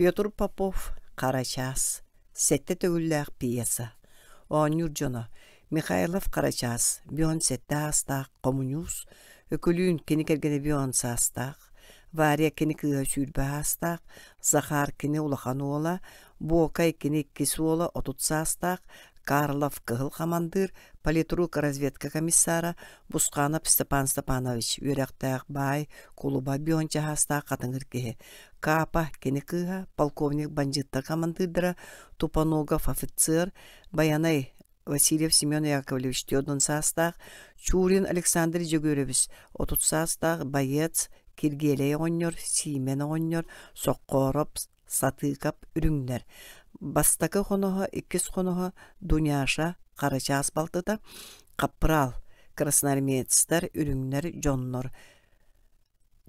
Петр Попов «Харачаас» сэттэ төгүллээх пьеса. Оонньуур дьоно Михайлов Харачаас бүөн сэттэ аастаах хомуньуус, Өкүлүүн кини кэргэнэ бүөн саастаах, Варя кини кыыһа 20 аастаах, Захар кини улахан уола, Буокай кини иккис уола 30 саастаах, Карлов кыһыл хамандыыр, политрук разведка комиссара, Бусханов Степан Степанович үөрэхтээх баай, кулуба бүөн чаһаастаах хатыҥыр киһи, Капа кини кыыһа, полковник бандьыыттар хамандыырдара, Тупоногов офицер, Байанай Васильев Семен Яковлевич Теодон саастаах, Чурин Александр Дьөгүөрэбис 30 саастаах, боец, Киргиэлэй оҕонньор, Сиимэн оҕонньор, Соккоороп, Сатыыкап үрүҥнэр. Бастакы хоноһо, иккис хоноһо Дуняша Харачаас балтыта, Хаппыраал, красноармеецтар, үрүҥнэр, дьоннор.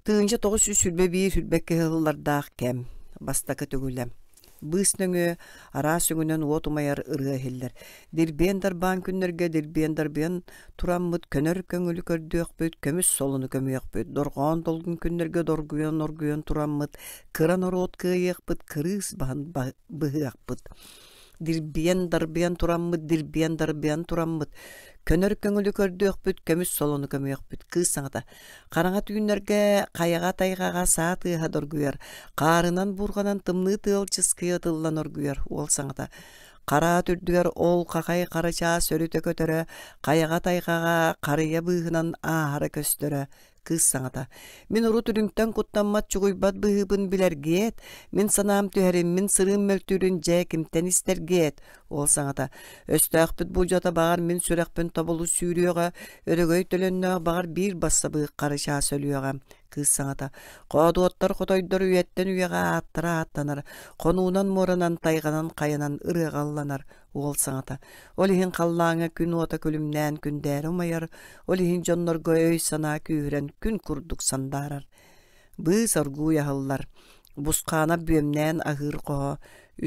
1921 сүүрбэккэ сыллардаах кэм бастакы төгүлэ. Быыс нөҥүө араас өҥүнэн уот умайар ырыа иһиллэр. Дирбиэн-дарбаан күннэргэ дирбиэн-дарбыйан тураммыт көнөр көҥүлү көрдүөхпүт, көмүс солуну көмүөхпүт, дорҕоон долгун күннэргэ доргуйан-оргуйан тураммыт, кыра норуот кыайыахпыт, кырыыс баһын быһыахпыт. Дирбиэн-дарбыйан тураммыт, дирбиэн-дарбыйан тураммыт, көнөр көҥүлү көрдүөхпүт, көмүс солону көмүөхпүт. Кыыс саҥата Хараҥа түүннэргэ хайаҕа тайҕаҕа саа тыаһа доргуйар, хаарынан буурҕанан тымныы тыал чыскыйа ытыллан оргуйар. Уол саҥата Хараат үрдүгэр ол хахай хара чаас өрүтэ көтөрө, хайаҕа тайҕаҕа харыйа быыһынан ааһара көстөрө. Кыыс саҥата Мин урут үрүҥтэн куттаммат чугуйбат быһыыбын билэргиэт, мин санаам түһэрин, мин сырыым мөлтүүрүн дьэ кимтэн истэргиэт? Уол саҥата Өстөөхпүт булдьата баҕар мин сүрэхпин тобулу сүүрүөҕэ, өрөгөй төлөннөөх баҕар биир бассабыык хары чаас өлүөҕэ. Кыыс саҥата Хоодуоттар хотойдор үйэттэн үйэҕэ ааттара ааттанар, хонуунан муоранан тайҕанан хайанан ырыаҕа ылланар. Уол саҥата Ол иһин халлааҥҥа күн уота күлүмнээн күндээрэ умайар, ол иһин дьоннорго өй-санаа күүһүрэн күн курдук сандаарар. Быыс оргууй аһыллар, бусхаана бүөмнээн аһыыр хоһо,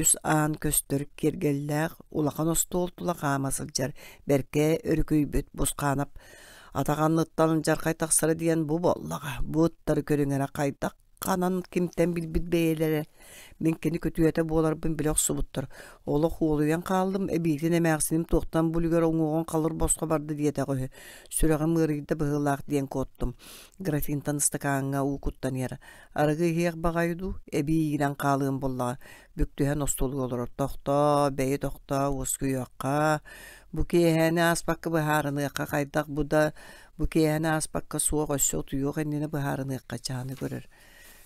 үс аан көстөр киэргэллээх улахан остуол тула хаама сылдьар бэркэ өрүкүйбүт Бусхаанап атах анныттан алдьархай тахсара диэн бу буоллаҕа, бу ыттары көрүҥ эрэ хайдах ханан кимтэн билбит бэйэлэрэ мин кини күтүөтэ буоларбын билэ охсубуттар олох уолуйан хааллым эбиитин эмээхсиним туохтан бу үлүгэр уҥуоҕун халыр босхо барда диэтэҕэ үһү сүрэҕим ыарыйда быһыылаах диэн куоттум графинтан ыстакааҥҥа уу куттан иһэр арыгы иһиэх баҕайы дуу эбии иирэн хаалыам буоллаҕа бүктүһэн остуолга олорор тохтоо бэйи тохтоо уоскуйуохха бу киэһээни ааспакка быһаарыныахха хайдах бу да бу киэһэни ааспакка суох өссө утуйуох иннинэ быһаарыныахха чааны көрөр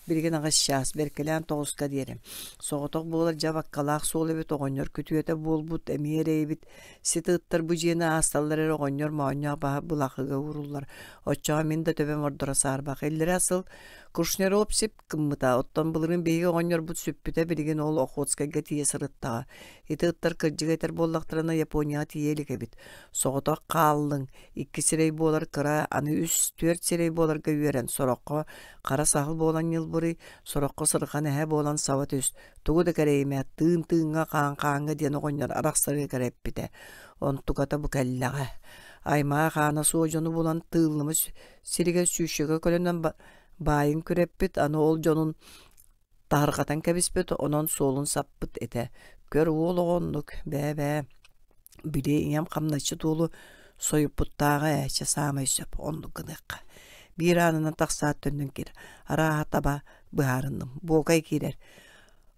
Билигин аҕыс чаас, бэркэлээн тоҕуска диэри. Соҕотох буолар дьэ абаккалаах суол эбит, оҕонньор күтүөтэ буолбут, эмиэ эрэйбит. Сити ыттар бу дьиэни аасталлар эрэ оҕонньор моонньоох баһа былахыга ууруллар. Оччоҕо мин да төбөм ордоро саарбах. Иллэрээ сыл Кушнеропсип гыммыта, оттон былырыын биһиги оҕонньорбут сүппүтэ, билигин ол Охотскайга тиийэ сырыттаҕа. Ити ыттар кырдьыгы этэр буоллахтарына Японияҕа тиийэ илик эбит. Соҕотох хааллыҥ, икки сирэй буолар кыра, аны үс, түөрт сирэй буоларга үөрэн, сороххо хара саһыл буолан ньылбырый, сороххо сырҕан эһэ буолан саба түс, тугу да кэрэйимэ, тыын тыыҥҥа, хаан хааҥҥа диэн оҕонньор арахсарга кэрэппитэ. Онтуката бу кэллэҕэ. Аймаа хаана суох дьону булан тыыллыма сиригэр сүүсчэкэ көлөнөн баайын күрэппит, аны ол дьонун таһырҕатан кэбиспит, онон суолун саппыт этэ. Көр уол оҕо оннук, бээ-бээ, били ийэм хамначчыт уолу сойуппуттааҕа ээ, чэ саамай сөп, оннук гыныахха. Биир аанынан тахсаат төннөн киир, арааһа таба быһаарынным, Буокай киирэр.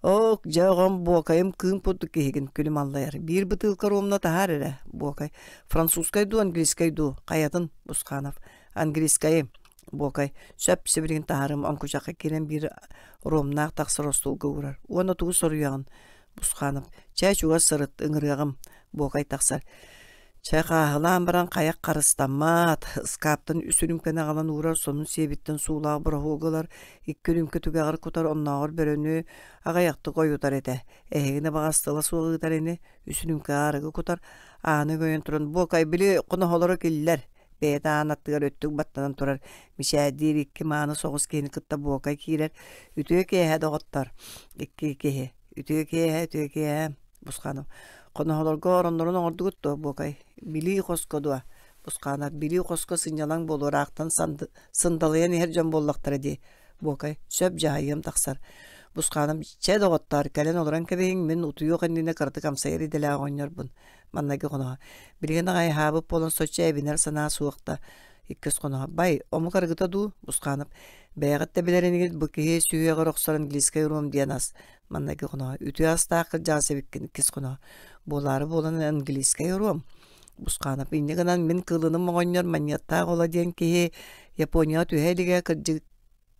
Ок, дьэ оҕом Буокайым кыым курдук киһигин күлүм аллайар. Биир бытыылка ромна таһаар эрэ, Буокай. Французскай дуу, английскай дуу, хайатын, Бусханов. Английскайы. Буокай, сөп сибилигин таһаарым оҥкучахха киирэн биир ромнаах тахсар остуолга уурар. Уонна тугу соруйаҕын? Бусханов, чэ чугас сырыт, ыҥырыаҕым. Буокай тахсар. Чэ хааһылаан баран хайах харыстаммат, ыскааптан үс үрүүмкэни аҕалан уурар, сонун сиэбиттэн суулаах бороһуогу ылар, икки үрүүмкэ түгэҕэр кутар, оннооҕор бөрөнү аҕыйахтык ойутар этэ. Эһигини баҕас тыла суох ыытар ини, үс үрүүмкэҕэ арыгы кутар, ааны өҥөйөн туран, Буокай, били хоноһолоро киллэр, Бэйэтэ аан аттыгар өттүк баттанан турар мичээрдиир икки мааны соҕус киһини кытта Буокай киирэр. Үтүө киэһэ, доҕоттор! Икки киһи. Үтүө киэһэ, үтүө киэһэ, Бусханов. Хоноһолорго ороннорун оҥордугут дуо, Буокай? Билии хоско дуо? Бусханов. Билии хоско сынньалаҥ буолуо, ыраахтан сындалыйан иһэр дьон буоллахтара дии. Буокай. Сөп дьаһайыам тахсар. Бусхааным чэ доҕоттоор, кэлэн олорон кэбиһиҥ, мин утуйуох иннинэ кыратык амсайар идэлээх оҕонньорбун. Маннайгы хоноһо. Билигин аҕай аһаабыт буолан соччо эбинэр санаа суох да. Иккис хоноһо. Бай, омук арыгыта дуу? Бусхаанап. Бэйэҕит да билэр инигит бу киһи сүһүөҕэр охсор английскай ром диэн ас. Маннайгы хоноһо. Үтүө астаах кырдьаҕас эбиккин. Иккис хоноһо. Буолаары буолан английскай ром. Бусхаанап. Инньэ гынан мин кыылыным оҕонньор манньыаттаах ола диэн киһи Японияҕа түһэ илигэ кырдьык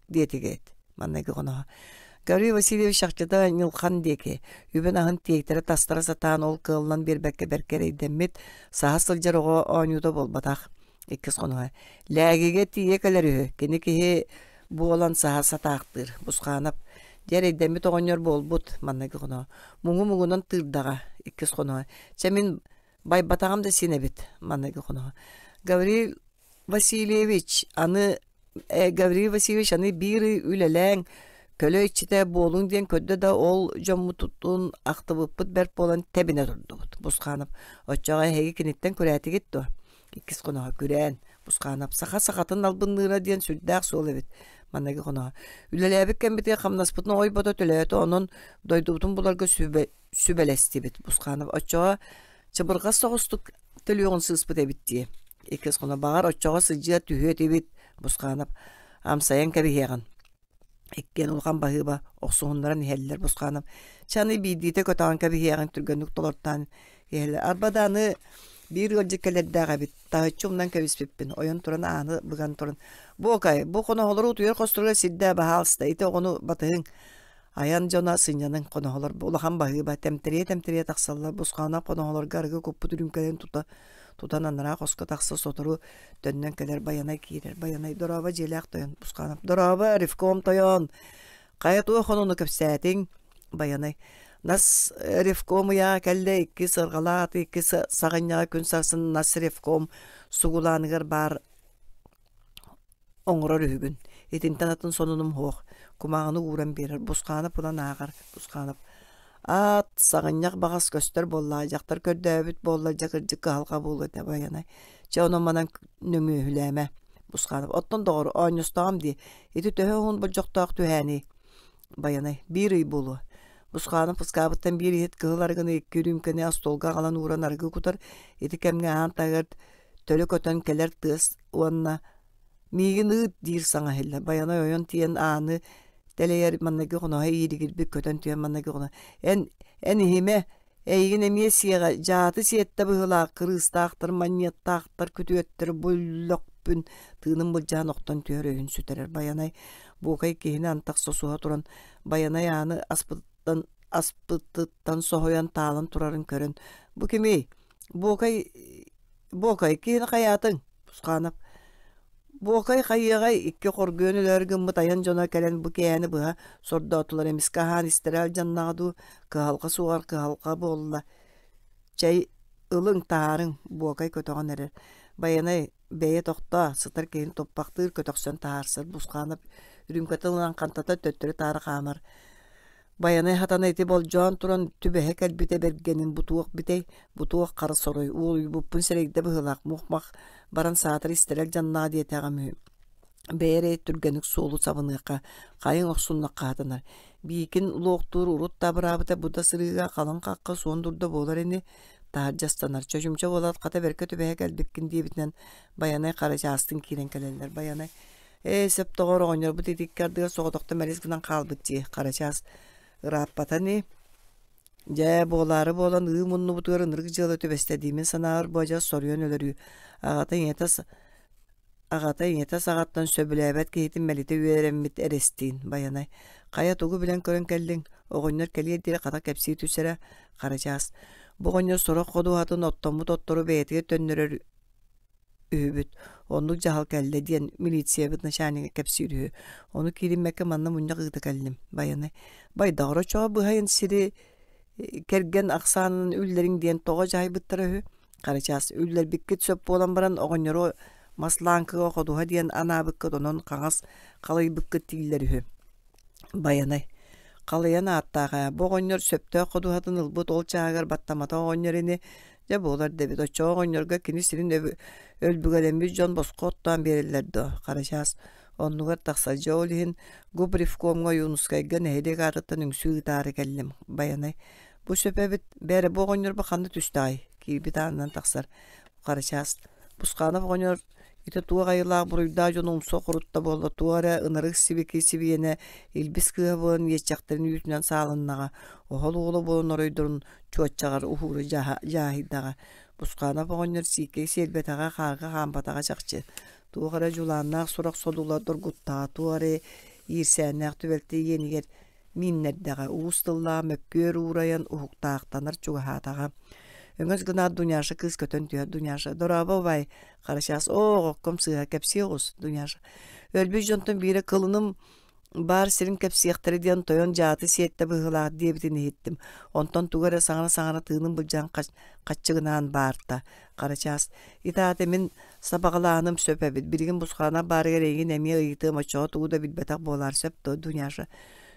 диэтигит манныгы хоноһо Гаврил Васильевич чахчыта Ньылхан диэки үбүн-аһын тиэйтэрэ тастара сатаан ол кыаллан биэрбэккэ бэркэ эрэйдэммит саһа сылдьар оҕо оонньуута буолбатах иккис хоноһо Лээгигэ тиийэ кэлэр үһү кини киһи буолан саһа сатаахтыыр Бусхаанап дьэ эрэйдэммит оҕонньор буолбут манныгы хоноһо муҥу муҥунан тыырдаҕа иккис хоноһо чэ мин байбатаҕым да син эбит манныгы хоноһо Гаврил Васильевич аны Гаврил Васильевич аны биир ый үлэлээҥ, көлө иччитэ буолуҥ диэн көрдө да ол дьоммутун ахтыбыппыт бэрт буолан тэбинэ турдубут. Бусханов оччоҕо эһиги киниттэн күрээтигит дуо? Иккис хоноһо күрээн. Бусханов саха сахатын албынныыра диэн сүрдээх суол эбит. Манныгы хоноһо. Үлэлээбит кэммитигэр хамнаспытын ойбото төлөөтө, онон дойдубутун буларга сүбэ, сүбэлэстибит. Бусханов оччоҕо чыбырҕас соҕустук төлүөҕүн сыыспыт эбит дии. Иккис хоно баҕар оччоҕо сылдьыа түһүө этибит Бусханов амсайан кэбиһиэҕин. Иккиэн улахан баһыыба охсуһуннаран иһэллэр Бусханов. Чэ аны биирдиитэ көтөҕөн кэбиһиэҕин түргэнник толортоон иһэллэр. Арба да аны биир ыалдьыт кэлэрдээх эбит. Таһыччы умнан кэбиспиппин. Ойон туран ааны быган туран. Буокай, бу хоноһолору утуйар хосторугар сирдээ баһаалыста. Ити оҕону батыһыҥ. Айан дьоно сынньаныҥ, хоноһолор улахан баһыыба, тэмтэрийэ-тэмтэрийэ тахсаллар, бусхаанах хоноһолорго арыгы куппут үрүүмкэлэрин тута тутан анараа хоско тахса сотору төннөн кэлэр Байанай киирэр. Байанай дорообо дьиэлээх тойон Бусхаанап дорообо ревком тойон хайа туох онуну кэпсээтиҥ Байанай нас ревком ыйаа кэллэ икки сырҕалаат икки саҕынньаҕа күн сарсын нас ревком сугулааныгар баар Оҥорор үһүгүн. Итинтэн атын сонунум суох. Кумааҕыны ууран биэрэр. Бусхаанап ылан ааҕар. Бусхаанап аат, саҕынньах баҕас көстөр буоллаҕа, дьахтар көрдөөбүт буолла, дьэ кырдьык кыһалҕа буолуо этэ Байанай. Чэ онон-манан нөҥүөһүлээмэ. Бусхаанап оттон доҕор, оонньостоҕум дии. Ити төһө уһун болдьохтоох түһээний? Байанай биир ый буолуо. Бусхаанап ыскаабыттан биир иһит кыһыл арыгыны икки үрүүмкэни остуолга аҕалан ууран арыгы кутар. Ити кэмҥэ аан таһыгар төлө көтөн кэлэр тыас уонна «Миигин ыыт» диир саҥа иһиллэр. Байанай ойон тиийэн ааны тэлэйэр маҥнайгы хоноһо ииригирбит көтөн түһэн маҥнайгы хоно «Эн, эн иһимэ, эйигин эмиэ сиэҕэ, дьааты сиэттэ быһыылаах, кырыыстаахтар, манньыаттаахтар, күтүөттэр бу өллөхпүн» тыынын былдьаан охтон түһэр өйүн сүтэрэр. Байанай буокай киһини антах сосуһа туран Байанай ааны аспытыттан аспытыттан соһуйан таалан турарын көрөн «Бу кимий? Буокай Буокай киһини хайаатыҥ?» Тусканов «Буокай хайыаҕай икки хоргуйан өлөөр гыммыт айан дьоно кэлэн бу кээһэни быһа сордоотулар эмискэ аһаан истэрэ алдьаннаҕа дуу, кыһалҕа суоҕар кыһалҕа буолла. Чэй ылыҥ, таһаарыҥ» Буокай көтөҕөн эрэр. Байанай бэйэ тохтоо, сытар киһини туппахтыыр, көтөхсөн таһаарсар. Бусханов үрүүмкэтин ылан хантата төттөрү-таары хаамар. Байанай хатана ити болдьоон туран түбэһэ кэлбитэ бэргэнин бу туох битэй, бу туох хара сорой, уолуйбуппун сэрэйдэ быһыылаах, мух-мах баран саатар истэрэл дьаннаа диэтэҕим үһү. Бэйэ эрэ түргэнник суолу сабыныахха, хайыҥ охсуннахха хатанар. Биикин луохтуур урут да абыраабыта бу да сырыыга халыҥ хахха суон дурда буолар ини, таһырдьа ыстанар. Чочумча буолаат хата бэркэ түбэһэ кэлбиккин диэбитинэн Байанай хара чаастын киирэн кэлэллэр. Байанай Ээ, сөп доҕор, оҕонньорбут итикки ардыгар соҕотохто мэлис гынан хаалбыт дии, Харачаас ырааппата ини. Дьэ, буолаары буолан ыы муннубутугар ынырык дьыала түбэстэ дии, мин санаабар бу адьас соруйан өлөрүү. Аҕата ийэтэ аҕата ийэтэ саҕаттан сөбүлээбэт киһитин мэлитэ үөрэммит эрэстиин, Байанай. Хайа тугу билэн-көрөн кэллиҥ? Оҕонньор кэлиэр диэри хата кэпсии түс эрэ, Харачаас. Бу оҕонньор сорох ходуһатын оттоммут оттору бэйэтигэр төннөрөр үһүбүт. Оннук дьаһал кэллэ диэн милициябыт начальнига кэпсиир үһү. Ону киириммэккэ манна мунньах ыыта кэллим. Байанай Байдаҕар оччоҕо быһайын сири кэргэн ахсаанын үллэриҥ диэн тоҕо дьаһайбыттара үһү. Харачаас үллэрбиккит сөп буолан баран оҕонньору мас лааҥкыга ходуһа диэн анаабыккыт онон хаҥас халыйбыккыт дииллэр үһү. Байанай Халыйан ааттаах ээ, бу оҕонньор сөптөөх ходуһатын ылбыт ол чааһыгар баттамматах оҕонньор ини, дьэ буолар да эбит, оччоҕо оҕонньорго кини сирин өлбүгэлэммит дьон босхо оттоон биэрэллэр дуо, Харачаас. Оннугар тахсар. Дьэ ол иһин губревкомҥа Ойуунускайга нэһилиэк аатыттан үҥсүү ыытаары кэллим. Байанай. Бу сөп эбит. Бээрэ бу оҕонньорбо ханна түстэҕэй? Киирбит аанынан тахсар. Харачаас. Бусханов оҕонньор ити туох айылаах буруйдаах дьону умса хорутта буолла, туох эрэ ынырык сибики сибиэнэ илбис кыыһа буолан иэччэхтэрин үүтүнэн саалыннаҕа, оһол уола буолан оройдорун чуоччаҕар уһууру дьааһыйдаҕа. Бусханов оҕонньор сиикэй сиэлбэтэҕэ, хаарга хаампатаҕа чахчы. Туох эрэ дьулааннаах сурах содула доргуттаҕа, туох эрэ иирсээннээх түбэлтэ иэнигэр мииннэрдэҕэ, уус тыллаах мөккүөр уурайан уһуктаахтанар чугаһаатаҕа. Өҥөс гынаат Дуняша кыыс көтөн түһэр. Дуняша, дорообо убаай, Харачаас, оо, оҕокком сыыһа, кэпсиэ оҕус, Дуняша. Өлбүт дьонтон биирэ кылыным баар сирин кэпсиэхтэрэ диэн тойон дьааты сиэттэ быһыылаах диэбитин иһиттим. Онтон тугу эрэ саҥара-саҥара тыынын былдьаан хаччыгынаан баарта. Харачаас, итаата мин сабаҕалааһыным сөп эбит. Билигин бусхаана баарыгар эйигин эмиэ ыйытыам оччоҕо тугу да билбэтэх буолаар сөп дуо, Дуняша?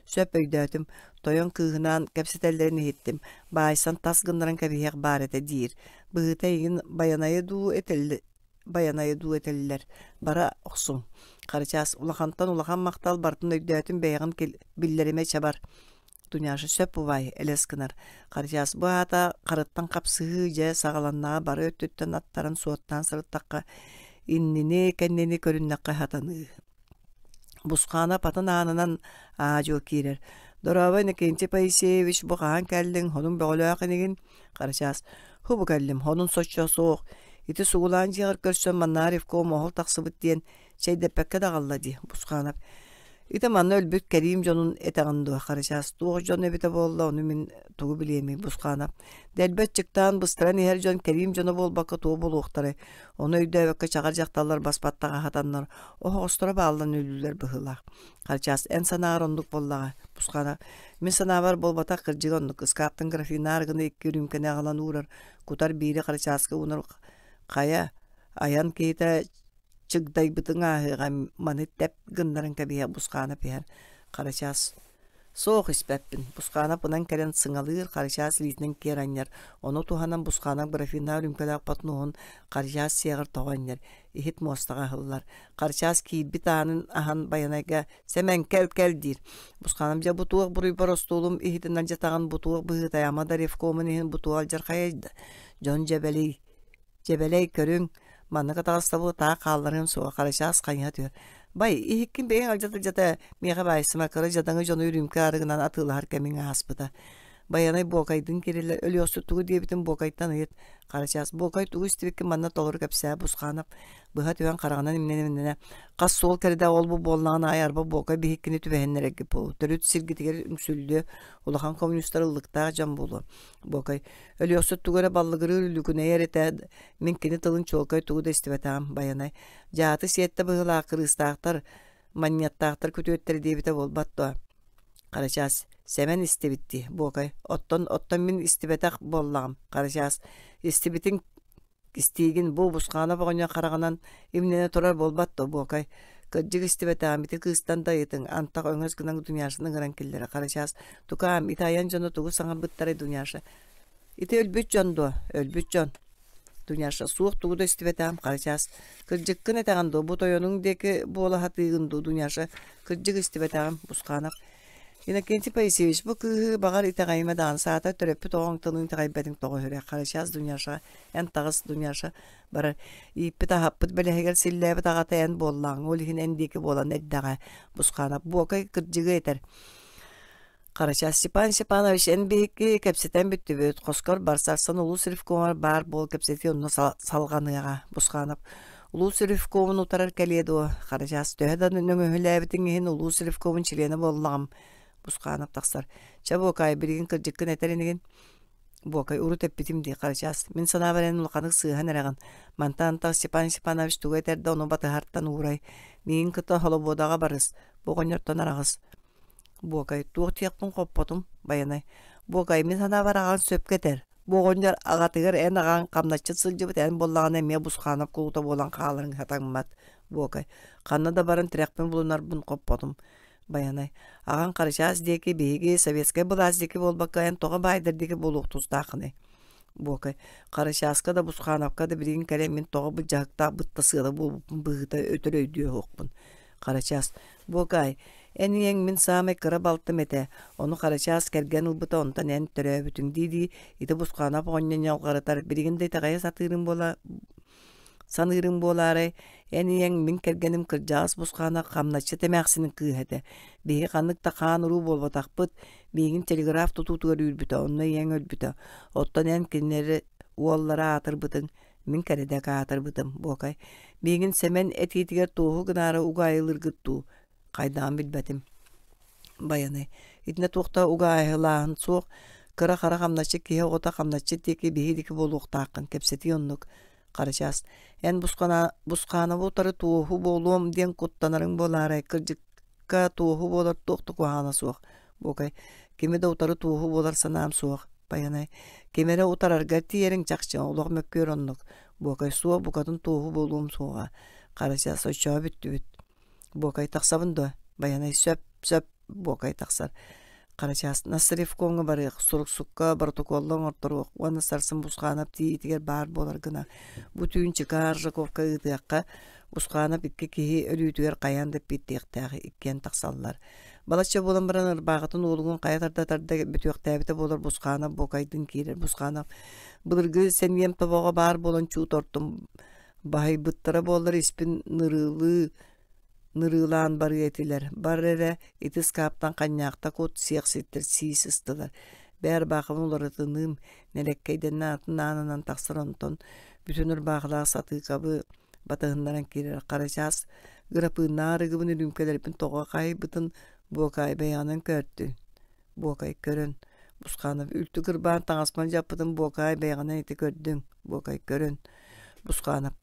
Сөп өйдөөтүм. Тойон кыыһынаан кэпсэтэллэрин иһиттим. Баайсан тас гыннаран кэбиһиэх баар этэ диир. Быһыыта эйигин Байанайы дуу этэллэр Байанайы дуу этэллэр. Бара охсуҥ. Харачаас, улахантан улахан махтал барытын өйдөөтүм бэйэҕин биллэримэ чабар. Дуняша сөп убаай, элэс гынар. Харачаас бу аата харыттан хапсыһыы дьэ саҕаланнаҕа бары өттүттэн аттаран суоттаан сырыттахха иннини кэннини көрүннэххэ сатаныы. Бусхаана атын аанынан аа-дьуо киирэр. «Дорообо, Иннокентий Поисеевич, бу хаһан кэллиҥ, хонуҥ бөҕөлөөх инигин?» Харачаас «Һу бу кэллим, хонун соччо суох. Ити сугулаан дьиэҕэр көрсөн манна ревком оһол тахсыбыт диэн чэйдэппэккэ да аҕалла дии, Бусхаанап. Ити манна өлбүт Кэриим дьонун этэҕин дуо, Харачаас туох дьон эбитэ буолла, ону мин тугу билиэмий, Бусхаанап. Дэлби аччыктаан быстаран иһэр дьон Кэриим дьоно буолбакка туох буолуохтарай, ону өйдөөбөккө чаҕар дьахталлар бас-баттах аһатаннар, оһоҕосторо бааллан өллүлэр быһыылаах. Харчаас, эн санааҕар оннук буоллаҕа, Бусхаанап. Мин санаабар буолбатах, кырдьыга оннук. Ыскааптан графина арыгыны икки үрүүмкэни аҕалан уурар, кутар биири Харачааска уунар хайа, айан киһитэ чыгдайбытыҥ ааһыаҕа маны тэп гыннаран кэбиһэ Бусхаанап иһэр Харачаас суох испэппин Бусхаанап ынан кэлэн сыҥалыыр Харачаас илиитинэн киэр анньар ону туһанан Бусхаанап графиннаах үрүүмкэлээх подноһун Харачаас сиэҕэр тоҕо анньар иһит муостаҕа аһыллар Харачаас киирбит аанын аһан Байанайга Сэмэн кэл кэл диир Бусхаанап дьэ бу туох буруйбар остуолум иһитин алдьатаҕын бу туох быһыытай ама да ревкомун иһин бу туох алдьархайай да дьон дьэбэлий Дьэбэлэй, көрүҥ, маннык атаҕастабыл таах хаалларыам суоҕа, Харачаас хайыһа түһэр. Бай, иһиккин бэйэҥ алдьата-алдьата, миэхэ баайсыма, кыра дьадаҥы дьону үрүүмкэ арыгынан атыылаһар кэмиҥ ааспыта. Байанай Буокайдыын кириллэр, Өлүөхсүт тугу диэбитин Буокайтан ыйыт. Харачаас, Буокай тугу истибиккин манна толору кэпсээ, Бусхаанап быһа түһэн хараҕынан имнэнэ-имнэнэ, хас суол кэридэ ол-бу буоллаҕын аайы арба Буокай биһиккини түбэһиннэрэргит буолуо, төрүт сиргитигэр үҥсүллүө, улахан коммунистар ыллыктаах дьон буолуо. Буокай, Өлүөхсүт тугу эрэ баллыгырыыр үлүкүнэйэр этэ, мин кини тылын чуолкай тугу да истибэтэҕим, Байанай. Дьааты сиэттэ быһыылаах кырыыстаахтар, манньыаттаахтар күтүөттэрэ диэбитэ буолбат дуо? Харачаас, Сэмэн истибит дии, Буокай. Оттон, оттон мин истибэтэх буоллаҕым, Харачаас. Истибитиҥ Истиигин бу Бусхаанап оҕонньор хараҕынан имнэнэ турар буолбат дуо, Буокай? Кырдьык истибэтэҕим, ити кыыстан да ыйытыҥ, антах өҥөс гынан Дуняшаны ыҥыран киллэрэ. Харачаас, тукаам, ити айан дьоно тугу саҥарбыттарай, Дуняша? Ити өлбүт дьон дуо? Өлбүт дьон. Дуняша, суох тугу да истибэтэҕим, Харачаас. Кырдьыккын этэҕин дуо, бу тойонуҥ диэки буола сатыыгын дуу, Дуняша? Кырдьык истибэтэҕим, Бусхаанап. Иннокентий Поисеевич, бу кыыһы баҕар итэҕэйимэ даҕаны, саатар төрөппүт оҕоҥ тылын итэҕэйбэтиҥ тоҕо сүрэх. Харачаас Дуняша, эн таҕыс, Дуняша барар. Ииппит-аһаппыт бэлэһигэр силлээбит аҕата эн буоллаҕыҥ, ол иһин эн диэки буолан эрдэҕэ. Бусхаанап Буокай кырдьыгы этэр. Харачаас Степан Степанович, эн биһикки кэпсэтэн бүттүбүт. Хоскор бар, сарсын улуус ревкомар баар буол кэпсэтии онно салҕаныаҕа. Бусхаанап Улуус ревкомун утарар кэлиэ дуо? Харачаас төһө да нөҥөһүлээбитиҥ иһин улуус ревкомун чилиэнэ буоллаҕым. Бусхаанап тахсар. Чэ, Буокаай, билигин кырдьыккын этэр инигин? Буокай, урут эппитим дии, Харачаас. Мин санаабар эн улаханнык сыыһан эрэҕин. Мантан антах Степан Степанович тугу этэр да ону батыһартан уурай. Миигин кытта холобуодаҕа барыс. Бу оҕонньортон араҕыс. Буокай, туох диэхпин хоппотум, Байанай. Буокай, мин санаабар аҕаҥ сөпкө этэр. Бу оҕонньор аҕатыгар эн аҕаҥ хамначчыт сылдьыбыт эн буоллаҕына эмиэ Бусхаанап кулута буолан хааларыҥ сатаммат. Буокай, ханна да баран тирэхпин булунарбын хоппотум. Байанай, аҕаҥ Харачаас диэки биһиги советскай былаас диэки буолбакка эн тоҕо баайдар диэки буолуох тустааххыный? Буокай, Харачааска да Бусхаанапка да билигин кэлэн мин тоҕо былдьаһыктаах бытта сыала буолбуппун быһыыта өтөр өйдүө суохпун. Харачаас, Буокаай, эн ийэҥ мин саамай кыра балтым этэ, ону Харачаас кэргэн ылбыта онтон эн төрөөбүтүҥ дии-дии ити Бусхаанап оҕонньор ньалҕарытар, билигин да итэҕэйэ сатыырым буола саныырыҥ буолаарай, эн ийэҥ мин кэргэним кырдьаҕас Бусхаанап хамначчыт эмээхсинин кыыһа этэ. Биһиги ханнык да хаан-уруу буолбатахпыт, миигин телеграф тутуутугар үүрбүтэ, онно ийэҥ өлбүтэ. Оттон эн кинилэри уоллара аатырбытыҥ, мин кэрэдэк аатырбытым, Буокай. Миигин Сэмэн этиитигэр туоһу гынаары угаайылыыргыт дуу? Хайдаҕын билбэтим. Байанай. Итиннэ туох да угаайылааһын суох. Кыра-хара хамначчыт киһи оҕото хамначчыт диэки биһи диэки буолуохтааххын кэпсэтии оннук. Харачаас. Эн Бусхаанабы утары туоһу буолуом диэн куттанарыҥ буолаарай кырдьыкка туоһу буолар туох да куһаҕана суох. Буокай. Кими да утары туоһу буолар санаам суох. Байанай. Кими эрэ утарарга тиийэриҥ чахчы олох мөккүөр оннук. Буокай суох букатын туоһу буолуом суоҕа. Харачаас оччоҕо бүттүбүт. Буокай тахсабын дуо? Байанай сөп, сөп, Буокай тахсар. Харачаас Насревкомҥа барыах, суруксукка боротокуолла оҥорторуох уонна сарсын Бусхаанап тиийиитигэр баар буолар гына. Бу түүн Чыкаа Аржаковка ыытыахха, Бусхаанап икки киһи өлүүтүгэр хайаан да эппиэттиэхтээх иккиэн тахсаллар. Балачча буолан баран ырбаахытын уолугун хайа тарда-тарда бүтүөхтээбитэ буолар Бусхаанап Буокайдыын киирэр. Бусхаанап былыргы сэниэм тобоҕо баар буолан чуут ортум Баһыйбыттара буоллар испин нырыылыы нырыылаан барыа этилэр. Бар эрэ, ити ыскааптан ханньаахта кут, сиэхситтэр сии сыстылар. Бээ ырбаахыбын уларытыныым, нэлэккэйдэннэ атын аанынан тахсар онтон бүтүн ырбаахылаах сатыыкабы батыһыннаран киирэр. Харачаас гырапыыннаах арыгыбын үрүүмкэлэрбин тоҕо хаайбытын Буокаай бэйэҕинэн көөртүн. Буокай көрөн, Бусханов үлтү кырбаан таҥаспын дьаппытын Буокаай бэйэҕинэн ити көрдүҥ, Буокай көрөн, Бусханов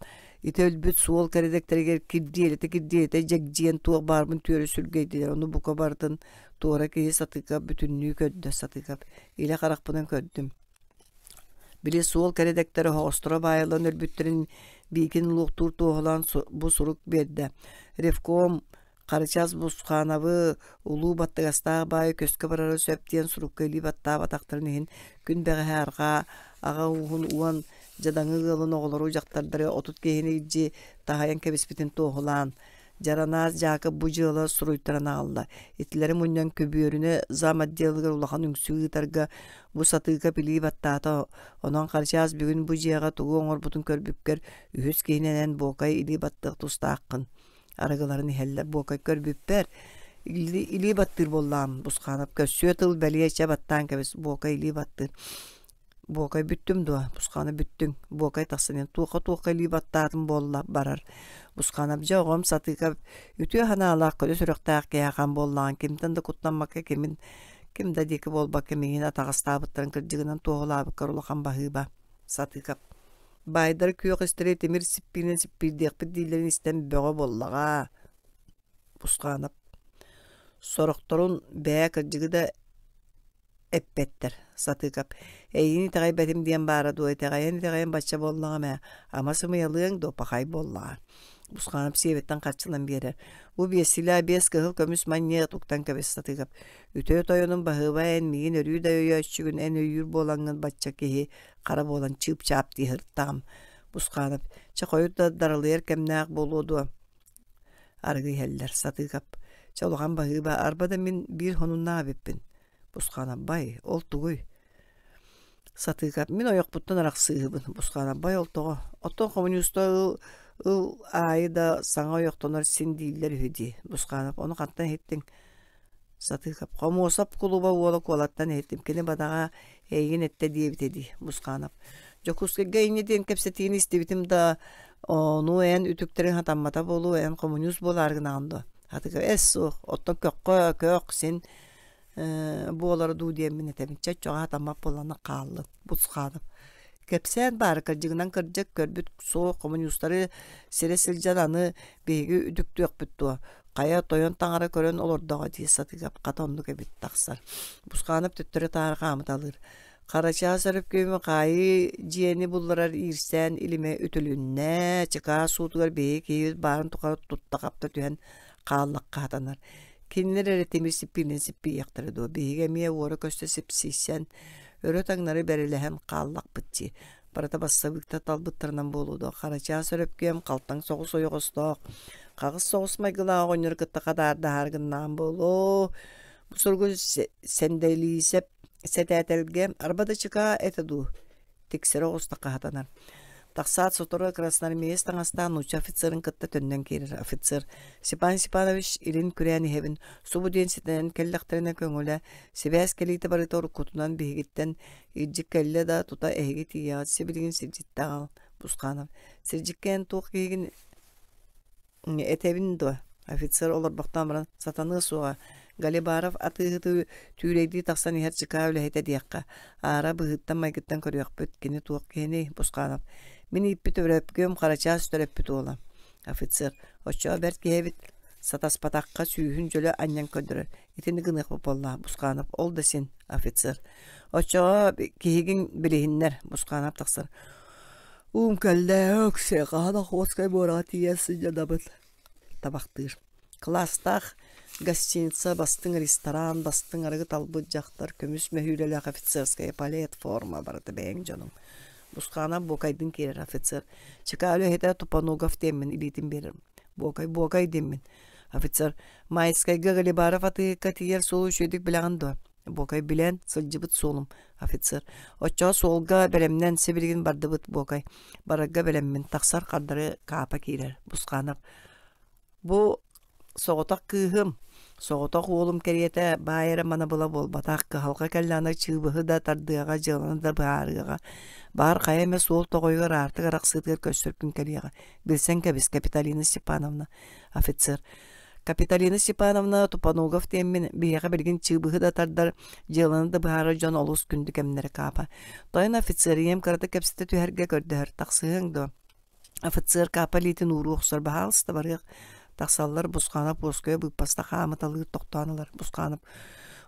ити өлбүт суол кэрэдэктэригэр кирдиэлэтэ-кирдиэлэтэ дьэгдьийэн туох баарбын түөрэ сүргэйдилэр, ону бука барытын туора киһи Сатыыкап бүтүннүү көрдө, Сатыыкап илэ харахпынан көрдүм. Били суол кэрэдэктэрэ оһоҕосторо баайыллан өлбүттэрин Биикин луохтуур туоһулаан бу сурук биэрдэ. Ревком Харачаас Бусхаанабы улуу баттыгастаах баайы көскө барара сөп диэн сурукка илии баттаабатахтарын иһин күн бэҕэһээ арҕаа аҕа ууһун уон дьадаҥы ыалын оҕолору дьахтардары 30 киһини илдьи таһайан кэбиспитин туоһулаан Дьаранаас Дьаакып бу дьыала суруйтаран аҕалла. Итилэри мунньан көбүөрүнэ зам отделыгар улахан үҥсүү ыытарга бу сатыыка илии баттаата. Онон Харачаас бүгүн бу дьиэҕэ тугу оҥорбутун көрбүккэр үһүс киһинэн эн Буокай илии баттыах тустааххын. Арыгыларын иһэллэр. Буокай көрбүппэр илии баттыыр буоллаҕым Бусханов көрсүө тыл бэлиэ чэ баттаан кэбис Буокай илии баттыыр. Буокай бүттүм дуо? Бусханов бүттүҥ. Буокай тахсан иһэн туохха-туохха илии баттаатым буолла барар. Бусханов дьэ оҕом сатыыка үтүө санаалаах көнө сүрэхтээх киһи ахан буоллаҕын кимтэн да куттаммакка кимин ким да диэки буолбакка миигин атаҕастаабыттарын кырдьыгынан туоһулаабыккар улахан баһыыба. Сатыыкап Баайдар күөх истэри тимир сиппиинэн сиппиирдиэхпит дииллэрин истэн бөҕө буоллаҕа. Бусхаанап Сорохторун бээ кырдьыгы да эппэттэр. Сатыыкап Эйигин итэҕэйбэтим диэн баара дуо, итэҕэйэн-итэҕэйэн бачча буоллаҕым ээ, ама сымыйалыаҥ дуо, пахай буоллаҕа. Бусхаанап сиэбиттэн харчылан биэрэр. Бу биэссилээ биэс кыһыл көмүс манньыат уктан кэбис Сатыыкап. Үтүө тойонум баһыыба эн миигин өрүү да өйөөччүгүн, эн өйүүр буолаҥҥын бачча киһи хара буолан чыып-чаап дии сырыттаҕым. Бусхаанап, чэ хойут да даралыйар кэмнээх буолуо дуо? Арыгы иһэллэр, Сатыыкап. Чэ улахан баһыыба, арба да мин биир хонуннаах эбиппин. Бусхаанап, бай, ол тугуй? Сатыыкап, мин ойохпуттан арахсыыһыбын. Бусхаанап, бай, ол тоҕо? Оттон хомуньууста ыл, ыл аайы да саҥа ойохтонор син дииллэр үһү дии. Бусхаанап, ону хантан иһиттиҥ? Сатыыкап Хомуосап кулуба уола Куолаттан иһиттим, кини бадаҕа эйигин эттэ диэбитэ дии, Бусханов. Дьокуускайга инньэ диэн кэпсэтиини истибитим да, ону эн үтүктэриҥ хатаммата буолуо, эн хомуньуус буолаары гынаҕын дуо? Хатыга эс суох, оттон көххө көх син буолара дуу диэммин этэбин. Чэ, оччоҕо хатаммат буоллаҕына хааллын, Бусханов. Кэпсээн баара кырдьыгынан кырдьык көрбүт суох хомуньуустары сирэ сылдьан аны биһиги үтүктүөхпүт дуо хайа тойон таҥара көрөн олордоҕо дии сатыгап хата оннук эбит тахсар Бусханов төттөрү таары хаамыталыыр Харачаас өрөпкүөмү хаайыы дьиэни булларар иирсээн илимэ үтүлүннэ чыкаа суутугар биһиги киһибит баарын тухары тутта-хапта түһэн хааллахха хатанар кинилэр эрэ тимир сиппиинэн сиппийиэхтэрэ дуо биһиги эмиэ уора-көстө сипсийсэн өрө-таҥнары бэрилэһэн хааллахпыт дии. Барыта бассабыыктар талбыттарынан буолуо дуо, Харачаас өрөпкүөм халтаҥ соҕус ойоҕостоох, Хаҕыс соҕус майгылаах оҕонньору кытта хадаардаһаары гыннаҕым буолуо. Бу суругу Сэндэлиисэп сэтээтэлгэ арба да чыкаа этэ дуу тиксэрэ оҕуста хаһатанар. Тахсаат сотору красноармеец таҥастаах нуучча офицерын кытта төннөн киирэр. Офицер Степан Степанович илин күрээн иһэбин, субу диэн ситэнэн кэллэхтэринэ көҥүлэ, сибээс кэлиитэ барыта уруккутунан биһигиттэн илдьит кэллэ да тута эһиги тиийэҕит, сибилигин сирдьиттэ аҕал, Бусханов. Сирдьиккэ эн туох киһигин Этэбин дуо, офицер олорбохтоон баран сатаныа суоҕа, Галибаров атыыһыты түүрэйдии тахсан иһэр чыкаа үлэһитэ диэххэ, аара быһыыттан-майгыттан көрүөхпүт, кини туох киһиний, Бусханов. Мин ииппит өрөпкүөм Харачаас төрөппүт уола. Офицер, оччоҕо бэрт киһи эбит, сатаспатахха сүүһүн дьөлө анньан көрдөрөр, итини гыныахпыт буоллаҕа, Бусханов, ол да син, офицер. Оччоҕо киһигин билиһиннэр, Бусханов тахсар. Уум кэллэ, Өксө, хаһан Охотскай муораҕа тиийэн сынньанабыт табахтыыр. Кылаастаах гостиница, бастыҥ ресторан, бастыҥ арыгы талбыт дьахтар, көмүс мөһүүрэлээх офицерская палет форма барыта бэйэҥ дьонуҥ. Бусхаанап Буокайдыын киирэр офицер. Чыкаа үлэһитэ Тупоногов диэммин илиитин биэрэр. Буокай Буокай диэммин. Офицер Майскайга Галибаров атыыһыкка тиийэр суолу үчүгэйдик билэҕин дуо? Буокай билэн, сылдьыбыт суолум, офицер. Оччоҕо суолга бэлэмнэн сибилигин бардыбыт Буокай. Барарга бэлэммин, тахсар хардары Каапа киирэр. Бусханов. Бу соҕотох кыыһым, соҕотох уолум кэриэтэ баай эрэ манабыла буолбатах, кыһалҕа кэллэҕинэ чыыбыһы да тардыаҕа, дьыаланы да быһаарыаҕа. Баар хайа эмэ суол тоҕойугар аартык арахсыытыгар көрсөр күн кэлиэҕэ. Билсэн кэбис, Капиталина Степановна, офицер. Капиталина Степановна Тупоногов диэммин биһиэхэ билигин чыыбыһы да тардар, дьыаланы да быһаарар дьон олус күндү кэмнэрэ Каапа. Тойон офицер ийэм кыратык кэпсэтэ түһэргэ көрдөһөр, тахсыһыаҥ дуо? Офицер Каапа илиитин ууруу охсор, баһаалыста барыах. Тахсаллар, Бусханов уоскуйа быыппаста хаамыталыыр тохтоон ылар. Бусханов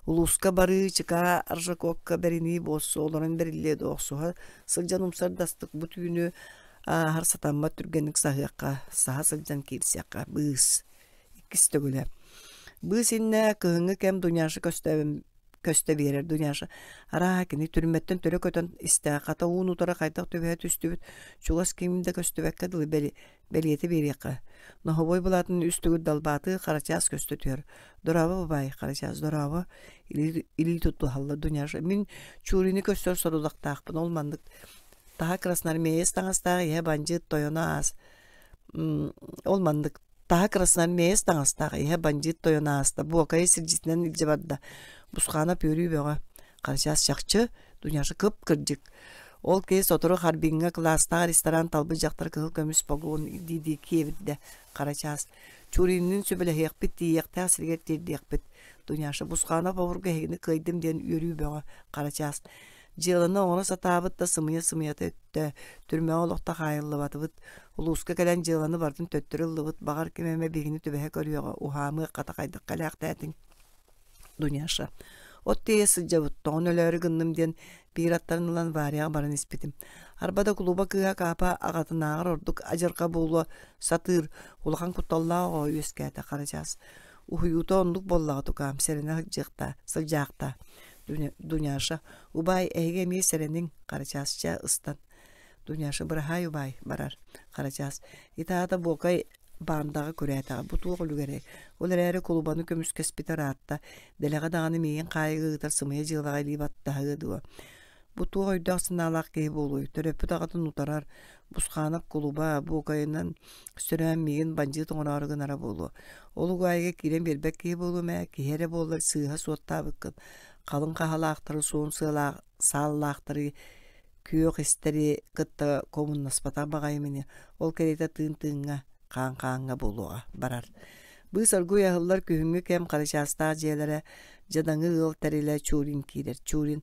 улууска барыы, чыкаа Аржакокка бэринии буолсу, олорон бэриллиэ дуо охсуһа сылдьан умсар дастык бу түүнү ааһар сатаммат түргэнник саһыахха, саһа сылдьан киирсиэххэ быыс. Иккис төгүлэ. Быыс иннэ кыһыҥҥы кэм Дуняша көстөөбүн көстө биэрэр Дуняша. Арааһа кини түрмэттэн төлө көтөн истэҕэ хата уун утары хайдах түбэһэ түстүбүт чугас ким да көстүбэккэ дылы бэлиэтэ биэриэххэ. Ноһобой былаатын үс төгүл далбаатыы Харачаас көстө түһэр. Дорообо бабай, Харачаас, дорообо. Илии, илии тутуһаллар Дуняша. Мин Чурины көрсөр сорудахтаахпын. Ол маннык Таһа красноармеец таҥастаах иһэ бандьыыт тойоно аас ол маннык таһа красноармеец таҥастаах иһэ бандьыыт тойоно ааста Буокайы сирдьитинэн илдьэ барда Бусхаанап үөрүү бөҕө Харачаас чахчы Дуняша кып-кырдьык ол киһи сотору Харбиҥҥа кылаастаах ресторан талбыт дьахтар кыһыл көмүс погон дии-дии киэбирдэ Харачаас Чуринныын сүбэлэһиэхпит тиийиэхтээх сиригэр тиэрдиэхпит Дуняша Бусхаанап обургу эһигини кыайдым диэн үөрүү бөҕө Харачаас Дьыаланы оҥоро сатаабыт да сымыйа-сымыйата өттө, түрмэҕэ олохто хаайыллыбатыбыт, улууска кэлэн дьыаланы барытын төттөрү ыллыбыт, баҕар ким эмэ биһигини түбэһэ көрүөҕэ, уһаамыах хата хайдах кэлээхтээтиҥ Дуняша. От тиэйэ сылдьабыт, тоҕон өлөөрү гынным диэн биир аттарын ылан Варяҕа баран испитим. Арба да кулуба кыыһа Каапа аҕатынааҕар ордук адьырҕа буолуо сатыыр, улахан кутталлаах оҕо үөскээтэ Харачаас. Уһуйуута оннук буоллаҕа тукаам, сэрэнэ сылдьыахтаа, сылдьаахтаа. Дуняша, убаай, эһиги эмиэ сэрэниҥ, Харачаасча ыстан. Дуняша, быраһаай убаай, барар. Харачаас, итаата Буокай баандаҕа күрээтэҕэ, бу туох үлүгэрэй? Ол эрээри кулубаны көмүскэспитэ ыраатта, дэлэҕэ даҕаны миигин хаайыыга ыытар сымыйа дьыалаҕа илии баттаһыа дуо? Бу туох өйдөөх-санаалаах киһи буолуой, төрөппүт аҕатын утарар, Бусхаанап кулуба, буокайынан сөрөөн миигин бандьыыт оҥороору гынара буолуо. Ол угаайыга киирэн биэрбэт киһи буолуом ээ, киһи эрэ буоллар сыыһа суоттаабыккын, халыҥ хаһалаахтары, суон сыалаах сааллаахтары, күөх истэри кытта куомуннаспатах баҕайым ини, ол кэриэтэ тыын-тыыҥҥа, хаан-хааҥҥа буолуоҕа, барар. Быыс оргууй аһыллар күһүҥҥү кэм харачаастаах дьиэлэрэ, дьадаҥы ыал тэрилэ Чурин киирэр. Чурин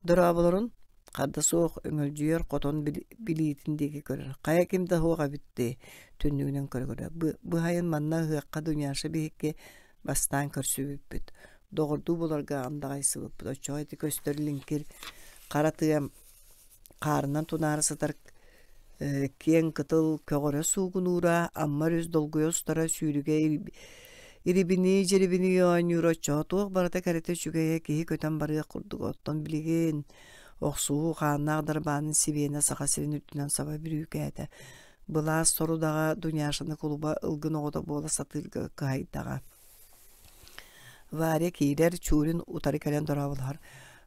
дорооболорун харда суох өҥөлдьүйэр хотон билиитин диэки көрөр. Хайа ким да суох эбит дии түннүгүнэн көрө-көрө. Быһайын манна ыһыахха Дуняша биһикки бастаан көрсүбүппүт. Доҕордуу буларга андаҕайсыбыппыт. Оччоҕо ити көстөр лиҥкир хара тыа хаарынан тунаара сытар киэҥ кытыл көҕөрө суугунуура, Амма өрүс долгуйа устара сүүрүгэ ирибинии-дьирибинии оонньуура оччоҕо туох барыта кэрэтэ үчүгэйэ киһи көтөн барыах курдуга. Оттон билигин охсуһуу хааннаах дарбаанын сибиэнэ Саха сирин үрдүнэн саба бүрүүкээтэ. Былаас сорудаҕа Дуняшаны кулуба ылгын оҕото буола сатыырга кыһайдаҕа. Варя киирэр, Чурин утары кэлэн дорооболоһор.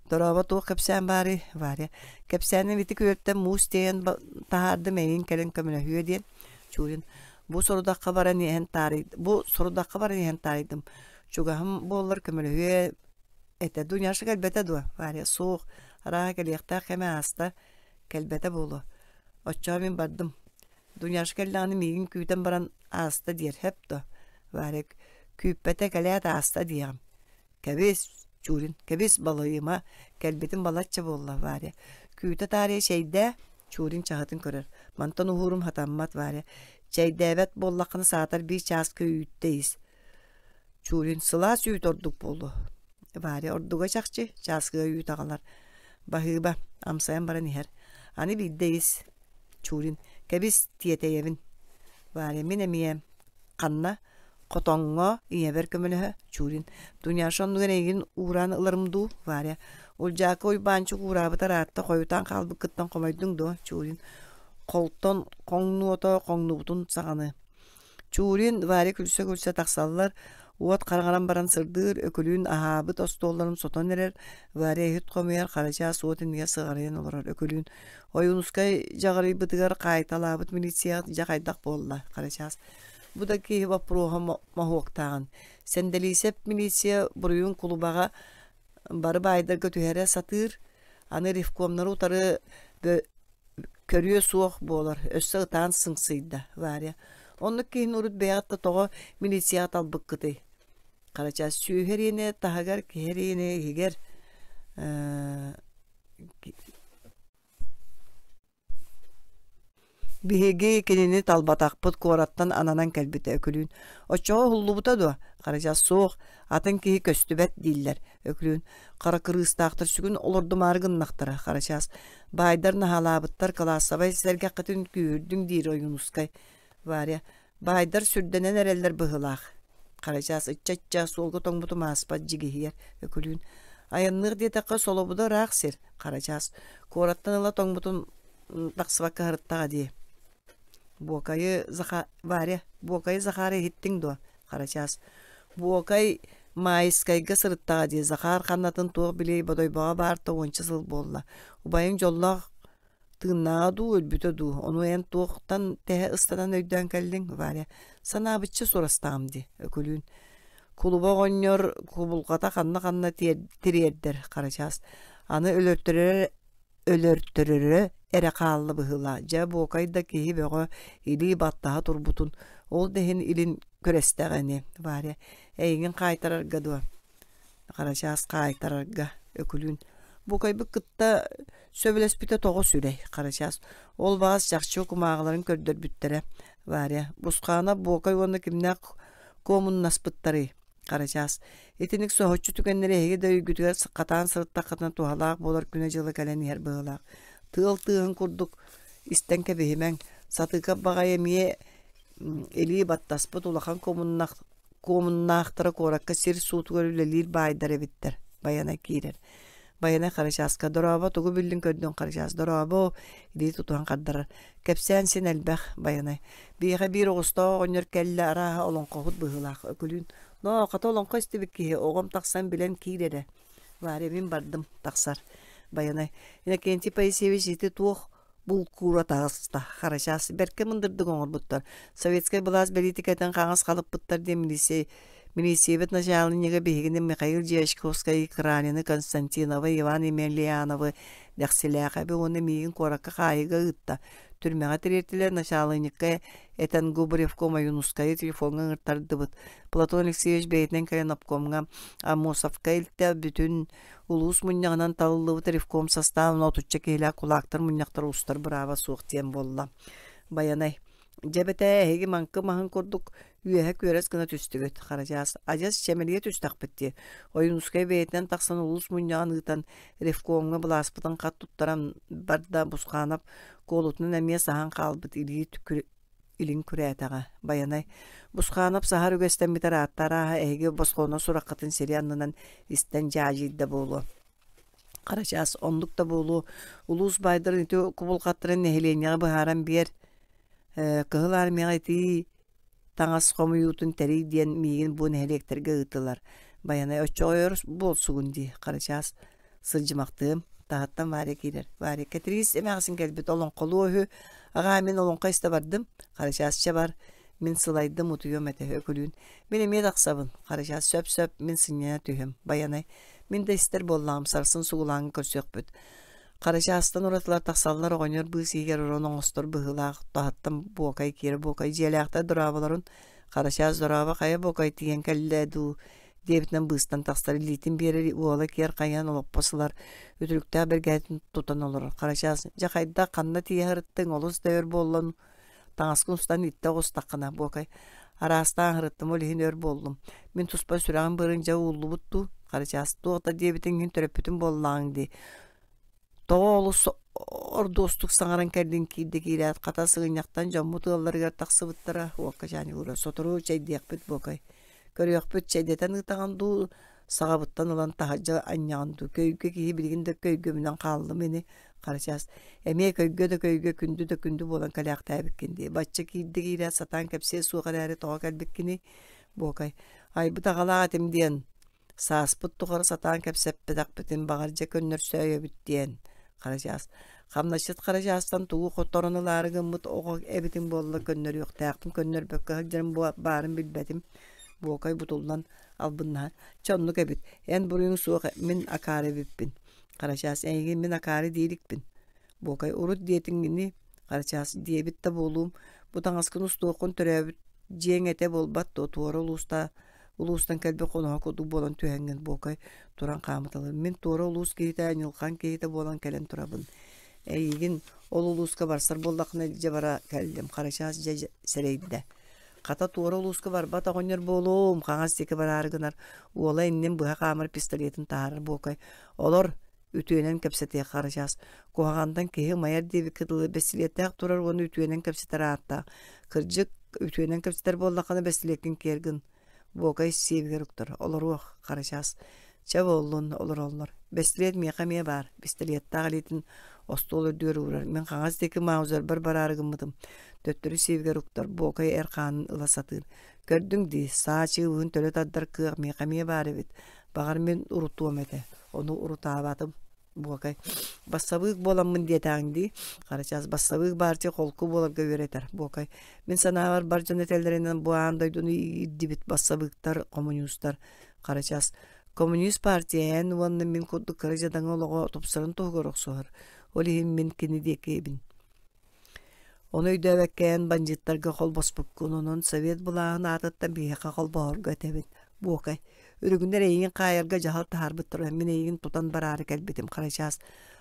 Дорообо туох кэпсээн баарый, Варя? Кэпсээним ити күөлтэн муус тиэйэн таһаардым эйигин кэлэн көмөлөһүө диэн. Чурин бу сорудахха баран иһэн таарый бу сорудахха баран иһэн таарыйдым. Чугаһым буоллар көмөлөһүө этэ. Дуняша кэлбэтэ дуо? Варя суох. Арааһа кэлиэхтээх кэмэ ааста. Кэлбэтэ буолуо. Оччоҕо мин бардым. Дуняша кэллэҕинэ миигин күүтэн баран ааста диэр сөп дуо? Варя күүппэтэ кэлээт ааста диэҕим. Кэбис, Чурин, кэбис балыйыма, кэлбитим балачча буолла, Варя. Күүтэ таарыйа чэйдээ, Чурин чаһытын көрөр. Мантан уһуурум хатаммат, Варя. Чэйдээбэт буоллаххына саатар биир чааска үүттэ ис. Чурин сылаас үүт ордук буолуо. Варя ордуга чахчы, чааскыга үүт аҕалар. Баһыыба, амсайан баран иһэр. Аны биирдэ ис. Чурин, кэбис, тиэтэйэбин. Варя, мин эмиэ. Ханна? Хотоҥҥо, ийэбэр көмөлөһө. Чурин, Дуняша оннугар эйигин уураан ыларым дуу? Варя, Улдьаака Уйбаанчык уураабыта ыраатта хойутаан хаалбыккыттан хомойдуҥ дуо? Чурин, Холтон хоҥнуото хоҥнубутун саҕаны. Чурин, Варя күлсэ-күлсэ тахсаллар, уот хараҥаран баран сырдыыр, Өкүлүүн аһаабыт остуолларын сотон эрэр, Варя иһит хомуйар, Харачаас уот иннигэр сыҕарыйан олорор. Өкүлүүн Ойуунускай дьаҕарыйбытыгар хаайталаабыт милицияҕыт дьэ хайдах буолла? Харачаас Бу да киһи боппуруоһа моһуоктааҕын. Сэндэлиисэп милиция буруйун кулубаҕа бары баайдарга түһэрэ сатыыр, аны ревкомнары утары көрүө суох буолар, өссө ытаан сыҥсыйда Варя. Оннук киһини урут бэйэҕит да тоҕо милицияҕа талбыккытый? Харачаас сүөһү эриэнэ таһыгар, киһи эриэнэ иһигэр Биһиги кинини талбатахпыт, куораттан ананан кэлбитэ Өкүлүүн. Оччоҕо уһуллубута дуо? Харачаас суох, атын киһи көстүбэт дииллэр. Өкүлүүн хара кырыыстаахтар сүгүн олордумаары гыннахтара. Харачаас баайдар наһаалаабыттар, кылаассабай сэргэххитин күүһүрдүҥ диир Ойуунускай. Варя баайдар сүрдэнэн эрэллэр быһыылаах. Харачаас ычча-ычча суолга тоҥмутум ааспат дьигиһийэр. Өкүлүүн айанныах диэтэххэ солобуда ыраах сир. Харачаас куораттан ыла тоҥмутун тахсыбакка сырыттаҕа дии. Буокайы Заха Варя, Буокайы Захары иһиттиҥ дуо? Харачаас. Буокай Маайыскайга сырыттаҕа дии. Захар ханнатын туох билиэй Бодойбоҕо баарта уонча сыл буолла. Убайыҥ дьоллоох тыыннааҕа дуу, өлбүтэ дуу? Ону эн туохтан тэһэ ыстанан өйдөөн кэллиҥ, Варя? Санаабычча сурастаҕым дии, Өкүлүүн. Кулуба оҕонньор кубулҕата ханна-ханна тириэрдэр, Харачаас. Аны өлөртөрөр өлөртөрөрө эрэ хаалла быһыылаах. Дьэ, Буокай да киһи бөҕө илии баттаһа турбутун, ол да иһин илин күрэстэҕэ ини, Варя, эйигин хаайтарарга дуо? Харачаас хаайтарарга, Өкүлүүн. Буокайбыт кытта сөбүлэспитэ тоҕо сүрэй, Харачаас. Ол баҕас чахчы кумааҕыларын көрдөрбүттэрэ, Варя. Бусхаана Буокай уонна кимнээх куомуннаспыттарый? Харачаас, итинник соһуччу түгэннэри эһиги да өйгүтүгэр хатаан сырыттаххытына туһалаах буолар күнэ-дьыла кэлэн иһэр быһыылаах. Тыал тыаһын курдук истэн кэбиһимэҥ. Сатыыкап баҕайы эмиэ илии баттаспыт улахан куомуннаахтара куоракка сир суутугар үлэлиир баайдар эбиттэр. Байанай киирэр. Байанай Харачааска «Дорообо, тугу биллиҥ көрдүҥ Харачаас, дорообо» илии тутуһан хардарар. Кэпсээн син элбэх, Байанай. Биһиэхэ биир оҕустоох оҕонньор кэллэ, арааһа олоҥхоһут быһыылаах. Өкүлүүн, ноо, хата олоҥхо истибит киһи, оҕом тахсан билэн киир эрэ. Варя, мин бардым, тахсар. Байанай, Иннокентий Поисеевич ити туох булкуура таҕыста. Харачаас бэркэ мындырдык оҥорбуттар. Советскай былаас бэлиитикэтин хаҥас халыппыттар диэн милиция Милициябит начаалынньыга биһигини Михаил Дьячковскай, Кранины, Константиновы, Иван Емельяновы, Дэхсилээхэби уонна миигин куоракка хаайыыга ыытта. Түрмэҕэ тириэртилэр, начаалынньыкка этэн Губаревка Ойуунускайы телефоҥҥа ыҥыртардыбыт. Платон Алексеевич бэйэтинэн кэлэн обкомҥа Аммосовка илтэ, бүтүн улуус мунньаҕынан талыллыбыт ревком састаабын отучча киһилээх кулаактар мунньахтара устар бырааба суох диэн буолла. Байанай Дьэ эбэтээ эһиги маҥкы маһын курдук үөһэ күөрэс гына түстүгүт, Харачаас адьас чэмэлийэ түстэхпит дии. Ойуунускай бэйэтинэн тахсан улуус мунньаҕын ыытан ревкомҥа былааспытын хат туттаран барда Бусханов куолутунан эмиэ саһан хаалбыт илии илин күрээтэҕэ. Байанай Бусханов саһар үгэстэммитэ ыраатта арааһа эһиги босхоно сураххытын сири аннынан истэн дьаадьыйда буолуо. Харачаас оннук да буолуо, улуус баайдарын ити кубулҕаттарын нэһилиэнньэҕэ быһааран биэр. Кыһыл Армияҕа итии таҥас хомуйуутун тэрий диэн миигин бу нэһилиэктэргэ ыыттылар. Байанай оччоҕо өр буолсугун дии, Харачаас сылдьымахтыым. Таһыттан Варя киирэр. Варя Кэтириис эмээхсин кэлбит олоҥхолуо үһү. Аҕаа мин олоҥхо истэ бардым. Харачаас чэ бар. Мин сылайдым утуйуом этэ Өкүлүүн. Мин эмиэ тахсабын. Харачаас сөп-сөп мин сынньана түһүм. Байанай мин да истэр буоллаҕым сарсын сугулааҥҥа көрсүөхпүт. Харачаастан уратылар тахсаллар оҕонньор быыс иһигэр орон оҥостор быһыылаах таһыттан Буокай киирэ Буокай дьиэлээхтэр дорооболорун Харачаас дорообо хайа Буокай тиийэн кэллэ дуу диэбитинэн быыстан тахсар илиитин биэрэр уола киэр хайан олоппос ылар үтүлүктээх бэргэһэтин тутан олорор Харачаас дьэ хайдах ханна тиийэ сырыттыҥ олус да өр буоллун таҥаскын устан иттэ оҕустаххына Буокай араастаан сырыттым ол иһин өр буоллум мин туспа сүрэҕим быарын дьэ ууллубут дуу Харачаас туох да диэбитиҥ иһин төрөппүтүм буоллаҕыҥ дии тоҕо олус ордуостук саҥаран кэллиҥ киирдэ киирээт хата сыгынньахтан дьоммут ыалларыгар тахсыбыттара уокка чаанньыгыра сотору чэйдиэхпит Буокай көрүөхпүт чэйдэтэн ыытаҕын дуу саҕабыттан ылан таһырдьа анньаҕын дуу көйгө киһи билигин да көйгөмүнэн хааллым ини Харачаас эмиэ көйгө да көйгө күндү да күндү буолан кэлээхтээбиккин дии бачча киирдэ киирээт сатаан кэпсиэ суох эрээри тоҕо кэлбиккиний Буокай айбыт аҕалаах этим диэн сааспыт тухары сатаан кэпсэппэтэхпитин баҕар дьэ көннөрсөөйөбүт диэн Харачаас хамначчыт Харачаастан тугу хоторон ылаары гыммыт оҕо эбитиҥ буолла көннөрүөхтээхпин көннөрбөккө сылдьарым баарын билбэтим Буокай бутуллан албыннаһар чэ оннук эбит эн буруйуҥ суох мин акаары эбиппин Харачаас эйигин мин акаары диирикпин Буокай урут диэтиҥ ини Харачаас диэбит да буолуум бу таҥаскын устуоххун төрөөбүт дьиэҥ этэ буолбат дуо туора улууста улуустан кэлбит хоноһо курдук буолан түһэҥҥин Буокай туран хаамыталыыр мин туора улуус киһитэ ньылхан киһитэ буолан кэлэн турабын эйигин ол улууска барсар буоллаххына илдьэ бара кэллим Харачаас дьэ сэрэйдэ Хата туора улууска барбат оҕонньор буолуом, хаҥас диэки бараары гынар, уола иннин быһа хаамар пистолетын таһаарар Буокай. Олор, үтүөнэн кэпсэтиэх Харачаас. Куһаҕантан киһи ымайар диэбиккэ дылы бэстилиэттээх турар уонна үтүөнэн кэпсэтэр ааттаах. Кырдьык, үтүөнэн кэпсэтэр буоллаххына бэстилиэккин киэр гын. Буокай сиэбигэр уктар. Олоруох, Харачаас. Чэ буоллун, олороллор. Бэстилиэт миэхэ эмиэ баар. Бэстилиэттээх илиитин остуол үрдүгэр уурар. Мин хаҥас диэки маузербар бараары гыммытым. Төттөрү сиэбигэр уктар. Буокай эр хаанын ыла сатыыр. Көрдүҥ дии, саа чыыбыһын төлө тардар кыах миэхэ эмиэ баар эбит. Баҕар мин урутуом этэ. Ону урутаабатым. Буокай. Бассабыык буоламмын диэтэҕиҥ дии. Харачаас бассабыык баартыйа холку буоларга үөрэтэр. Буокай. Мин санаабар бар дьон этэллэринэн бу аан дойдуну иирдибит бассабыыктар, хомуньуустар. Харачаас. Коммунист партия эн уонна мин курдук кыра дьадаҥы олоҕо тупсарын туһугар охсуһар. Ол иһин мин кини диэкибин. Ону өйдөөбөккө эн бандьыыттарга холбоспуккун, онон совет былааһын аатыттан биһиэхэ холбоһорго этэбин. Буокай, үрүҥнэр эйигин хаайарга дьаһал таһаарбыттара, мин эйигин тутан бараары кэлбитим, Харачаас.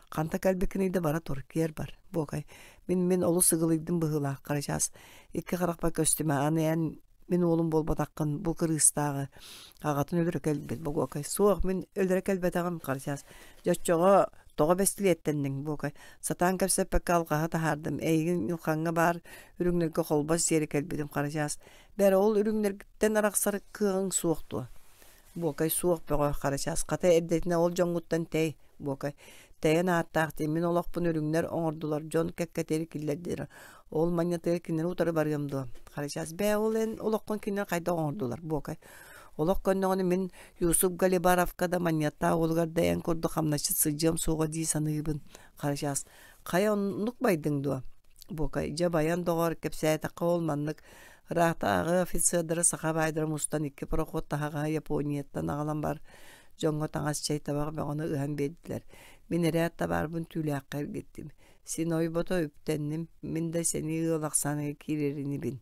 Ханта кэлбиккиний да бара тур, киэр бар. Буокай, мин мин олус ыгылыйдым быһыылаах, Харачаас. Икки харахпар көстүмэ, аны эн мин уолум буолбатаххын бу кырыыстааҕы аҕатын өлөрө кэлбит Богуокай суох мин өлөрө кэлбэтэҕим Харачаас дьэ оччоҕо тоҕо бэстилиэттэнниҥ Буокай сатаан кэпсэппэккэ алҕаһы таһаардым эйигин Ньылхаҥҥа баар үрүҥнэргэ холбос сиэри кэлбитим Харачаас бээрэ ол үрүҥнэргиттэн арахсар кыаҕыҥ суох дуо Буокай суох бөҕө Харачаас хата эрдэтинэ ол дьоҥҥуттан тэй Буокай тэйэн ааттаах дии мин олохпун үрүҥнэр оҥордулар дьон кэккэтигэр киллэрдилэр ол манньатыгар кинилэри утары барыам дуо Харачаас бээ ол эн олоххун кинилэр хайдах оҥордулар Буокай олох көннөҕүнэ мин Юсуп Галибаровка да манньыаттаах уолугар да эн курдук хамначчыт сылдьыам суоҕа дии саныыбын Харачаас хайа оннук байдыҥ дуо Буокай дьэ байан доҕор кэпсээтэххэ ол маннык Ыраахтааҕы офицердары саха баайдара мустан икки пароход таһаҕаһы Японияттан аҕалан бар дьоҥҥо таҥас чэй табах бөҕөнү ыһан биэрдилэр. Мин ирээт табаарбын түүлээххэ эргиттим. Син ойбото үптэнним, мин да сэнии ыал ахсааныгар киирэр инибин.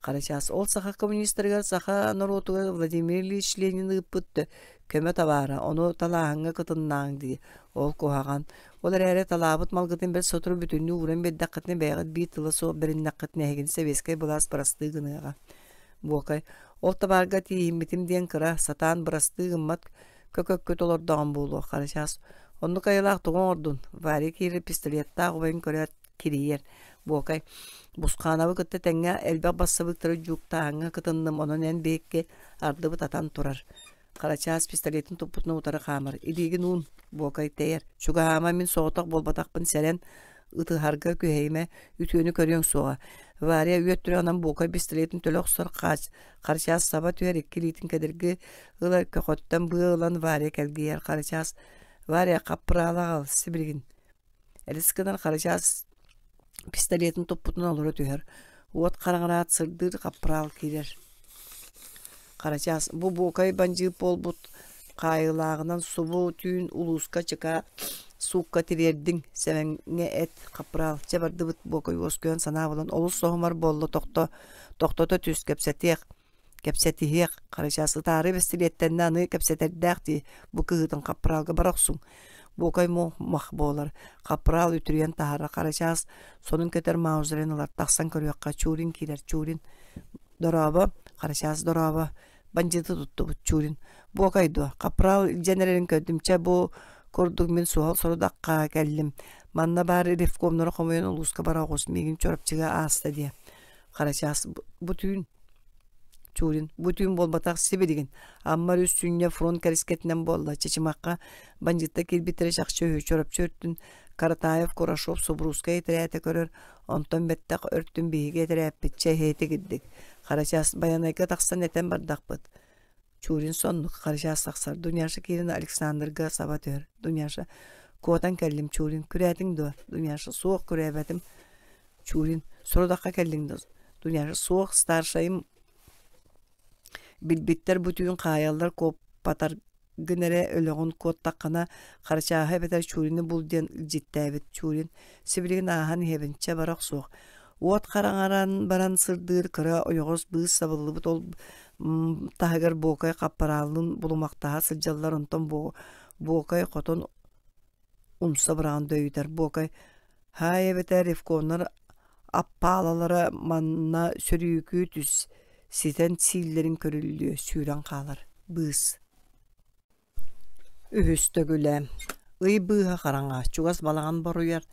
Харачаас ол саха коммунистарыгар саха норуотугар Владимир Ильич Ленин ыыппыт көмө табаара, ону талааһыҥҥа кытыннааҥ дии, ол куһаҕан. Ол эрээри талаабыт малгытын бэрт сотору бүтүннүү ууран биэрдэххитинэ бэйэҕит биир тыла суох бэриннэххитинэ эһигини сэбиэскэй былаас бырастыы гыныаҕа. Буокай, ол табаарга тииһиммитим диэн кыра, сатаан бырастыы гыммат көкөккүт олордоҕум буолуо, Харачаас. Оннук айылаах тугу оҥордун? Варя киирэр пистолеттаах убайын көрөөт кирийэр. Буокай, Бусхаанабы кытта тэҥҥэ элбэх бассабыыктары дьууктааһыҥҥа кытынным, онон эн биһикки ардыбыт атан турар. Харачаас пистолетын туппутунан утары хаамар. Илиигин уун, Буокай тэйэр. Чугаһаама, мин соҕотох буолбатахпын сэрэн. Ытыһарга күһэйимэ, үтүөнү көрүөҥ суоҕа. Варя үөт түрэҕинэн буокай бистилиэтин төлө охсор Харчаас саба түһэр икки илиитин кэдирги ылар көхөттөн быа ылан Варя кэлгийэр Харачаас Варя хаппыраалы аҕал сибилигин Элис гынар Харачаас пистолетын туппутунан олоро түһэр. Уот хараҥараат сырдыыр хаппыраал киирэр. Харачаас бу буокай бандьыыт буолбут хаайыылааҕынан субу түүн улууска чыка суукка тириэрдиҥ Сэмэҥҥэ эт хаппыраал чэ бардыбыт буокай уоскуйан санаа булан олус соһумар буолла тохто тохтото түс кэпсэтиэх Кэпсэтиһиэх, Харачаас ытаары бэстилиэттэннэ аны кэпсэтэрдээх дии, бу кыһыытын хаппыраалга бара охсуҥ. Буокай муох буолар, хаппыраал үтүрүйэн таһаарар, Харачаас сонун кэтэр маузерин ылар, тахсан көрүөххэ, Чурин киирэр, Чурин дорообо, Харачаас дорообо, бандьыыты туттубут, Чурин буокай дуо, хаппыраал илдьэн эрэрин көрдүм, чэ бу курдук мин суһал сорудахха кэллим, манна баар ревкомнары хомуйан улууска бара оҕус, миигин Чурапчыга ааста диэ. Харачаас бу түүн Чурин бу түүн буолбатах сибилигин Амма өрүс сүнньэ фронт кэрискэтинэн буолла Чычымахха бандьыыттар киирбиттэрэ чахчы үһү Чурапчы өртүн Каратаев Курашов Субуруускай этэрээтэ көрөр онтон бэттэх өртүн биһиги этэрээппит чэ эһиэтигирдик Харачаас Байанайга тахсан этэн бардахпыт Чурин соннук Харачаас тахсар Дуняша киирэн Александрга саба түһэр Дуняша куотан кэллим Чурин күрээтиҥ дуо Дуняша суох күрээбэтим Чурин сорудахха кэллиҥ да Дуняша суох старшайым билбиттэр бу түүн хаайаллар куоппатаргын эрэ өлөҕүн куоттаххына Харачааһы эбэтэр Чурины бул диэн илдьиттээбит Чурин сибилигин ааһан иһэбин чэ бара охсуох уот хараҥаран баран сырдыыр кыра ойоҕос быыс сабыллыбыт ол таһыгар Буокай хаппараалын булумахтаһа сылдьаллар онтон Буокай хотон умса быраҕан дөйүтэр Буокай Һаай эбэтэр ревкомнар аппаалалара манна сөрүүкүү түс, ситэн сииллэрин көрүллүө, сүүрэн хаалар быыс Үһүс төгүлэ Ый быыһа хараҥа, чугас балаҕан боруйар,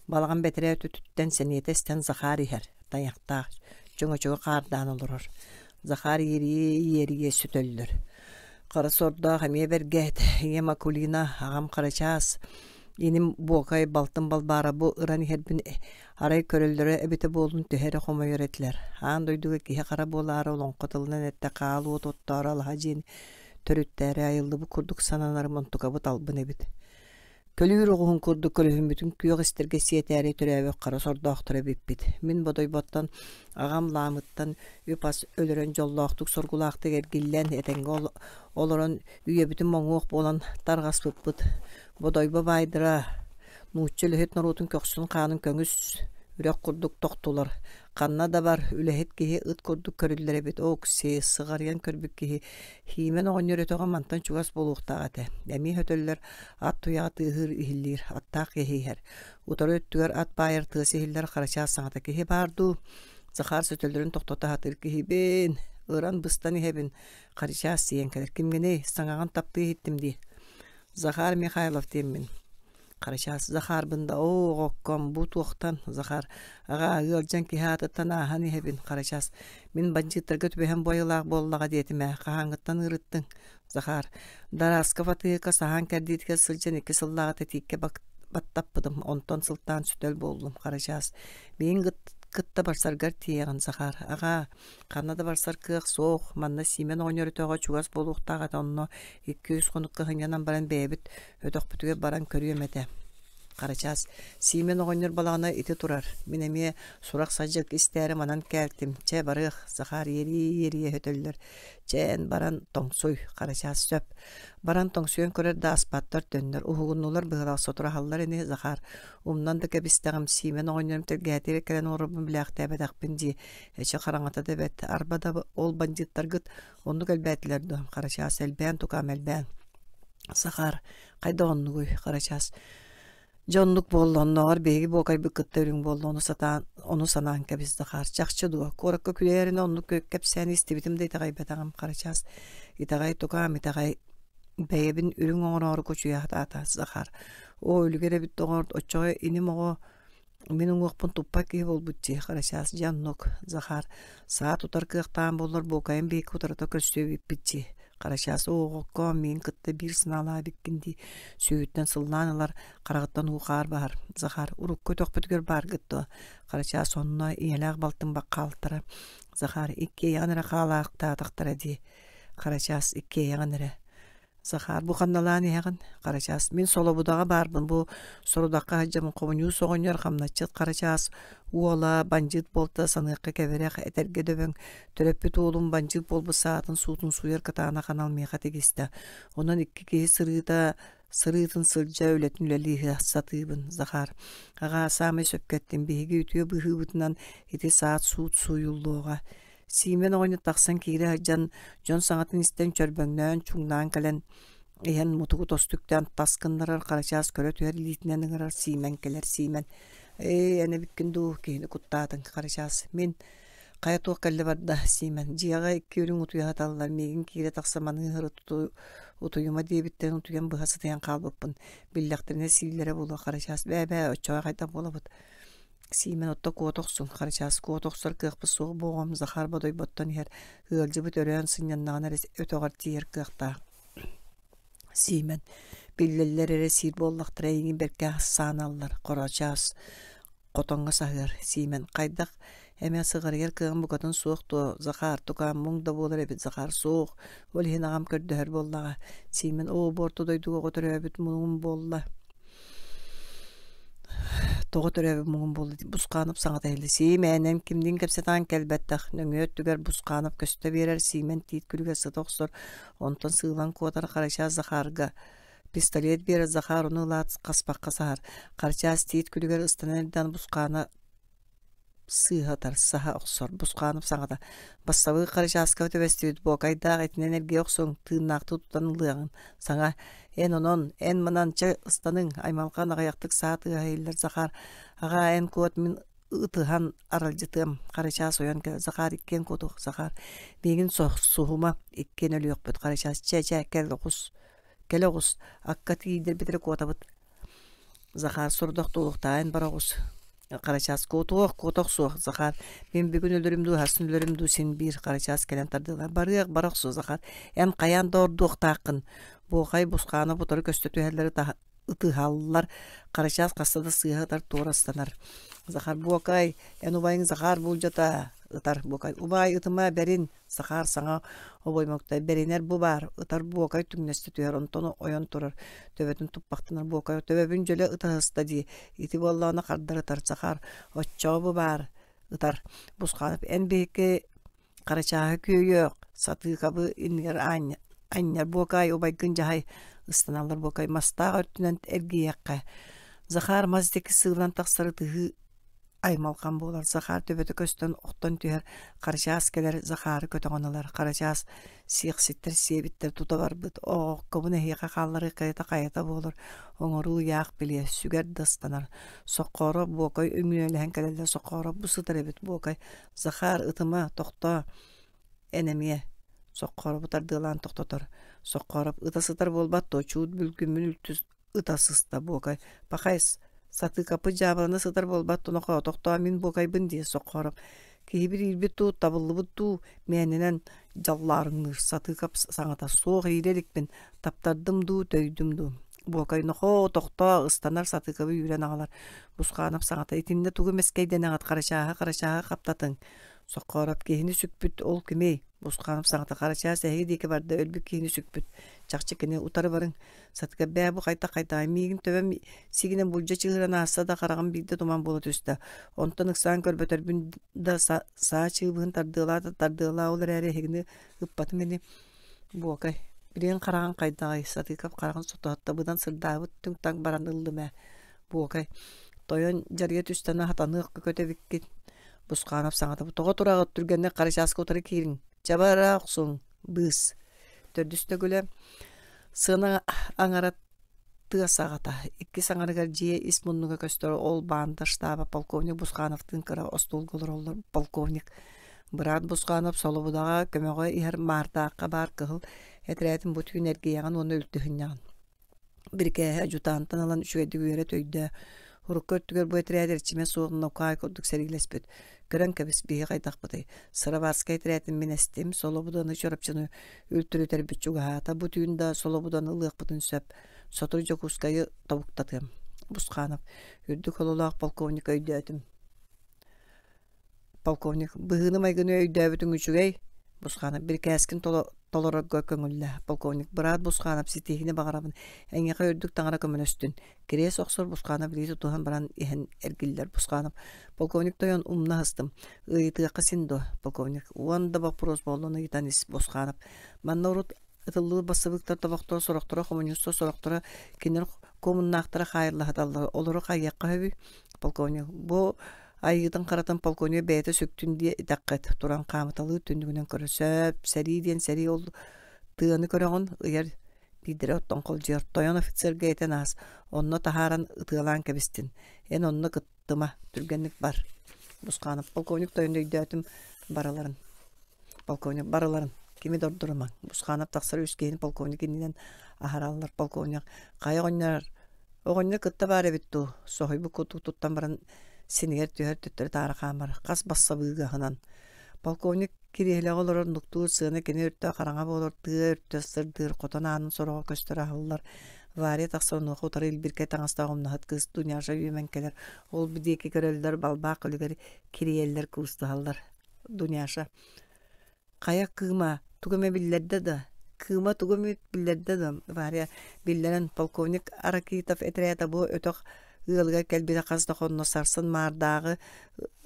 балаҕан бэтэрээ өттүттэн сэниэтэ эстэн Захар иһэр, тайахтаах, чөҥөчөгө хаардаан олорор. Захар иэрийэ-иэрийэ сүтэллэр. Хара сордоох эмиэ бэргээтэ, ийэм Акулина, аҕам Харачаас, Иним Буокай балтым Балбаара бу ыран иһэрбин арай көрөллөрө эбитэ буоллун төһө эрэ хомойор этилэр. Аан дойдуга киһи хара буолаары олоҥхо тылынан эттэ хаал уот оттоору алаһа дьиэни төрүттээри айыллыбыт курдук сананарым онтукабыт албын эбит. Көлүүр оҕуһун курдук көлөһүммүтүн күөх истэргэ сиэтээри төрөөбүт хара сордоохтор эбиппит. Мин Бодойботтон аҕам Лаамыттан үп-ас өлөрөн дьоллоохтук соргулаахтык эргиллэн этэҥҥэ олорон үйэбитин моҥуох буолан тарҕаспыппыт. Бодойбо баайдара нуучча үлэһит норуотун көхсүн хаанын көҥүс үрэх курдук тохтулар. Ханна да бар, үлэһит киһи ыт курдук көрүллэр эбит. Окси, сыҕарыйан көрбүт киһи Хиимэн оҕонньор өтөҕө мантан чугас буолуохтаах этэ. Эмиэ хөтөллөр, ат туйаҕа тыаһыыр иһиллиир, аттаах киһи иһэр. Утары өттүгэр ат баайар тыас иһиллэр, Харачаас саҥата киһи баар дуу? Захар сөтөллөрүн тохтото сатыыр киһибин, ыран быстан иһэбин. Харачаас сиэн кэлэр. Кимҥиний? Саҥаҕын таптыы иһиттим дии. Захар Михайлов диэммин. Харачаас Захарбын да оо оҕокком бу туохтан Захар аҕаа ыалдьан киһи аатыттан ааһан иһэбин Харачаас мин бандьыыттарга түбэһэн буойалаах буоллаҕа диэтим ээ хаһааҥҥыттан ыарыттыҥ Захар Дарасков атыыһыкка саһаан кэрдиитигэр сылдьан икки сыллааҕыта тииккэ баттаппытым онтон сылтаан сүтэл буоллум Харачаас миигин кытта барсаргар тиийэҕин Захар аҕаа Ханна да барсар кыах суох, манна Сиимэн оҕонньор өтөҕө чугас буолуохтаах этэ, онно икки-үс хонукка сынньанан баран бэйэбит өтөхпүтүгэр баран көрүөм этэ. Харачаас, Сиимэн оҕонньор балаҕана ити турар, мин эмиэ сурах-садьык истээри манан кээлтим, чэ барыах, Захар иэрийэ-иэрийэ өтөллөр, чэ эн баран тоҥсуй, Харачаас сөп. Баран тоҥсуйан көрөр да аспаттар төннөр, уһугуннулар быһыылаах сотураһаллар ини, Захар, умнан да кэбистэҕим, Сиимэн оҕонньорум тэлгэһэтигэр кэлэн олорорбун билээхтээбэтэхпин дии, Эчи хараҥата да эбэт, арба да ол бандьыыттаргыт оннук элбээтилэр дуо? Харачаас элбээн тукаам элбээн. Сахаар, хайдах оннугуй, Харачаас? Дьэ оннук буолла, оннооҕор биһиги буокайбыт кытта үрүҥ буолла, ону сатаан, ону санаан кэбис Захар. Чахчы дуо, куоракка күлээринэ оннук кэпсээни истибитим да итэҕэйбэтэҕим, Харачаас. Итэҕэй тукаам, итэҕэй. Бэйэбин үрүҥ оҥороору кучуйа сатаата Захар. Оо, үлүгэр эбит доҕоор, оччоҕо иним оҕо Мин уҥуохпун туппат киһи буолбут дии, Харачаас дьэ оннук, Захар, саа тутар кыахтаан буоллар буокайым биһикки утарыта көрсүө эбиппит дии. Харачаас оҕоккоон миин кытта биир санаалаах эбиккин дии сүүһүттэн сыллаан ылар, хараҕыттан уу-хаар баһар. Захар, урукку өтөхпүтүгэр бааргыт дуо? Харачаас онно ийэлээх балтым баккаалтара. Захар, иккиэйэҕин эрэ хаалаахтаатахтара дии. Харачаас, иккиэйэҕин эрэ. Захар, бу ханналаан иһэҕин? Харачаас, мин Солобудаҕа баарбын, бу сорудахха сылдьабын, хомуньуус оҕонньор хамначчыт Харачаас уола бандьыыт буолта саныахха кэбирэх, этэргэ дөбөҥ, төрөппүт уолум бандьыыт буолбут саатын суутун сууйар кытаанах анал миэхэ тигистэ. Онон икки киһи сырыыта сырыытын сылдьа үлэтин үлэлии сатыыбын, Захар. Аҕаа, саамай сөпкө эттим, биһиги үтүө быһыыбытынан ити саат суут сууйуллуоҕа. Сиимэн оҕонньор тахсан киирэ сылдьан, дьон саҥатын истэн чөрбөҥнөөн, чуҥнаан кэлэн иһэн мутугу тосту үктээн тас гыннарар, Харачаас көрө түһэр илиитинэн ыҥырар Сиимэн кэлэр Сиимэн «Ээ, эн эбиккин дуу, киһини куттаатыҥ, Харачаас, мин хайа туох кэллэ барда, Сиимэн, дьиэҕэ икки үрүҥ утуйа сыталлар, миигин киирэ тахса маныы сырыт утуйума диэбиттэрин утуйан быһа сытыйан хаалбыппын, биллэхтэринэ сииллэрэ буолуо, Харачаас, бээ-бээ, оччоҕо хайдах буолабыт Сиимэн отто куота охсун, Харачаас куота охсор кыахпыт суох буоҕум, Захар бодойботтон иһэр, ыалдьыбыт өрөөн сынньаннаҕына эрэ өтөҕөр тиийэр кыахтаах. Сиимэн, биллэллэр эрэ сиир буоллахтара эйигин бэркэ сааналлар, Хорочаас хотоҥҥо саһыар. Сиимэн, хайдах эмэ сыҕарыйар кыаҕым букатын суох дуо, Захар, тукаам муҥ да буолар эбит, Захар, суох, ол иһин аҕам көрдөһөр буоллаҕа. Сиимэн, оо, бу орто дойдуга оҕо төрөөбүт муҥум буолла Тоҕо төрөөбүт муҥум буолла дии Бусханов саҥата иһиллэ Сиимээнэн кимниин кэпсэтэҕин кэлбэттэх нөҥүө өттүгэр Бусханов көстө биэрэр Сиимэн тиит күлүгэр сыта охсор онтон сыылан куотар Харачаас Захарга пистолет биэрэр Захар ону ылаат хаспахха саһар Харачаас тиит күлүгэр ыстанан эрдэҕинэ Бусхана сыыһатар, саһа охсор Бусханов саҥата «Бассабыык Харачааскаба түбэстибит, буокайдаах итинэн эргийэ охсуҥ, тыыннаахтыы тутан ылыаҕыҥ» Саҥа «Эн онон, эн манан, чэ ыстаныҥ, аймалҕан аҕыйахтык саа тыаһа иһиллэр Захар, аҕаа эн куот, мин ытыһан аралдьытыам» Харачаас ойон кэлэр Захар иккиэн куотуох Захар «Миигин суһума, иккиэн өлүөхпүт Харачаас чэ чэ кэл оҕус, кэлэ оҕус, акка тиийдэрбит эрэ куотабыт Захар сордох туолуохтаайын бара оҕус Харачаас куотуох, куота охсуох Захар мин бүгүн өлөрүм дуу, сарсын өлөрүм дуу син биир Харачаас кэлэн тардыалаан барыах, бара охсуо Захар эн хайаан да ордуохтааххын Буохай Бусхаанап утары көстө түһэллэри ытыһаллар Харачаас хаста да сыыһа ытар туора ыстанар Захар Буокай эн убайыҥ Захар буулдьата ытар Буокай убаай ытыма бэрин Сахаар саҥа обоймокто бэринэр бу баар, ытар буокай түҥнэстэ түһэр, онтон ойон турар, төбөтүн туппахтанар буокай төбөбүн дьөлө ытаһыста дии, ити буоллаҕына хардар ытар Сахаар, оччоҕо бу баар, ытар Бусханов эн биһикки Харачааһы күөйүөх, сатыыкабы иннигэр анньар буокай убайгын дьаһай, ыстаналлар буокай мастаах өртүнэн эргийиэххэ. Захар мас диэки сыылан тахсар ытыһыы аймалҕан буолар Захар төбөтө көстөн охтон түһэр Харачаас кэлэр Захары көтөҕөн ылар Харачаас сиэхситтэр сиэбиттэр тута барбыт ооккобун эһиэхэ хаалларыы хайата хайата буолар оҥоруу ыйаах билиэ сүгэр да ыстанар Соккооро Буокай үҥүөлэһэн кэлэллэр Соккооро бу сытар эбит Буокай Захар ытыма тохтоо эн эмиэ Соккооробу тардыалаан тохтотор Соккоороп ыта сытар буолбат дуо чуут бүлгүммүн үлтү ыта сыста Буокай. Пахай, сатыыкаппыт дьаабылана сытар буолбат тонохоо, тохтоо мин Буокайбын дии соххоороп. Киһибит иирбит дуу, табыллыбыт дуу, мээнэнэн дьаллаарыҥныыр Сатыыкап саҥата суох иирэ иликпин, таптардым дуу, төйдүм дуу. Буокай нохоо, тохтоо, ыстанар Сатыыкабы үүрэн аҕалар. Бусхаанап саҥата итиннэ тугу мэскэйдэнэҕит Харачааһы, Харачааһы хаптатыҥ. Соххоороп киһини сүкпүт ол кимий? Бусхаанап саҥата Харачаас эһиги диэки барда өлбүт киһини сүкпүт. Чахчы кини утары барыҥ. Сатыга бээ бу хайдах-хайдаҕай миигин төбөм сигинэн булдьа чыһыыран ааста да хараҕым биирдэ туман буола түстэ. Онтон ыксаан көрбөтөрбүн да саа чыыбыһын тардыалаа да тардыалаа ол эрээри эһигини ыппатым ини. Буокай, билигин хараҕыҥ хайдаҕый? Сатыыкап хараҕын сотоһутта быдан сырдаабыт түҥ-таҥ баран ыллым ээ. Буокай, тойон дьарыйа түстэнэ хатаныах көкөт эбиккит. Бусханов саҥата тоҕо тураҕыт түргэнник Харачааска утары киириҥ. Чабара охсуҥ, быыс. Төрдүс төгүлэ Сыана аҥара тыа саҕата, иккис аҥарыгар дьиэ ис муннуга көстөр ол баанда штаба полковник Бусхановтыын кыра остуолга олороллор полковник быраат Бусханов Солобудаҕа көмөҕө иһэр Маардаахха баар кыһыл этэрээтин бу түүн эргийэҕин уонна үлтү сынньаҕын. Бирикээһи адьутантан ылан үчүгэйдик үөрэт өйдөө. Урукку өттүгэр бу этэрээт эрчимэ суох нокаай курдук сэриилэспит. Көрөн кэбис, биһи хайдахпытый? Сыроватскай этэрээтин мин эстим, Солобуданы Чурапчыны үлтүрүтэрбит чугаһаата. Бу түүн да Солобуданы ылыахпытын сөп. Сотору Дьокуускайы тобуктатыам. Бусханов. Үрдүк хололоох полковник өйдөөтүм. Полковник, быһыыны-майгыны өйдөөбүтүҥ үчүгэй. Бусханов, бирикээскин толорорго көҥүллээ. Полковник, быраат Бусханов, ситиһиини баҕарабын. Эйиэхэ үрдүк таҥара көмөлөстүн. Кириэс охсор Бусханов илии тутуһан баран иһэн эргиллэр Бусханов. Полковник тойон умна аһыстым. Ыйытыахха син дуо? Полковник, уон да боппуруос буоллун ыйытан ис Бусханов. Манна урут Ытыллыбыт бассабыыктар тобохторо сорохторо хомуньуустар, сорохторо кинилэр куомуннаахтара хаайыллаһыталлар. Олору хайыахха сөбүй? Полковник, бу айыытын-харатын полковник бэйэтэ сүктүн диэ итэххит. Туран хаамыталыы түннүгүнэн көрө сөп. Сэрии диэн сэрии ол тыаны көрөҕүн, ыйар биирдэрэ оттон холдьуйар. Тойон офицерга этэн аас, онно таһааран ытыалаан кэбистин. Эн онно кыттыма, түргэнник бар. Бусханов полковник тойон өйдөөтүм барыларын. Полковник барыларын кими да ордорумаҥ. Бусханов тахсар үс киһини полковник иннинэн аһараллар. Полковник хайа оҕонньор оҕонньор кытта баар эбит дуу соһуйбут курдук туттан баран синигэр түһэр төттөрү таара хаамар хас бассабыыга аһынан полковник кириэһилэҕэ олорор нуктуур сыана кини өртө хараҥа буолар тыа өртө сырдыыр хотон аанын сороҕо көстөр аһыллар Варя тахсан онуоха утары илбиркэй таҥастаах умнаһыт кыыс Дуняша үөмэн кэлэр ол бу диэки көрөллөр балбаах күлүгэр кирийэллэр куустуһаллар Дуняша «Хайа кыыма, тугу эмэ биллэрдэ да?» «Кыыма тугу эмэ биллэрдэ да?» Варя биллэрэн, полковник Аракитов этэрээтэ бу өтөх ыалыгар кэлбитэ хас да хонно сарсын маардааҕы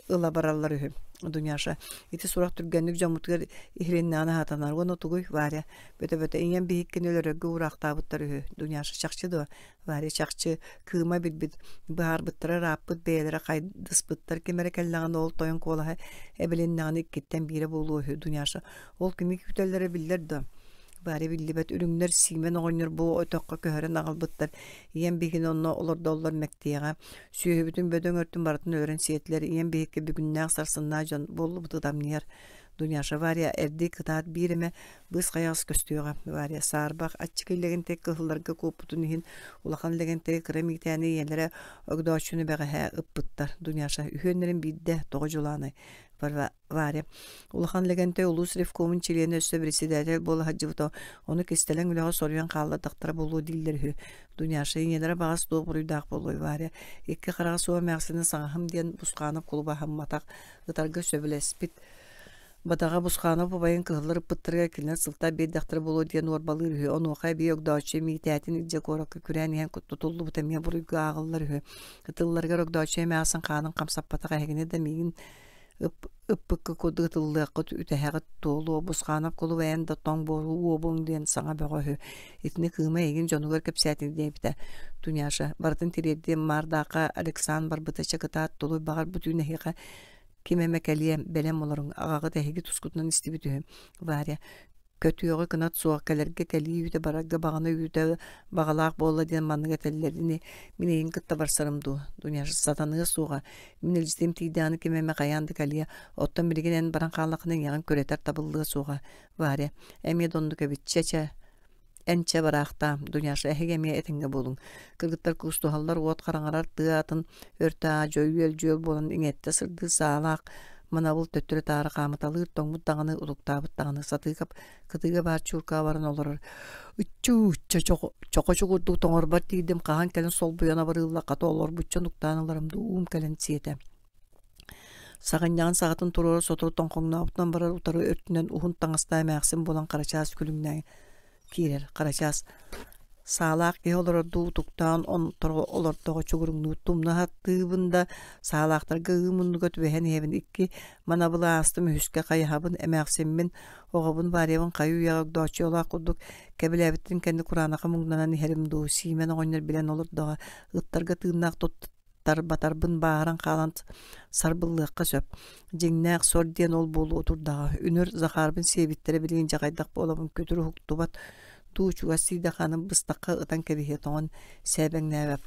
ыла бараллар үһү. Дуняша ити сурах түргэнник дьоммутугар иһилиннэҕинэ сатанар уонна тугуй Варя бөтө-бөтө ийэм биһиккини өлөрөргө уураахтаабыттар үһү. Дуняша чахчы дуо? Варя чахчы кыыма билбит, быһаарбыттара ырааппыт бэйэлэрэ хайдыспыттар ким эрэ кэллэҕинэ ол тойон куолаһа эбилиннэҕинэ иккиттэн биирэ буолуо үһү Дуняша ол кими күүтэллэрэ биллэр дуо Варя биллибэт үрүҥнэр Сиимэн оҕонньор бу өтөххө көһөрөн аҕалбыттар ийэм биһигини онно олордоллор мэктиэҕэ сүөһүбүтүн бөдөҥ өртүн барытын өлөрөн сиэтилэр ийэм биһикки бүгүннээх сарсыннаах дьон буоллубут ытамньыйар Дуняша Варя эрдий кытаат биир эмэ быыс-хайаҕас көстүөҕэ. Варя саарбах аччык Лэгэнтэй кыһылларга куоппутун иһин улахан Лэгэнтэй кыра Миитээни ийэлэрэ Огдооччуну бэҕэһээ ыппыттар. Дуняша үһүөннэрин биирдэ тоҕо дьулаанай? Варя улахан Лэгэнтэй улуус ревкомун чилиэнэ өссө председатель буола сылдьыбыта, ону кистэлэҥ үлэҕэ соруйан хааллардахтара буолуо дииллэр үһү. Дуняша ийэлэрэ баҕас туох буруйдаах буолуой Варя икки хараҕа суох эмээхсини саҥаһым диэн Бусханов кулуба аһымматах, ытарга сөбүлэспит. Бадаҕа Бусханов убайын кыһыллар ыппыттарыгар кинилэр сылтаан биэрдэхтэрэ буолуо диэн уорбалыыр үһү. Онуоха эбии Огдооччу Миитээтин илдьэ куоракка күрээн иһэн тутуллубута эмиэ буруйга ааҕыллар үһү. Ытылларыгар Огдооччу эмээхсин хаанын хамсаппатах эһигини да миигин ыппыкка курдук ытыллыаххыт үтэһэҕит туолуо Бусханов кулуба эн да тоҥ буолуу уобуҥ диэн саҥа бөҕө үһү. Итини кыыма эйигин дьонугар кэпсээтин диэбитэ. Дуняша барытын тириэрдиэн Маардаахха Александр барбыта чэ кытаат тулуй баҕар бу түүн эһиэхэ Ким эмэ кэлиэ, бэлэм олоруҥ, аҕаҕыт эһиги тускутунан истибит үһү. Варя, көтүөҕү кынат суох, кэлэргэ кэлии үүтэ, барарга баҕана үүтэ баҕалаах буолла диэн маннык этэллэр ини, мин эйигин кытта барсарым дуу? Дуня, сатаныа суоҕа, мин илдьитим тиийдэҕинэ ким эмэ хайаан да кэлиэ, оттон билигин эн баран хааллаххына ийэҕин күрэтэр табыллыа суоҕа. Варя, эмиэ да оннук эбит, чэ-чэ, Эн чэ бараахтаа, Дуняша, эһиги эмиэ этэҥҥэ буолуҥ. Кыргыттар куустуһаллар, уот хараҥарар, тыа атын өртө аа-дьуо үөл-дьүөл буолан иҥэттэ сырдыы саалаах манабыл төттөрү-таары хаамыталыыр, тоҥмут даҕаны, утуктаабыт даҕаны сатыыкап кытыыга баар чууркаҕа баран олорор. Ыччуу, чохочу курдук тоҥорбор тиийдим, хаһан кэлэн солбуйан абырыылла, хата олорбучча нуктаан ыларым дуу, уум кэлэн сиэтэ. Саҕынньаҕын саҕатын туруора сотору тоҥхоҥнообутунан барар утары өртүнэн уһун таҥастаах эмээхсин буолан Харачаас күлүҥнээн киирэр. Харачаас саалаах киһи олорордуу утуктаан онторо олордоҕо чугуруҥнуур тумна саттыыбын да саалаахтарга ыы муннуга түбэһэн иһэбин икки манабылы аастым үһүскэ хайаһабын эмээхсиммин оҕобун Варябын хайы-үйэҕэ огдооччуйалаах курдук кэбилээбиттэрин кэннэ кураанаха муҥнанан иһэрим дуу Сиимэн оҕонньор билэн олордоҕо ыттарга тыыннаах тут тарбатарбын бааһыран хаалан сарбыллыахха сөп. Дьиҥнээх сор диэн ол буолуо турдаҕа. Үнүр Захарбын сиэбиттэрэ билигин дьэ хайдах буолабын күтүр уһуктубат дуу чугас тиийдэххэ быстахха ытан кэбиһиэ тоҥон сээбэҥнээбэп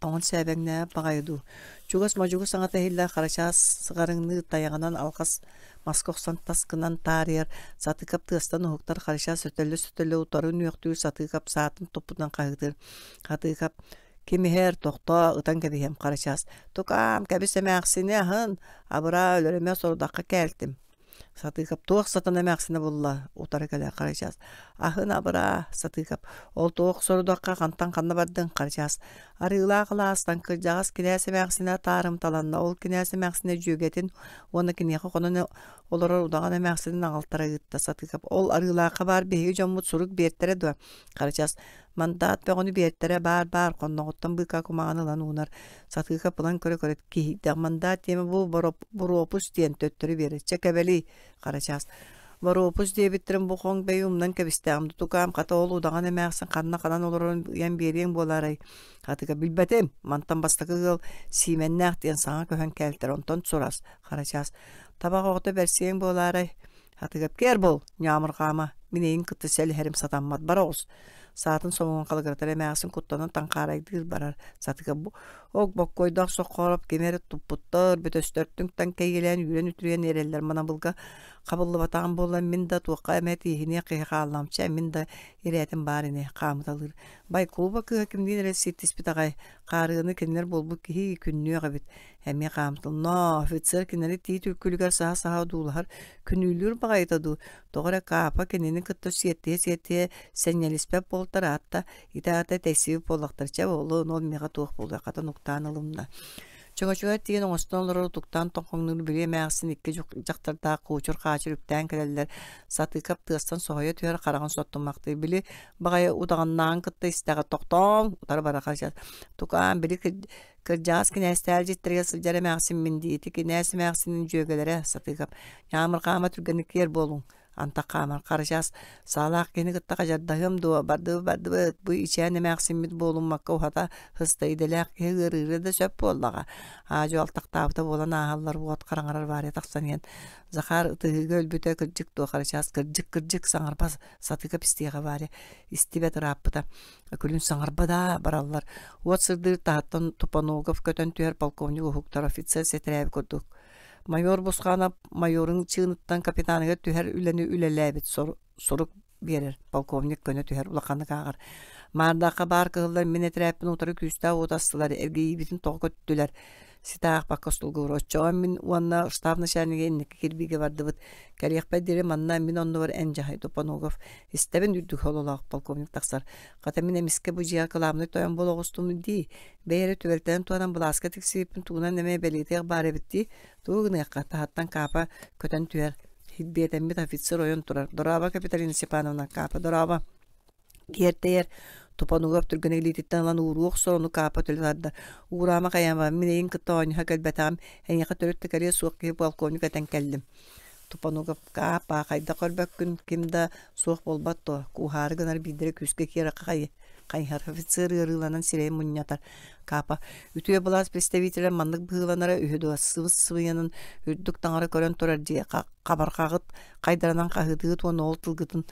тоҥон сээбэҥнээбэт баҕайы дуу. Чугас модьугу саҥата иһиллэр Харачаас сыҕарыҥныы тайаҕынан алҕас маска охсон тас гынан таарыйар, сатыыкап тыастан уһуктар Харачаас сөтөллө-сөтөллө утары үнүөхтүүр сатыыкап саатын туппутунан хаһыытыыр. Хатыыкап. Ким иһэр, тохтоо, ытан кэбиһиэм Харачаас. Тукаам, кэбис эмээхсини аһын, абыраа өлөрүмэ сорудахха кээлтим. Сатыыкап туох сатана эмээхсинэ булла, утары кэлэр Харачаас. Аһын абыраа, Сатыыкап. Ол туох сорудахха хантан ханна бардыҥ, Харачаас. Арыылаах алаастан кырдьаҕас кинээс эмээхсинэ таарымталанна. Ол кинээс эмээхсинэ дьүөгэтин уонна киниэхэ хонон олорор удаҕан эмээхсинин аҕалтара ыытта Сатыыкап. Ол Арыылаахха баар биһиги дьоммут сурук биэртэрэ дуо? Харачаас Мандаат бөҕөнү биэртэрэ баар-баар хонноҕуттан быыкаа кумаҕаны ылан уунар. Сатыыкап ылан көрө-көрө киһийдэх мандаат диэмэ бу боруопус диэн төттөрү биэрэр. Чэ кэбэлий, Харачаас. Боруопус диэбиттэрин бу хоҥ бэйи умнан кэбистэҕим. Тукаам хата ол удаҕан эмээхсин ханна ханан олорорун ыйан биэриэҥ буолаарай? Хатыга билбэтим. Мантан бастакы ыал Сиимэннээх диэн саҥа көһөн кэлтэр. Онтон сурас, Харачаас. Табах оҕото бэрсиэҥ буолаарай? Атыгап кээр буол, ньаамырҕаама, мин эйигин кытта сэлэһэрим сатаммат, бар оҕус. Саатын сомоҕун халыгыратар эмээхсин куттанан таҥхаарайдыыр барар. Сатыга ок боккуойдаах соххоороп кими эрэ туппуттар, бөтөстөртүҥ таҥкэйиэлээн үүрэн-үтүрүйэн эрэллэр манабылга хабыллыбатаҕым буоллар мин да туохха эмэ тииһиниэх киһи хааллаҕым чэ мин да ирээтим баар ини хаамыталыыр. Бай кулуба кыыһа кимниин эрэ сиэттиспит аҕай хаарыаны кинилэр буолбут киһи күннүөх эбит Эмиэ хаамтылноо, офицер кинини тиит үркүлүгэр саһа-саһа одуулаһар, күнүүлүүр баҕайыта дуу, тоҕо эрэ Каапа кинини кытта сиэттиһэ-сиэттиһэ сэнньэлиспэт буолтар аатта, ити аата тэйсибит буоллахтар, чэ буоллун, ол миэхэ туох буолуой, хата нуктаан ылымна. Чөҥөчүгэр тиийэн оҥостон олорор утуктаан тоҥхоҥнуур били эмээхсин икки дьахтардаах куучур-хаачыр үктээн кэлэллэр, Сатыыкап тыастан соһуйа түһэр хараҕын соттуммахтыы, били баҕайы удаҕаннааҕын кытта истэҕэ тохтооҥ, утары бара тукаан били Кырдьаҕас кинээстээх дьиттэригэр сылдьар эмээхсиммин дии, ити кинээс эмээхсинин дьүөгэлэрэ Сатыыкап «Ньаамырҕаама түргэнник киэр буолуҥ, антах хаамар Харачаас саалаах киһини кытта хадьардаһыам дуо, бардыбыт-бардыбыт, бу ичээн эмээхсиммит буолуммакка уһата сыста идэлээх киһи ыарыыра да сөп буоллаҕа» аа-дьуо алтахтаабыта буолан ааһаллар уот хараҥарар Варя тахсан иһэн Захар ытыһыыга өлбүтэ кырдьык дуо Харачаас кырдьык-кырдьык саҥарба Сатыыкап истиэҕэ Варя истибэт ырааппыта Күлүн саҥарба да бараллар. Уот сырдыыр таһыттан Тупоногов көтөн түһэр полковник уһуктар офицер сэтэрээбит курдук. Майор Бусханов майорун чыыныттан капитаныгар түһэр үлэни үлэлээбит сурук биэрэр. Полковник көнө түһэр улаханнык ааҕар. Маардаахха баар кыһыллар мин этэрээппин утары күүстээх уот астылар, эргийиибитин тоҕо көттүлэр. Ситэ аахпакка остуолга оччоҕо мин уонна штаб начальнига инники кирбиигэ бардыбыт. Кэлиэхпэр диэри манна мин оннубар эн дьаһай Тупоногов Истэбин үрдүк сололоох полковник тахсар. Хата мин эмискэ бу дьиэҕэ кылаабынай тойон буола оҕустум дии. Бэйэ эрэ түбэлтэнэн туһанан былааска тиксибиппин тугунан эмэ бэлиэтиэх баар эбит дии. Тугу гыныахха, таһыттан Каапа көтөн түһэр. Хилбиэтэммит офицер ойон турар. Дорообо, Капиталина Степановна, Каапа, дорообо. Киэртэйэр. Тупонугар түргэн илиититтэн ылан ууруох охсор, ону Каапа төлө тардар. Уураама хайаама, мин эйигин кытта оонньоһо кэлбэтэҕим, эйиэхэ төрүт да кэлиэ суох киһи полковник этэн кэллим. Тупонугов Каапа хайдах көрбөккүн, ким да суох буолбат дуо, кууһаары гынар биирдэрэ күүскэ киэр хайыһар офицер ыарыыланан сирэйин мунньатар. Каапа үтүө былаас представителэ маннык быһыыланара үһү дуо, сыбыс-сыбыйанан үрдүк таҥара көрөн турар дьиэ хабарҕаҕыт хайдарынан хаһыытыгыт уонна ол тылгытын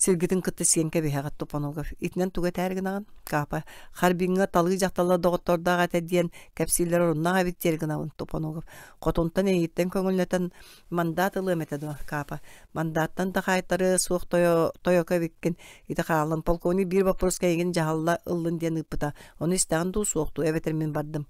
Сиргитин кытта сиэн кэбиһэҕит Тупоногов. Итинэн тугу этээри гынаҕын? Каапа. Харбиҥҥа талыы дьахталлар доҕоттордоох этэ диэн кэпсииллэр оруннаах эбит диэри гынабын Тупоногов. Хотунтан эйигиттэн көҥүллэтэн мандаат ылыам этэ дуо? Каапа. Мандааттан да хаайтарыа суох тойо, тойоко эбиккин. Ити хааллын. Полковник биир боппуруоска эйигин дьаһалла ыллын диэн ыыппыта. Ону истэҕин дуу суох дуу эбэтэр мин бардым.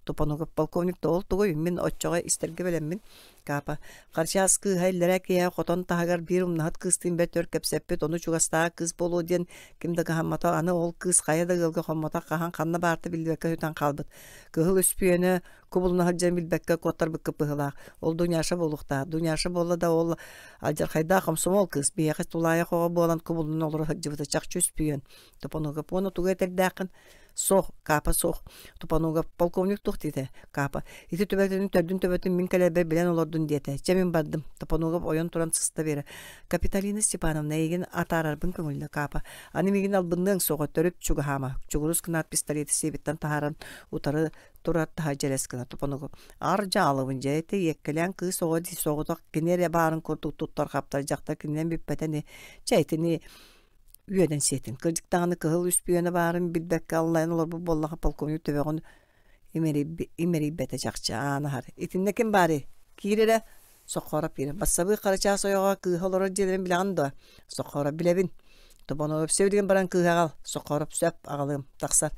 Тупоногов полковник да ол тугуй, мин оччоҕо истэргэ бэлэммин. Каапа Харчаас кыыһа иллэрээ киэһэ хотон таһыгар биир умнаһыт кыыстыын бэрт өр кэпсэппит, ону чугастааҕы кыыс буолуо диэн ким да кыһаммата, аны ол кыыс хайа да ыалга хоммотох хаһан ханна баарта биллибэккэ сүтэн хаалбыт. Кыһыл үспүйэнэ кубулуна сылдьан билбэккэ куоттарбыкка быһыылаах. Ол Дуняша буолуохтаах. Дуняша буолла да ол алдьархайдаах хомсомуол кыыс биһиэхэ тулаайах оҕо буолан кубулунан олоро сылдьыбыта чахчы үспүйүөн. Тупоногов уонна тугу этэрдээххин Суох, Каапа суох. Тупануга полковник туох диэтэ? Каапа, ити түбэлтэтин төрдүн төбөтүн мин кэлэрбэр билэн олордун диэтэ. Чэ мин бардым. Тупанугов ойон туран сыста биэрэ. Капиталина Степановна эйигин атаарарбын көҥүллэ Каапа. Аны миигин албынныаҥ суоҕа төрүт чугаһаама. Чугурус гынаат пистолеты сиэбиттэн таһааран утары турар таһа дьэлэс гына Тупанугов. Ар дьаалыбын дьэ ити иэккэлээн кыыс оҕо дии соҕотох кини эрэ баарын курдук туттар-хаптар дьахтар кининэн бүппэтэ ини. Чэ итини үөдэн сиэтин. Кырдьык даҕаны кыһыл үспүйүөнэ баарын билбэккэ аллайан олорбут буоллаха полковник төбөҕүн имэрийбэтэ чахчы аан аһар. Итиннэ ким баарый? Киир эрэ. Соххоороп киирэр. Бассабыык Харачаас ойоҕо кыыһа олорор дьиэлэрин билэҕин дуо? Соххоороп билэбин. Тобоноруоп сөп билигин баран кыыһы аҕал. Соххоороп сөп аҕалыам. Тахсар.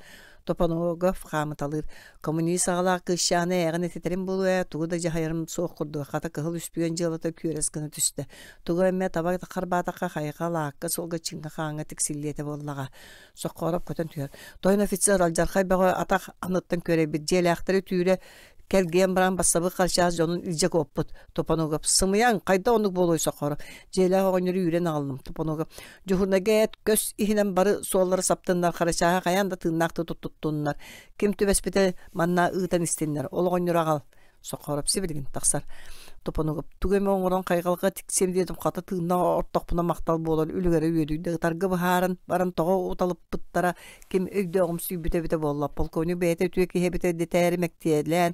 Топоногов хаамыталыыр. Коммунист аҕалаах кыысчааны ээҕин этитэрим буолуо ээ, тугу да дьаһайарым суох курдуга. Хата кыһыл үспүйүөн дьыалата күөрэс гына түстэ. Тугу эмэ таба харбаатахха хайҕал аакка суолга чыҥха-хааҥҥа тиксиллиэ этэ буоллаҕа. Соккоороп көтөн түһэр. Тойон офицер алдьархай бөҕө атах аныттан күөрэйбит дьиэлээхтэри түүрэ кэлгийэн баран бассабык харчаас дьонун илдьэ куоппут. Топоногов сымыйаҥ хайда оннук буолуой Соккоороп дьиэлээх оҕонньору үүрэн аҕаллым. Топоногов дьуһурнайга эт көс иһинэн бары суоллары саптыннар харачааһы хайаан да тыыннаах туттуннар. Ким түбэспитэ манна ыытан истиннэр. Ол оҕонньору аҕал. Сокоороп сибилигин тахсар. Топонугап тугу эмэ оҥорон хайҕалга тиксиэм диэтим хата тыыннаах ортохпуна махтал буолар үлүгэрэ үөдүйдэ ытарга быһааран баран тоҕо уталыппыттара ким өйдөөҕүмсүйбүтэ эбитэ буолла полковник бэйэтэ үтүө киһи эбитэ дэтээри мэктиэлээн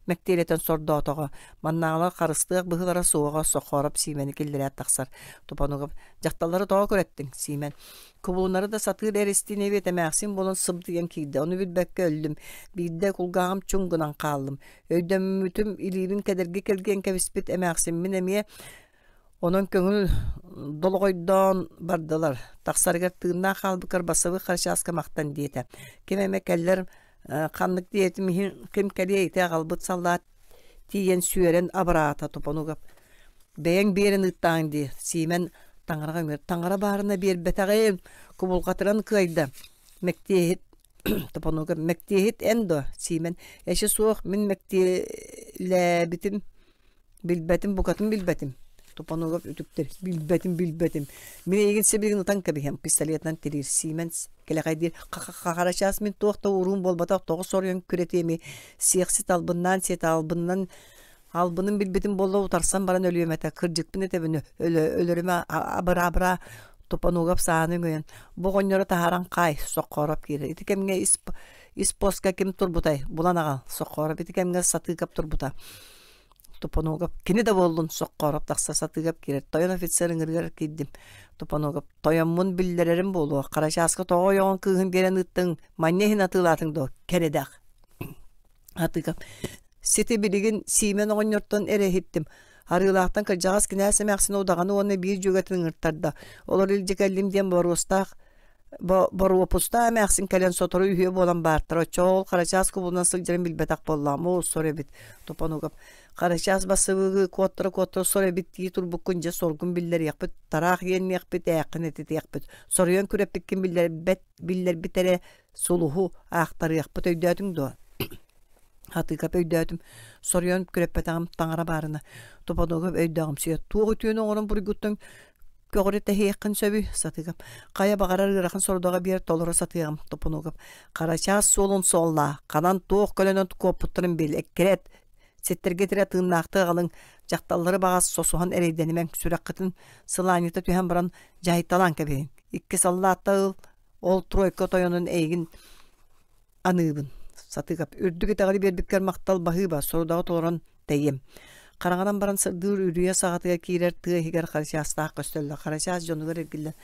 мэктиэлэтэн сордоотоҕо маннааҕылар харыстыах быһыылара суоҕа Сокоороп Сиимэни киллэрээт тахсар Топонугап дьахталлары тоҕо күрэттиҥ Сиимэн Кубулунары да сатыыр эристиин эбит эмээхсин буолан сыбдыйан киирдэ. Ону билбэккэ өллүм. Биирдэ кулгааҕым чуҥ гынан хааллым. Өйдөммүтүм илиибин кэдэрги кэлгиэн кэбиспит эмээхсиммин эмиэ онон көҥүл долоҕойдоон бардылар. Тахсарыгар тыыннаах хаалбыккар бассабык харчааска махтан диэтэ. Ким эмэ кэллэр ханнык диэтим иһин ким кэлиэ ити аҕалбыт саллаат тиийэн сүөрэн абыраата Топонугап. Бэйэҥ биэрэн ыыттааҥ дии, Сиимэн таҥараҕа үҥэр. Таҥара баарына биэрбэтэҕим, кубулҕатыран кыайда. Мэктиэһит Топонугап мэктиэһит эн дуо? Сиимэн эчи суох, мин мэктиэлээбитим Билбэтим, букатын билбэтим. Тупаногов үтүктэр. Билбэтим, билбэтим. Мин эйигин сибилигин ытан кэбиһэм, пистолетынан тириир. Сиимэн кэлэҕэйдиир. Ха-ха-харачаас мин туох да уруум буолбатах, тоҕо соруйан күрэтиэмий? Сиэхсит албыннаан сиэтэ албынынан албынын билбитим буолла утарсан баран өлүөм этэ. Кырдьыкпын этэбин, өлө өлөрүмэ абыра-абыра Тупаногов сааны өҥөйөн, бу оҕонньору таһааран хаай, Соккоороп киирэр. Ити кэмҥэ ис, ис поска ким турбутай? Булан аҕал. Соккоороп ити кэмҥэ Сатыыкап турбута. Тупоногов кини да буоллун Соккоороп тахса сатыыгап киирэр тойон офицер ыҥырыгар киирдим Тупоногов тойоммун биллэрэрим буолуо Харачааска тоҕо ойоҕун кыыһын биэрэн ыыттыҥ манньа иһин атыылаатыҥ дуо кэрэдэх Атыыкап сити билигин Сиимэн оҕонньортон эрэ иһиттим Арыылаахтан кырдьаҕас кинээс эмээхсин удаҕаны уонна биир дьүөгэтин ыҥыртарда олор илдьэ кэллим диэн боруостаах Боруопустаах эмээхсин кэлэн сотору үһүө буолан баартара, оччоҕо ол Харачаас кубулунан сылдьарын билбэтэх буоллаҕым, оо, сор эбит, Тупанугап. Харачаас бассабыыгы куоттара-куоттара сор эбит дии турбуккун дьэ соргун биллэриэхпит, тараах иэнниэхпит, ээххин этитиэхпит. Соруйан күрэппиккин биллэрбэт, биллэрбит эрэ сулуһу аахтарыахпыт өйдөөтүҥ дуо? Хатыыкап өйдөөтүм, соруйан күрэппэтэҕим таҥара баарына. Тупанугап өйдөөҕүмсүйэ туох үтүөнү оҥорон буруйгуттан көҕүрэтэһиэххин сөбүй Сатыгам. Хайа баҕарар ыарахан сорудаҕы биэр толоро сатыаҕым Топунугап. Харачаас суолун суоллаа, ханан туох көлөнөн куоппуттарын бил, эккирэт. Ситтэргэ тирэ тыыннаахтыы аҕалыҥ, дьахталлары баҕас сосуһан эрэйдэнимэҥ, сүрэххитин сылаанньыта түһэн баран дьаһайталаан кэбиһиҥ. Икки саллаатта ыл, ол тройка тойонун эйигин аныыбын. Сатыыкап үрдүк итэҕэли биэрбиккэр махтал баһыыба, сорудаҕы толорон тэйиэм. Хараҥаран баран сырдыыр үрүйэ саҕатыгар киирэр тыа иһигэр Харачаастаах көстөллөр. Харачаас дьонугар эргиллэн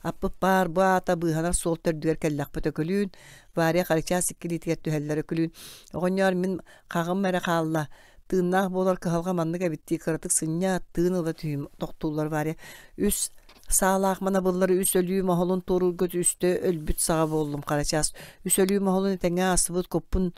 аппыт баар бу аата быыһанар суол төрдүгэр кэллэхпит Өкүлүүн, Варя Харачаас иккилиитигэр түһэллэр Өкүлүүн. Оҕонньоор мин хаҕым эрэ хаалла. Тыыннаах буолар кыһалҕа маннык эбит дии кыратык сынньаат, тыын ыла түһүүм тохтууллар Варя. Үс саалаах манабыллар үс өлүү моһолун туоруурга үстэ өлбүт саҕа буоллум Харачаас. Үс өлүү моһолун этэҥҥэ ааспыт куппун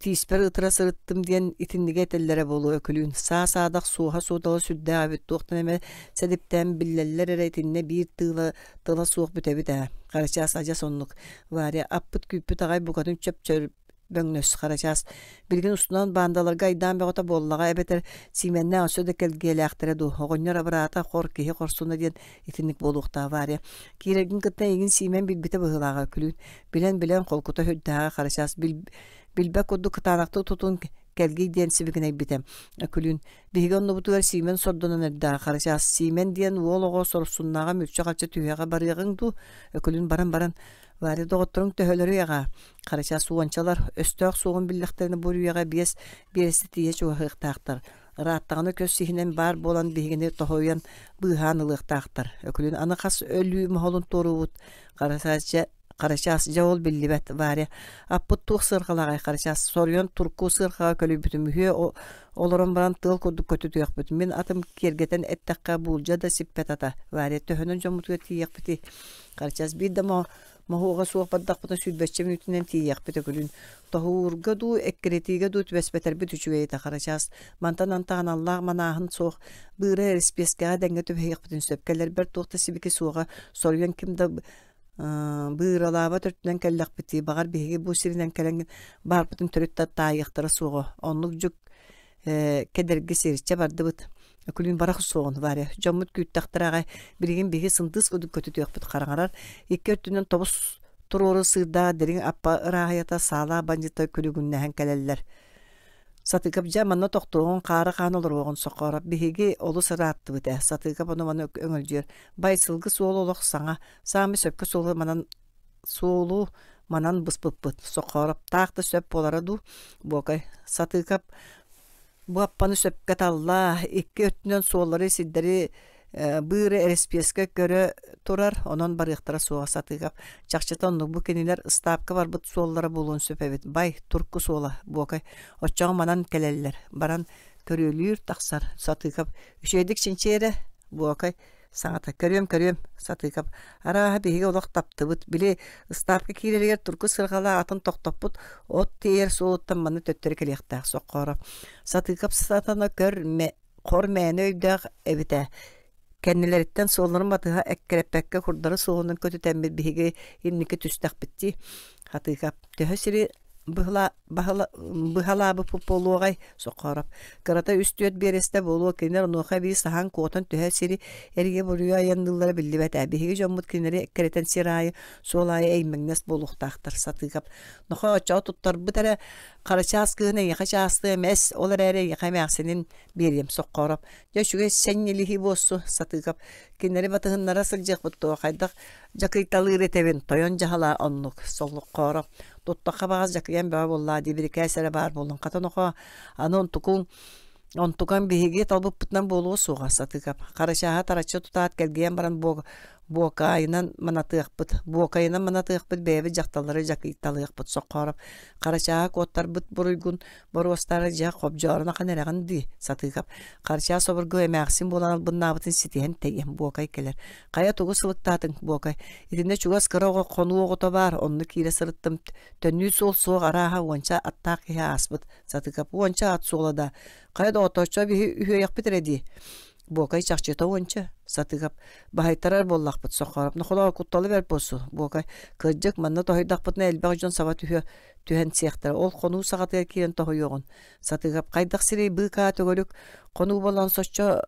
тииспэр ытыра сырыттым диэн итинниги этэллэрэ буолуо Өкүлүүн. Саа-саадах суоһа-суодала сүрдээх эбит туохтан эмэ сэдиптээн биллэллэр эрэ итиннэ биир тыла тыла суох бүтэбит ээ. Харачаас адьас оннук. Варя аппыт күүппүт аҕай букатын чөп-чөрп бөҥнөс Харачаас билигин устунан баандаларга айдаан бөҕөтө буоллаҕа эбэтэр Сиимэннээх өссө да кэлгиэлээхтэрэ дуу оҕонньор абыраата хор киһи хорсуна диэн итинник буолуохтаах Варя киирэргин кытта эйигин Сиимэн билбитэ быһыылааҕа күлүүн билэн-билэн холкута сүрдээҕэ Харачаас билбэт курдук кытаанахтык тутун кэлгий диэн сибигинэйбитэ Өкүлүүн биһиги оннубутугар Сиимэн сордонон эрдэҕэ Харачаас Сиимэн диэн уол оҕо сорсуннааҕа мүлчү-халчы түһүөҕэ барыаҕыҥ дуу Өкүлүүн баран-баран Варя доҕотторуҥ төһөлөрүй аҕаа Харачаас уончалар өстөөх суоҕун биллэхтэринэ бу үрүйэҕэ биэс биэрэстэ тиийэ чугаһыахтаахтар. Ырааттаҕына көс сиһинэн баар буолан биһигини тоһуйан быыһаан ылыахтаахтар. Өкүлүн аны хас өлүү моһолун туоруубут. Харачаас дьэ Харачаас дьэ ол биллибэт Варя аппыт туох сыарҕалааҕай Харачаас соруйан турку сыарҕаҕа көлүйбүтүм үһүө олорон баран тыал курдук көтүтүөхпүт мин атым киэргэтэн эттэххэ буулдьа да сиппэт ата Варя төһөнөн дьоммутугар тиийиэхпитий Харачаас биир да мо. Моһуога суох бардахпытына сүүрбэччэ мүнүүтүнэн тиийиэхпит Өкүлүүн. Тоһуурга дуу, эккирэтиигэ дуу түбэспэтэрбит үчүгэй этэ Харачаас. Мантан антах аналлаах манааһын суох. Быыра эрэспиэскэҕэ дэҥҥэ түбэһиэхпитин сөп. Кэлэрбэр туох да сибики суоҕа. Соруйан ким да быыралаабат өртүнэн кэллэхпитий, баҕар биһиги бу сиринэн кэлэн баарбытын төрүт да таайыахтара суоҕа. Оннук дьук кэдэрги сириччэ бардыбыт. Өкүлүүн барах суоҕун Варя. Дьоммут күүттэхтэрэ аҕай. Билигин биһиги сындыыс курдук көтүтүөхпүт хараҥарар. Икки өттүнэн тобус туруору сыырдаах дириҥ аппа ырааһыйата саалаах бандьыыттар күлүгүннэһэн кэлэллэр. Сатыыкап дьэ манна тохтуоҕуҥ, хаары хаан олоруоҕун Сокоороп. Биһиги олус ырааттыбыт ээ. Сатыыкап ону-маны өҥөлдьүйэр. Бай сылгы суола олох саҥа. Саамай сөпкө суолу манан суолу манан быспыппыт. Сокоороп таах да сөп буолара дуу? Буокай. Сатыыкап бу аппаны сөпкө талла. Икки өттүнэн суоллары сирдэри быыры эрэспиэскэ көрө турар, онон барыахтара суоҕа Сатыыкап. Чахчыта оннук бу кинилэр ыстаапка барбыт суоллара буолуон сөп эбит. Бай, турку суола, Буокай. Оччоҕо манан кэлэллэр. Баран көрүөлүүр тахсар. Сатыыкап. Үчүгэйдик чинчийэрэ, Буокай. Саҥата көрүөм, көрүөм, Сатыыкап. Арааһа биһиги олох таптыбыт. Били ыстаапка киирэригэр турку сырҕалаах атын тохтоппут от тиэйэр суолуттан манна төттөрү кэлиэхтээх Соккооро. Сатыыкап сатана көр хор мээнэ өйдөөх эбит ээ. Кэннилэриттэн суолларын батыһа эккирэппэккэ курдары суолунан көтүтэммит биһиги инники түстэхпит дии. Хатыыкап төһө сири быһала, баһыла, быһалаабыппыт буолуоҕай Сокоороп. Кырата үс-түөрт биэрэстэ буолуо кинилэр онуоха эбии саһан куотан төһө сири эрийэ-буруйа айанныыллара биллибэт ээ. Биһиги дьоммут кинилэри эккирэтэн сир аайы, суол аайы эймэҥнэс буолуохтаахтар Сатыыкап. Нохоо оччоҕо туттарбыт эрэ Харачаас кыыһын эйиэхэ чаастыам эс, ол эрээри эйиэхэ эмээхсинин биэриэм Соккоороп. Дьэ үчүгэй сэнньилиһии буолсу, Сатыыкап. Кинилэри батыһыннара сылдьыахпыт дуо, хайдах дьакыйталыыр этэбин, тойон дьаһала оннук, Соллоххоороп. Туттахха баҕас дьакыйан бөҕө буоллаа дии, бирикээс эрэ баар буоллун. Хата нохоо, аны онтукуҥ Онтукаҥ биһиги талбыппытынан буолуо суоҕа, Сатыыкап. Харачааһы тараччы тутаат кэлгийэн баран буокаайынан манатыахпыт, буокайынан манатыахпыт, бэйэбит дьахталлары дьакыйталыахпыт Соккоороп Харачааһы куоттарбыт буруйгун боруостаары дьэ хобдьоорун ахан эрэҕин дии, Сатыыкап. Харачаас обургу эмээхсин буолан албыннаабытын ситиһэн тэйиэм, Буокай кэлэр. Хайа тугу сылыктаатыҥ, Буокай? Итиннэ чугас кыра оҕо хонуу оҕото баар, онно киирэ сырыттым. Төннүү суол суох арааһа уонча аттаах киһи ааспыт. Сатыыкап уонча ат суола да. Хайа доҕотооччо биһи үһүөйэхпит эрэ дии. Буокай чахчыта уонча, Сатыыкап, баһыйтарар буоллахпыт, Соххоороп, нохолоо кутталы бэрт буолсу, Буокай, кырдьык, манна тоһуйдахпытына элбэх дьон саба түһүө түһэн сиэхтэрэ, ол хонуу саҕатыгар киирэн тоһуйуоҕун. Сатыыкап, хайдах сирэй быыкаа төгүрүк, хонуу буолан соччо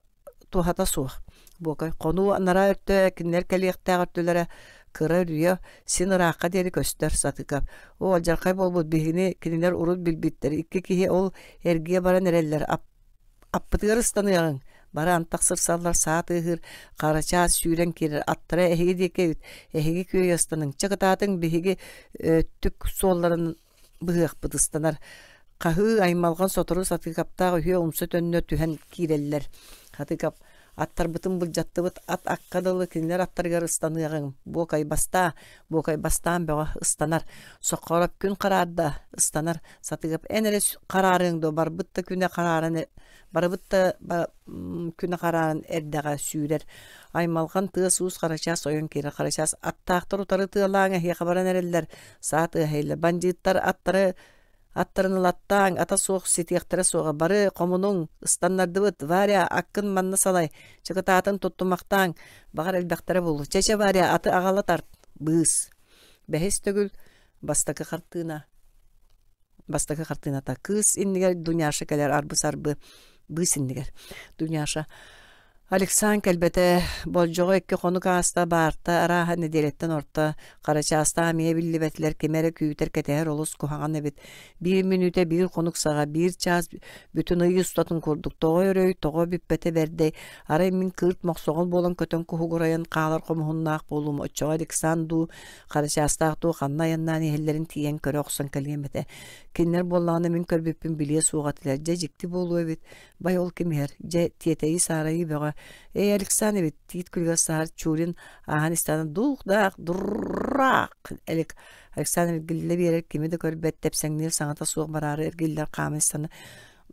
туһата суох. Буокай, хонуу анараа өртө кинилэр кэлиэхтээх өртүлэрэ кыра үрүйэ син ыраахха диэри көстөр Сатыыкап. Оо, алдьархай буолбут биһигини кинилэр урут билбиттэр, икки киһи ол эргийэ баран эрэллэр, Аппытыгар ыстаныаҕыҥ, бары антах сырсаллар саа тыаһыыр, Харачаас сүүрэн киирэр, аттара эһиги диэки эбит, эһиги күөйэ ыстаныҥ, чэ кытаатыҥ биһиги өттүк суолларын быһыахпыт ыстанар. Хаһыы аймалҕан сотору Сатыыкаптаах үһүө умса төннө түһэн киирэллэр. Хатыыкап аттарбытын былдьаттыбыт, ат акка дылы кинилэр аттарыгар ыстаныаҕыҥ, буокайбастаа, буокайбастаан бөҕө ыстанар. Соккоороп күн хараарда, ыстанар. Сатыгап эн эрэ хараарыаҥ дуо, барбыт да күнэ харааран барыбыт да күнэ харааран эрдэҕэ сүүрэр. Аймалҕан тыас-уус Харачаас ойон киирэр. Харачаас аттаахтар утары тыалааҥ эһиэхэ баран эрэллэр. Саа тыаһа Бандьыыттар аттары Аттарын ылаттааҥ, ата суох ситиэхтэрэ суоҕа, бары хомунуҥ, ыстаннардыбыт, Варя, аккын манна салай, чыкытаатын туттумахтааҥ, баҕар элбэхтэрэ буолуо. Чэ-чэ, Варя, аты аҕала тарт, быыс. Бэһис төгүл бастакы хартыына. Бастакы хартыыната. Кыыс иннигэр Дуняша кэлэр арбы-сарбы быыс иннигэр. Дуняша Александр кэлбэтэ, болдьоҕо икки хонук ааста, баарта арааһа нэдиэлэттэн орто, Харачаастаах эмиэ биллибэтилэр, кими эрэ күүтэр-кэтэһэр олус куһаҕан эбит. Биир мүнүүтэ биир хонук саҕа, биир чаас бүтүн ый устатын курдук. Тоҕо өрөй, тоҕо бүппэтэ бэрдэй, арай мин кыырт мохсоҕол буолан көтөн куһугурайан хаалар хомуһуннаах буолуум, оччоҕо Александр дуу, Харачаастаах дуу ханна айаннаан иһэллэрин тиийэн көрө охсон кэлиэм этэ. Кинилэр буоллаҕына мин көрбүппүн билиэ суох этилэр, дьэ дьикти буолуо эбит. Бай ол ким иһэр, дьэ тиэтэйии-саарайыы бөҕө. Ээ, Александр эбит, тиит күлүгэр саһар Чурин ааһан истэҕинэ дух-даах, дурраах Элик Александр эргиллэ биэрэр, кими да көрбөт, тэпсэҥниир саҥата суох бараары эргиллэр хааман истэҕинэ.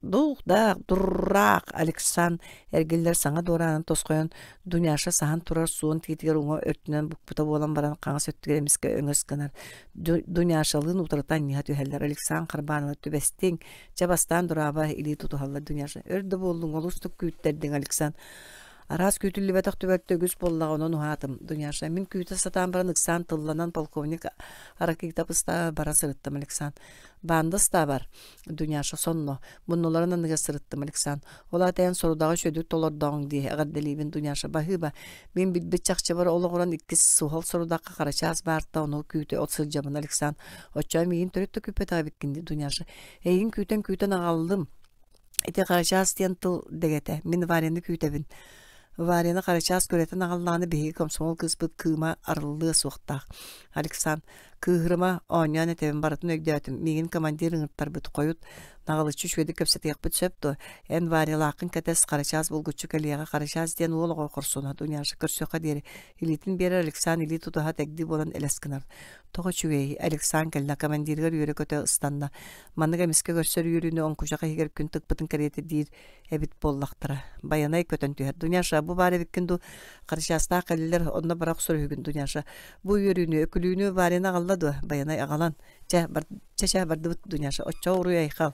Дух-даах, дурраах Александр эргиллэр саҥа дуораанын тосхойон Дуняша саһан турар суон тиитигэр уҥа өртүнэн букпута буолан баран хаҥас өттүгэр эмискэ өҥөс гынар. Дуняшалыын утарыта анньыһа түһэллэр. Александр Харбанова түбэстиҥ, чэ бастаан дурааба илии тутуһаллар Дуняша. Өр да буоллуҥ, олус да күүттэрдиҥ Александр. Араас күүтүллүбэтэх түбэлтэ үгүс буоллаҕа, онон уһаатым. Дуняша, мин күүтэ сатаан баран ыксаан тылланан полковник Аракитов ыстааба бара сырыттым Александр. Баанда ыстаабар. Дуняша сонно. Муннуларын анныгар сырыттым Александр. Ол аата эн сорудаҕы үчүгэйдик толордоҕуҥ дии, эҕэрдэлиибин Дуняша. Баһыыба. Мин билбит чахчыбар олоҕуран иккис суһал сорудахха Харачаас баарта ону күүтэ от сылдьабын Александр. Оччоо миигин төрүт да күүппэтэх эбиккин дии Дуняша. Эйигин күүтэн-күүтэн аҕаллым. Ити Харачаас диэн тыл дэгэтэ. Мин Варяны күүтэбин. Варяны Харачаас күрэтэн аҕаллаҕына биһиги комсомол кыыспыт кыыма арыллыа суохтаах. Александр, кыыһырыма, оонньоон этэбин барытын өйдөөтүм. Миигин командир ыҥыртарбыт. Хойут наҕылыччы үчүгэйдик кэпсэтиэхпит сөп дуо? Эн Варялааххын кэтэс, Харачаас булгуччу кэлиэҕэ. Харачаас диэн уол оҕо хорсуна. Дуняша көрсүөххэ диэри. Илиитин биэрэр Александр илии тутуһа тэгди буолан элэс гынар. Тоҕо үчүгэй, Александр кэллэ, командирыгар үөрэ-көтө ыстанна. Маннык эмискэ көрсөр үөрүүнү оҥкучах иһигэр күн тыкпытын кэриэтэ диир эбит буоллахтара. Байанай көтөн түһэр. Дуняша, бу баар эбиккин дуу? Харачаастаах кэллилэр, онно бара охсор үһүгүн, Дуняша. Бу үөрүүнү, өкүлүүнү Варяны аҕалла дуо? Байанай аҕалан. Чэ, бар... чэ, чэ, бардыбыт, Дуняша. Оччоҕо уруй айхал.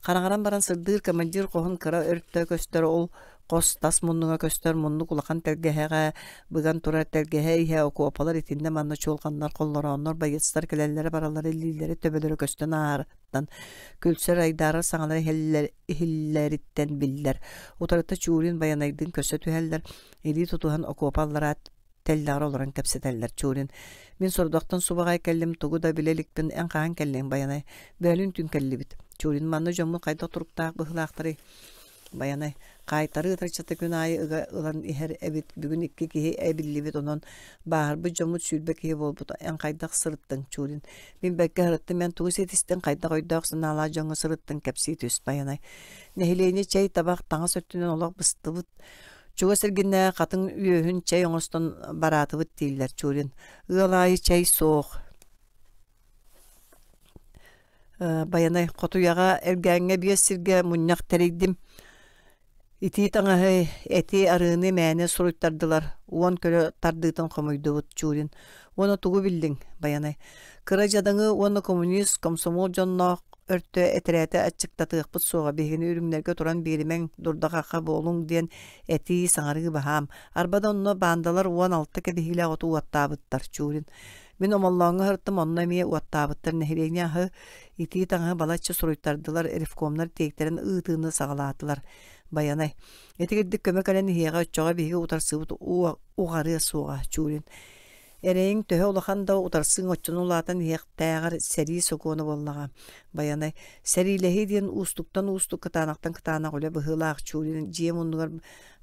Хараҥаран баран сырдыыр командир хоһун кыра өртө көстөр ол хос тас муннуга көстөр муннук улахан тэлгэһэҕэ быган турар тэлгэһэ иһэ окуопалар итиннэ манна чуолҕаннар холлорооннор боецтар кэлэллэрэ бараллара илиилэрэ төбөлөрө көстөн ааһарыттан күлсэр айдаарар саҥалар иһиллэриттэн биллэр утарыта Чурин Байанайдыын көрсө түһэллэр илии тутуһан окуопа аллараа тэллэҕэр олорон кэпсэтэллэр Чурин мин сордохтон субаҕай кэллим тугу да билэ иликпин эн хаһан кэллиҥ Байанай бөөлүүн түүн кэллибит Чурин манна дьоммут хайдах туруктаах быһыылаахтарый Байанай хаайтарыы ытарчата күн аайы ыга ылан иһэр эбит бүгүн икки киһи эбиллибит онон бааһырбыт дьоммут 20 киһи буолбут эн хайдах сырыттыҥ Чурин мин бэркэ сырыттым эн тугу ситистиҥ хайдах өйдөөх санаалаах дьоҥҥо сырыттыҥ кэпсии түс Байанай нэһилиэнньэ чэй табах таҥас өттүнэн олох быстыбыт чугас эргиннээҕи хатыҥ үөһүн чэй оҥостон бараатыбыт дииллэр Чурин ыал аайы чэй суох Байанай Хотуйаҕа Элгээҥҥэ биэс сиргэ мунньах тэрийдим. Итии таҥаһы, эти, арыыны мээнэ суруйтардылар. Уон көлө тардыытын хомуйдубут Чурин. Уонна тугу биллиҥ, Байанай? Кыра дьадаҥы уонна коммунист, комсомол дьонноох өртө этэрээтэ аччыктатыахпыт суоҕа биһигини үрүҥнэргэ туран биэримэҥ, дурда-хахха буолуҥ диэн этии, саҥарыы баһаам. Арба да онно баандалар 16 кэбиһиилээх оту уоттаабыттар, Чурин. Мин Омоллооҥҥо сырыттым, онно эмиэ уоттаабыттар нэһилиэнньэ аһы, итии таҥаһы балачча суруйтардылар, ревкомнар тиэктэрин ыытыыны саҕалаатылар. Байанай. Итигирдик көмө кэлэн иһиэҕэ оччоҕо биһиги утарсыыбыт уҕарыа суоҕа, Чурин. Эрэйиҥ төһө улахан да утарсыыҥ оччону улаатан иһиэхтээҕэр сэрии сокуона буоллаҕа. Байанай. Сэриилэһии диэн уустуктан уустук, кытаанахтан кытаанах үлэ быһыылаах Чурин дьиэ муннугар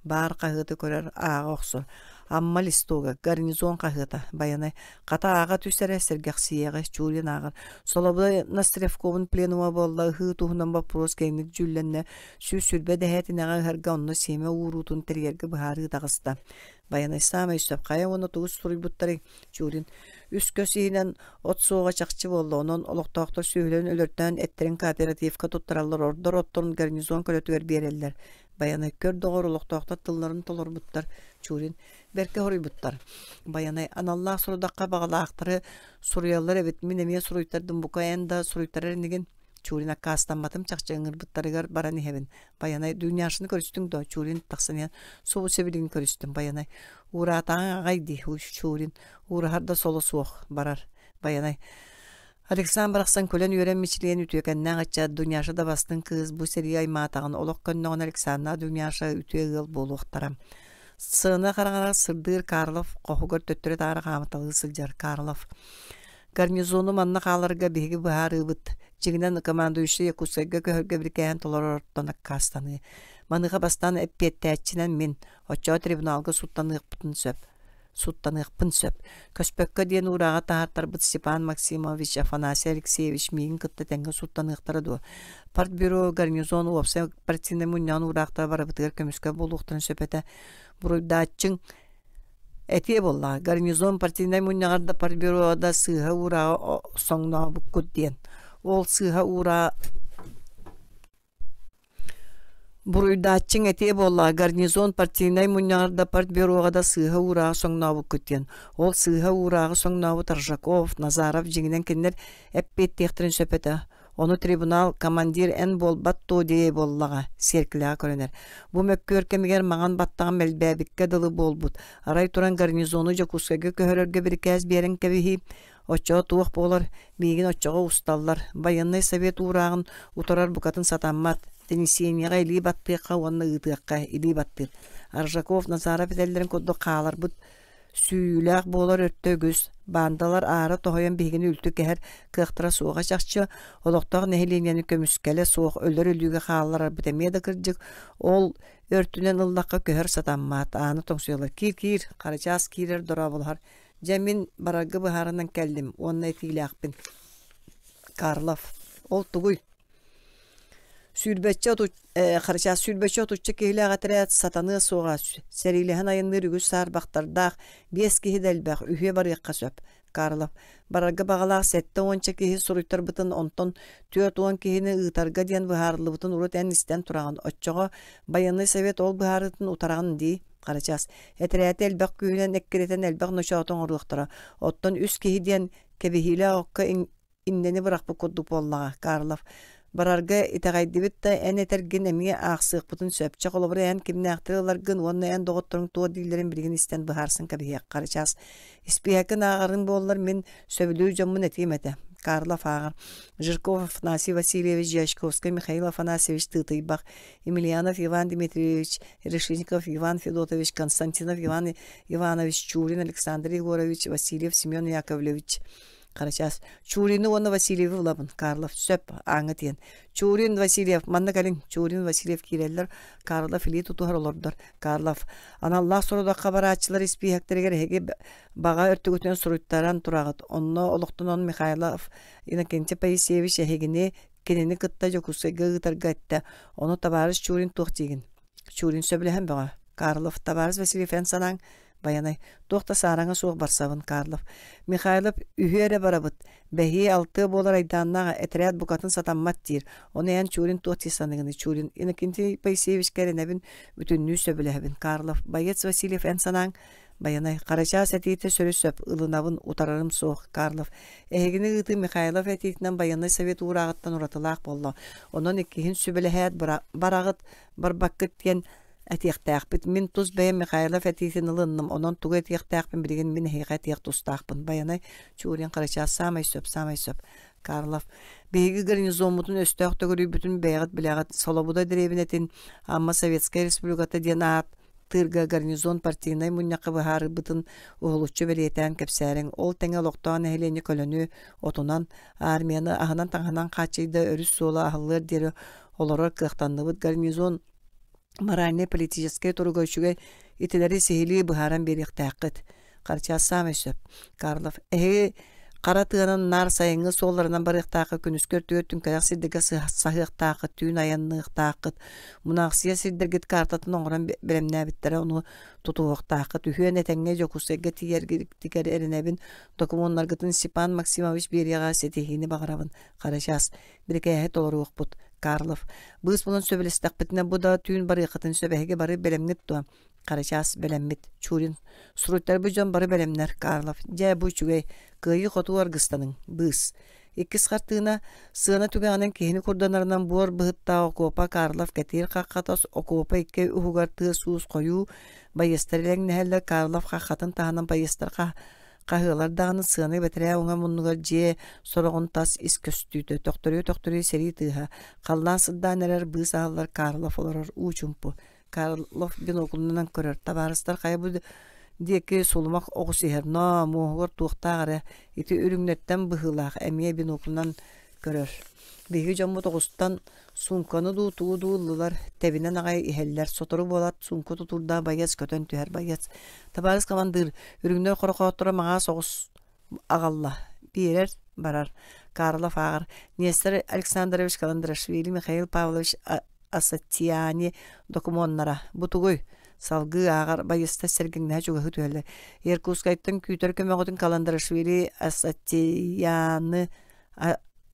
баар хаһыаты көрөр, ааҕа охсор. Амма листога, гарнизон хаһыата, Байанай. Хата ааҕа түс эрэ, сэргэхсийиэҕи, Чурин ааҕар. Солобудай Настревковун пленума буолла, ыһыы туһунан боппуруос киэҥник дьүүллэннэ, 120 дэһээтинэҕэ ыһарга онно сиэмэ ууруутун тэрийэргэ быһаарыы таҕыста. Байанай саамай сөп хайа уонна тугу суруйбуттарый? Чурин. Үс көс иһинэн от суоҕа чахчы буолла, онон олохтоохтор сүөһүлэрин өлөртөөн эттэрин кооперативка туттараллар, ордор отторун гарнизон көлөтүгэр биэрэллэр. Байанай көр доҕор олохтоохтор тылларын толорбуттар, Чурин бэркэ хоруйбуттар. Байанай аналлаах сорудахха баҕалаахтары суруйаллар эбит, мин эмиэ суруйтардым, бука эн да суруйтарар инигин. Чурин аккаастамматым чахчы ыҥырбыттарыгар баран иһэбин. Байанай Дуняшаны көрүстүҥ дуо? Чурин тахсан иһэн субу сибилигин көрүстүм. Байанай уураатаҕыҥ аҕай дии, Чурин уураһар да соло суох барар. Байанай Александр барахсан күлэн-үөрэн мичилийэн үтүөкэннээх ыччат Дуняша да бастыҥ кыыс бу сэрии аймаатаҕын олох көннөҕүнэ Александра Дуняша үтүө ыал буолуохтара. Сцена хараҥарар сырдыыр Карлов хоһугар төттөрү-таары хаамыталыы сылдьар Карлов. Гарнизону манна хааларга биһиги быһаарыыбыт. Дьиҥинэн командующий Якутскайга көһөргө бирикээһин толорортон аккаастаныы. Маныаха бастаан эппиэттээччинэн мин, оччоҕо трибуналга сууттаныахпытын сөп. Суттаныахпын сөп. Көспөккө диэн уурааҕы таһаартарбыт Степан Максимович, Афанасий Алексеевич миигин кытта тэҥҥэ суттаныахтара дуо? Партбюро, гарнизон, уопсай партийнай мунньаҕын уураахтара барыбытыгар көмүскэл буолуохтарын сөп этэ. Буруйдааччыҥ этиэ буоллаҕа, гарнизон партийнай мунньаҕар да партбюро да сыыһа уурааҕы соҥнообуккут диэн. Ол сыыһа уураа... Буруйдааччыҥ этиэ буоллаҕа гарнизон партийнай мунньаҕар да партбюроҕа да сыыһа уурааҕы соҥнообуккут диэн. Ол сыыһа уурааҕы соҥнообут Аржаков, Назаров дьиҥинэн кинилэр эппиэттиэхтэрин сөп этэ. Ону трибунал командир эн буолбат дуо диэ буоллаҕа, сиэркилэҕэ көрүнэр. Бу мөккүөр кэмигэр маҥан баттаҕым элбээбиккэ дылы буолбут. Арай туран гарнизону Дьокуускайга көһөрөргө бирикээс биэрэн кэбиһии. Оччоҕо туох буолар, миигин оччоҕо усталлар. Байыаннай совет уурааҕын утарар букатын сатаммат. Донесениеҕа илии баттыахха уонна ыытыахха илии баттыыр. Аржаков, Назаров этэллэрин курдук хааларбыт сүүйүүлээх буолар өртө үгүс. Баандалар аара тоһуйан биһигини үлтү кэһэр кыахтара суоҕа чахчы. Олохтоох нэһилиэнньэни көмүскэлэ суох өлөр өлүүгэ хаалларарбыт эмиэ да кырдьык. Ол өртүнэн ыллахха көһөр сатаммат. Ааны тоҥсуйаллар. Киир-киир, Харачаас киирэр дорооболоһор. Дьэ мин барарга быһаарынан кэллим уонна этиилээхпин. Карлов. Ол тугуй? Сүүрбэччэ отут Харачаас сүүрбэччэ отучча киһилээх этэрээт сатаныа суоҕа сэриилэһэн айанныыр үгүс саарбахтардаах биэс киһи да элбэх үһүө барыахха сөп Карлов барарга баҕалаах сэттэ уонча киһи суруйтарбытын онтон 40 киһини ыытарга диэн быһаарыллыбытын урут эн истэн тураҕын оччоҕо байыаннай совет ол быһаарыытын утараҕын дии Харачаас этэрээти элбэх күүһүнэн эккирэтэн элбэх ночооту оҥоруохтара оттон үс киһи диэн кэбиһиилээх окко иннэни бырахпыт курдук буоллаҕа Карлов барарга итэҕэйдибит да эн этэргин эмиэ аахсыахпытын сөп чэ холобура эн кимнээхтэри ыларгын уонна эн доҕотторуҥ туох дииллэрин билигин истэн быһаарсан кэбиһиэх Харачаас испииһэккин ааҕарыҥ буоллар мин сөбүлүүр дьоммун этиэм этэ Карлов ааҕар Жирков Афанасий Васильевич Дьячковскай Михаил Афанасьевич Тыытыйбах Емельянов Иван Дмитриевич Решетников Иван Федотович Константинов Иван Иванович Чурин Александр Егорович Васильев Семен Яковлевич Харачаас Чурины уонна Васильевы ылабын Карлов сөп ааҥҥа тиийэн Чурин Васильев манна кэлиҥ Чурин Васильев киирэллэр Карлов илии тутуһар олордор Карлов аналлаах сорудахха барааччылар испииһэктэригэр эһиги баҕа өртүгүтүнэн суруйтаран тураҕыт онно олохтонон Михайлов Иннокентий Паисеевич эһигини кинини кытта Дьокуускайга ыытарга эттэ ону табаарыс Чурин туох диигин Чурин сөбүлэһэн бөҕө Карлов табаарыс Васильев эн санааҥ Байанай, туох да саараҥа суох барсабын, Карлов. Михайлов, үһүө эрэ барабыт. Бэһиэ, алтыа буолар айдааннаах этэрээт букатын сатаммат диир. Ону эн Чурин туох дии саныгыный, Чурин? Иннокентий Моисеевичка эрэнэбин, бүтүннүү сөбүлэһэбин. Карлов, боец Васильев, эн санааҥ? Байанай, Харачаас этиитэ сөрү-сөп, ылынабын, утарарым суох, Карлов. Эһигини ыытыы Михайлов этиитинэн байыаннай совет уурааҕыттан уратылаах буолла. Онон иккиһин сүбэлэһээт бараҕыт, барбаккыт диэн этиэхтээхпит. Мин тус бэйэм Михайлов этиитин ылынным, онон тугу этиэхтээхпин билигин мин эһиэхэ этиэх тустаахпын. Байанай Чурин Харачаас саамай сөп, саамай сөп. Карлов биһиги гарнизоммутун өстөөх төгүрүйбүтүн бэйэҕит билэҕит. Солобуда дэриэбинэтин Амма Советскай Республиката диэн аат тыырга гарнизон партийнай мунньахха быһаарбытын уһулуччу бэлиэтээн кэпсээриҥ. Ол тэҥэ олохтоох нэһилиэнньэ көлөнү отунан, армияны аһынан-таҥаһынан хааччыйда өрүс суола аһыллыар диэри олорор кыахтанныбыт. Гарнизон моральнай-политическай туруга үчүгэй итилэри сиһилии быһааран биэриэхтээххит. Харчаас саамай сөп. Карлов, эһиги хара тыанан наар сайыҥҥы суолларынан барыахтааххыт, күнүскү өртүгэр түҥкэтэх сирдэргэ саһыахтааххыт, түүн айанныахтааххыт. Мунаахсыйа сирдэргит картатын оҥорон бэлэмнээбиттэрэ, ону тутуһуохтааххыт. Үһүөн этэҥҥэ Дьокуускайга тиийэргитигэр эрэнэбин. Докумуоннаргытын Степан Максимович биэриэҕэ ситиһиини баҕарабын. Харачаас, бирикээһи толоруохпут. Карлов, быыс булан сөбүлэстэхпитинэ бу да түүн барыаххытын сөп эһиги бары бэлэмҥит дуо? Харачаас бэлэммит. Чурин, суруйтарбыт дьон бары бэлэмнэр. Карлов, дьэ бу үчүгэй, кыайыы-хотуу аргыстаныҥ. Быыс. Иккис хартыына сыана түгэҕинэн киһини курданарынан буор быһыттаах окуопа Карлов кэтиир хаххата окуопа икки уһугар тыас-уус хойуу байыастар элэҥнэһэллэр Карлов хаххатын таһынан байыастар Хаһыалар даҕаны сыана бэтэрээ уҥа муннугар дьиэ сороҕун тас ис көстүүтэ, төхтөрүйэ-төхтөрүйэ сэрии тыаһа, халлаан сырдаан эрэр быыс аһыллар Карлов олорор уу чумпу. Карлов биноклунан көрөр, табаарыстар хайа бу диэки сулумах оҕус иһэр, ноо, муоһугар туохтаах эрэ, ити үрүҥнэртэн быһыылаах, эмиэ биноклунан көрөр. Биһиги дьоммут оҕустан Суумканы дуу, тугу дуу ыллылар, тэбинэн аҕай иһэллэр, сотору буолаат суумка тутуурдаах байыас көтөн түһэр байыас. Табаарыс хамандыыр, үрүҥнэр хорохоотторо маҥаас оҕус аҕалла, биэрэр, барар. Карлов ааҕар. Нестор Александрович Каландрашвили, Михаил Павлович Асатиани докумуоннара. Бу тугуй? Салгыы ааҕар байыастар сэргэҥнэһэ чугаһыы түһэллэр. Иркутскайтан күүтэр көмөҕүтүн Каландрашвили Асатианы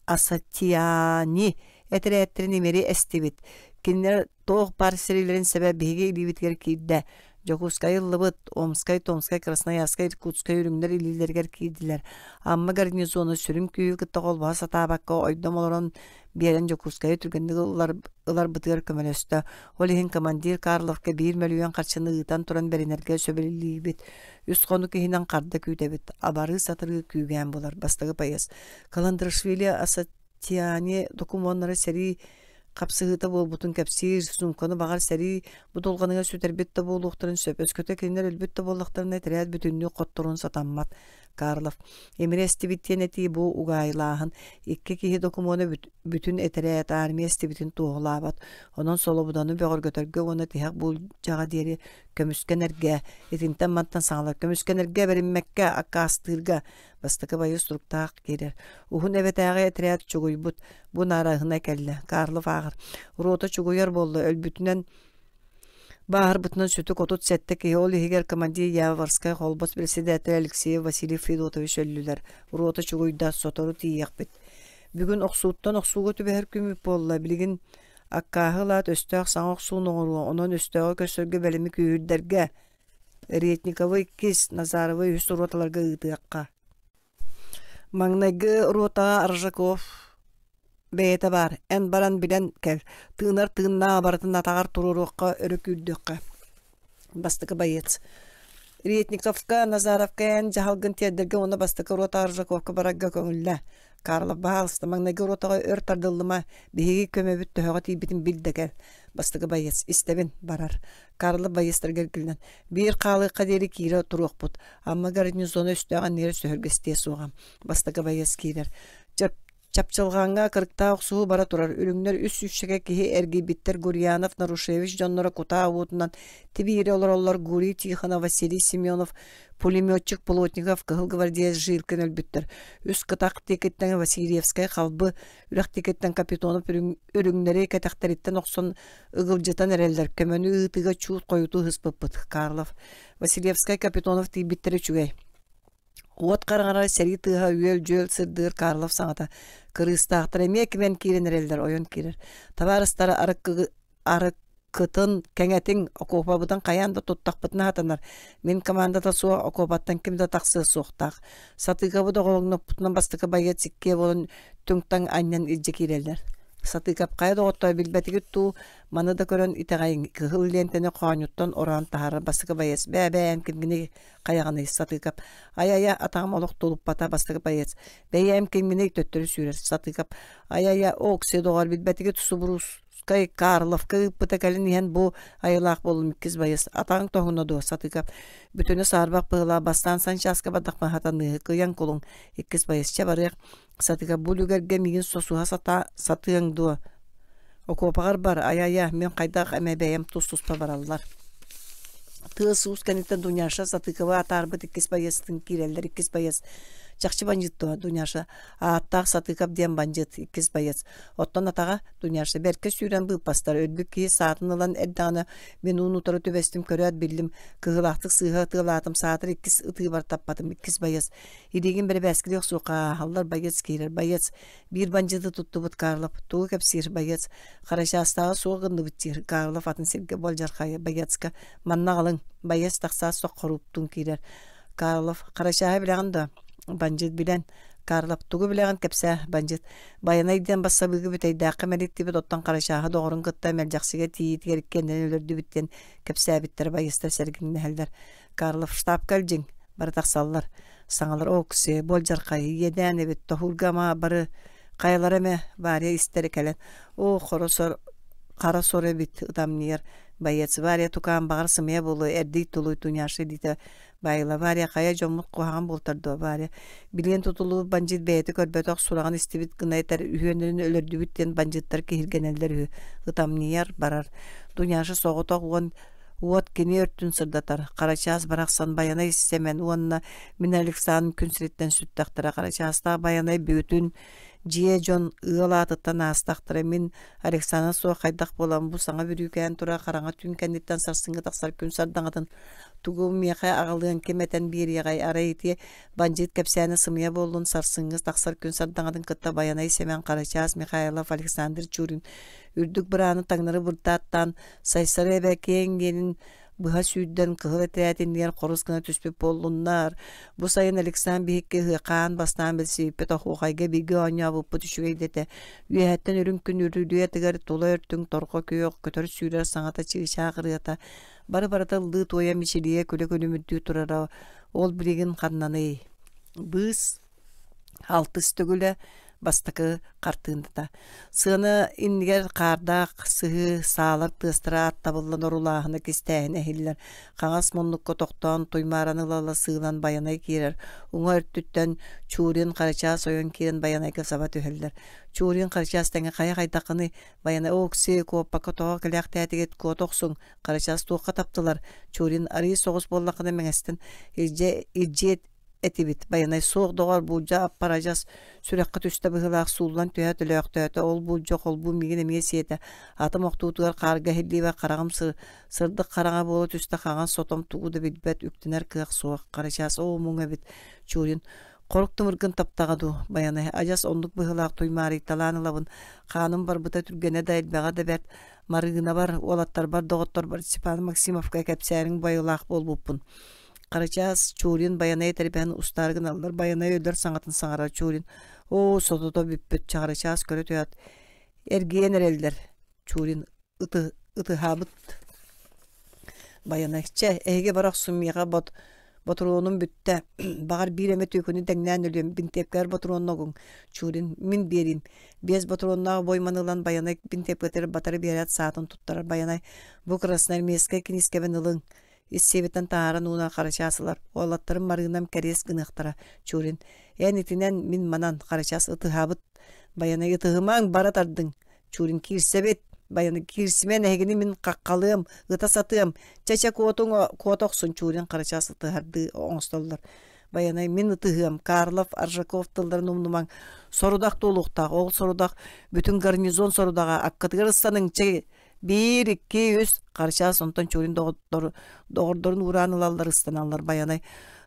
Асатиани Этэрээттэрин имири эстибит. Кинилэр туох баар сэриилэрин сэбэ биһиги илиибитигэр киирдэ. Дьокуускайы ыллыбыт, Омскай, Томскай, Красноярскай, Иркутскай үрүҥнэр илиилэригэр киирдилэр. Амма гарнизона сүрүн күүһү кытта холбоһо сатаабакка ойдом олорон биэрэн Дьокуускайы түргэнник ыларбытыгар көмөлөстө. Ол иһин командир Карловка 1 мөлүйүөн харчыны ыытан туран бэринэргэ сөбүлүүлүүбүт. Үс хонук иһинэн харда күүтэбит. Абарыы-сатарыы күүгээн булар. Бастакы поезд. Каландрашвили Асатиани докумуоннара сэрии хапсыһыыта буолбутун кэпсиир, суумканы баҕар сэрии будулҕаныгар сүтэрбит да буолуохтарын сөп. Өскөтө кинилэр өлбүт да буоллахтарына, этэрээт бүтүннүү хотторун сатаммат. Карлов имири эстибит диэн этии бу угаайылааһын икки киһи докумуона бүтүн этэрээт армия эстибитин туоһулаабат. Онон Солобуданы бөҕөргөтөргө уонна тиһэх буулдьаҕа диэри көмүскэнэргэ, итинтэн мантан саҥалар көмүскэнэргэ бэриммэккэ, аккаастыырга бастакы байыс туруктаах киирэр. Уһун эбэтээҕи этэрээт чугуйбут, бу наараһына кэллэ. Карлов ааҕар. Рота чугуйар буолла, өлбүтүнэн бааһырбытынан сүтүк 37 киһи, ол иһигэр командир Яворскай холбос председателэ Алексеев Василий Федотович өллүлэр. Рота чугуйда, сотору тиийиэхпит. Бүгүн охсууттан охсууга түбэһэр күммүт буолла. Билигин аккааһы ылаат өстөөх саҥа охсууну оҥоруо, онон өстөөҕү көрсөргө бэлэми күүһүрдэргэ Ретниковы иккис, Назаровы үһүс роталарга ыытыахха. Маҥнайгы ротаҕа Аржаков бэйэтэ баар, эн баран билэн кэл, тыынар тыыннаах барытын атаҕар туруоруохха, өрө күүрдүөххэ. Бастакы боец. Ретниковка, Назаровка эн дьаһалгын тиэрдэргэ уонна бастакы рота Аржаковка барарга көҥүллэ. Карлов, баһаалыста, маҥнайгы ротаҕа өр тардыллыма, биһиги көмөбүт төһөҕө тиийбитин бил да кэл. Бастакы боец, истэбин, барар. Карлов байыастарга эргиллэн, биир хаалыахха диэри киирэ туруохпут. Амма гарнизона өстөөх анныгар сөһүргэстиэ суоҕа. Бастакы байыас киирэр. Чапчылҕаҥҥа кырыктаах охсуһуу бара турар. Үрүҥнэр үс сүүсчэкэ киһи эргийбиттэр Гурьянов, Нарушевич дьонноро кутаа уотунан тибиирэ олороллор Гурий Тихонов, Василий Семенов, пулеметчик Плотников, кыһыл гвардеец Жилкин өлбүттэр. Үс кытах диэкиттэн Васильевскай халбы үрэх диэкиттэн Капитонов үрүҥнэри кэтэхтэриттэн охсон ыгылдьытан эрэллэр. Көмөнү ыытыыга чуут хойутуу ыһыспыппыт. Карлов, Василевскай, Капитонов тиийбиттэрэ үчүгэй. Уот хараҥара сэрии тыаһа үөл-дьүөл сырдыыр Карлов саҥата. Кырыыстаахтар эмиэ кимэн киирэн эрэллэр, ойон киирэр. Табаарыстара арыккытын кэҥэтиҥ, окуопабытын хайаан да туттахпытына сатанар. Мин командата суох окуопаттан ким да тахсыа суохтаах. Сатыыкабыт оҕолоҥноппутунан бастакы байыат сиккиэ буолан түҥ-таҥ анньан илдьэ киирэллэр. Сатыыкап хайа доҕоттоо билбэтигит дуу, маны да көрөн итэҕэйиҥ, кыһыл лиэнтэни хоонньуттан ороон таһаарар бастакы байыас бээ-бээ эн кимҥиний хайаҕыный Сатыыкап айа-айа атаҕым олох тулуппата бастакы байыас бэйэм кимҥиний төттөрү сүүрэр Сатыыкап айа-айа окси доҕор билбэтигит Субуруускай Карловка ыыппыта кэлин иһэн бу айылаах буоллум иккис байыас атаҕыҥ тоһуна дуо Сатыыкап бүтүнэ саарбах быһыылаах бастаан санчааска бардахпына хатаныыһы кыйан кулуҥ иккис байыас чэ барыах Сатыга бу үлүгэргэ миигин сосуһа сатаа сатыаҥ дуо? Окуопаҕар бар, айа-айа, мин хайдах эмэ бэйэм тус-туспа бараллар. Тыас-уус кэнниттэн Дуняша Сатыкова атаарбыт иккис байыастыын киирэллэр иккис байыас. Чахчы бандьыыт дуо, Дуняша? Ааттаах Сатыков диэн бандьыыт, иккис байыас. Оттон атаҕа, Дуняша, бэркэ сүүрэн быыппастар, өлбүт киһи саатын ылан эрдэҕинэ мин уун утары түбэстим, көрөөт биллим, кыһыылаахтык сыыһа ытыалаатым, саатар иккис ытыыбар таппатым, иккис байыас. Илиигин бэрэбээскилии охсуохха ааһаллар боец киирэр боец биир бандьыыты туттубут Карлов тугу кэпсиир боец Харачаастааҕы суох гынныбыт диир Карлов атын сиргэ болдьархайа боецка манна аҕалыҥ боец тахсаат соххорууптуун киирэр Карлов Харачааһы билэҕин дуо бандьыыт билэн Карлов тугу билэҕин кэпсээ бандьыыт Байанай диэн бассабыыгы бүтэйдээххэ мэлиттибит оттон Харачааһы доҕорун кытта Мэлдьэхсигэ тиийиитигэр иккиэннэрин өлөрдүбүт диэн кэпсээбиттэр байыастар сэргиҥнэһэллэр Карлов штабка илдьиҥ бары тахсаллар. Саҥалар Окси, Буолдьархай, иэдээн эбит, тоһуурга ама бары хайалара эмэ Варя истэрэ кэлэн, оо, хоро сор, хара сор эбит, ытамньыйар. Боец Варя тукаам баҕар сымыйа буолуо, эрдий тулуй Туняша илиитэ Байла Варя хайа дьоммут куһаҕан буолтар дуо Варя билиэн тутуллубут бандьыыт бэйэтэ көрбөтөх сураҕын истибит гына этэр үһүөннэрин өлөрдүбүт диэн бандьыыттар киһиргэнэллэр үһү ытамньыйар барар Дуняша соҕотох уон Уот кини өртүн сырдатар, Харачаас барахсан Байанай Сэмэн уонна мин Александр күн сириттэн сүттэхтэрэ Харачаастаах Байанай бүтүн Дьиэ дьон ыал аатыттан аастахтара мин Александр суох хайдах буолан бу саҥа бүрүүкээн турар хараҥа түүн кэнниттэн сарсыҥҥы тахсар күн сардаҥатын тугу миэхэ аҕалыан ким этэн биэриэҕэй арай ити бандьыыт кэпсээнэ сымыйа буоллун сарсыҥҥы тахсар күн сардаҥатын кытта Байанай Сэмэн Харачаас Михайлов Александр Чурин үрдүк бырааны таҥнары бырдааттаан Сайсары эбэ киэҥ диэнин быһа сүүрдэн кыһыл этэрээт иннигэр хорус гына түспүт буоллуннар. Бу сайын Александр биһикки ыһыахаан бастаан билсибиппит оһуохайга бииргэ оонньообуппут үчүгэй да этэ. Үөһэттэн үрүҥ күн үрүлүйэ тыгар тула өртүҥ торҕо күөх көтөр сүүрэр саҥата чыычаах ырыата бары барыта ыллыы туойа мичилийэ күлэ күлүмүрдүү турара ол билигин ханнаный? Быыс Алтыс төгүлэ бастакы хартыыната. Сыана иннигэр хаардаах сыһыы, саалар тыастара аттабыллан орулааһына кистээһинэ иһиллэр. Хаҥас муннукка тохтоон туймааран ыла-ыла сыылан Байанай киирэр. Уҥа өртүттэн Чурин Харачаас ойон киирэн Байанайга саба түһэллэр. Чурин Харачаас тэҥэ хайа хайдаххыный? Байанай оокси куоппакка тоҕо кэлээхтээтигит куота охсуҥ. Харачаас туохха таптылар? Чурин арыый соҕус буоллаххына мэҥэстэн илдьэ илдьиэт этибит Байанай суох доҕор буулдьа аппар адьас сүрэххэ түстэ быһыылаах сууллан түһэ төлөөхтөөтө ол буулдьа холбуу миигин эмиэ сиэтэ атым охтуутугар хаарга иһиллиибэр хараҕым сырдык хараҥа буола түстэ хаҥас сотом тугу да билбэт үктэнэр кыах суох Харачаас оо муҥ эбит Чурин хорук тымыргын таптаҕа дуу Байанай адьас оннук быһыылаах туймаарыйталаан ылабын хааным барбыта түргэнэ да элбэҕэ да бэрт Марыынабар уолаттарбар доҕотторбор Степан Максимовка кэпсээриҥ байылаах буолбуппун Харачаас Чурин Байанай этэрбэһин устаары гыналлар. Байанай өлөр саҥатын саҥарар Чурин «Оо, сотото бүппүт, Чаҕарачаас көрө түһээт, эргийэн эрэллэр». Чурин ыты ытыһаабыт Байанай «Чэ, эһиги бара охсун миэхэ бот ботуруонум бүттэ. Баҕар биир эмэ түөкүнү тэҥнээн өлүөм, бинтиэпкэбэр ботуруонна угуҥ». Чурин «Мин биэриим». Биэс ботуруоннаах обойманы ылан Байанай бинтиэпкэтигэр батары биэрээт саатын туттарар Байанай «Бу красноармейскай киниискэбин ылыҥ, Ис сиэбиттэн таһааран уунан Харачаас ылар. Уолаттарым Марыынам кэриэс гыныахтара. Чурин, эн итинэн, мин манан, Харачаас ытыһабыт. Байанай ытыһымаҥ, бара тардыҥ. Чурин киирсэбит. Байанай киирсимэн, эһигини мин хаххалыам, ыта сатыам. Чэ-чэ куотуҥ, куота охсун, Чурин Харачаас ытыһардыы оҥостоллор. Байанай мин ытыһыам, Карлов, Аржаков тылларын умнумаҥ. Сорудах туолуохтаах, ол сорудах бүтүн гарнизон сорудаҕа аккытыгар ыстаныҥ, чэ Биир, икки, үс Харчаас онтон Чурин доҕоттору доҕордорун уураан ылаллар, ыстаналлар Байанай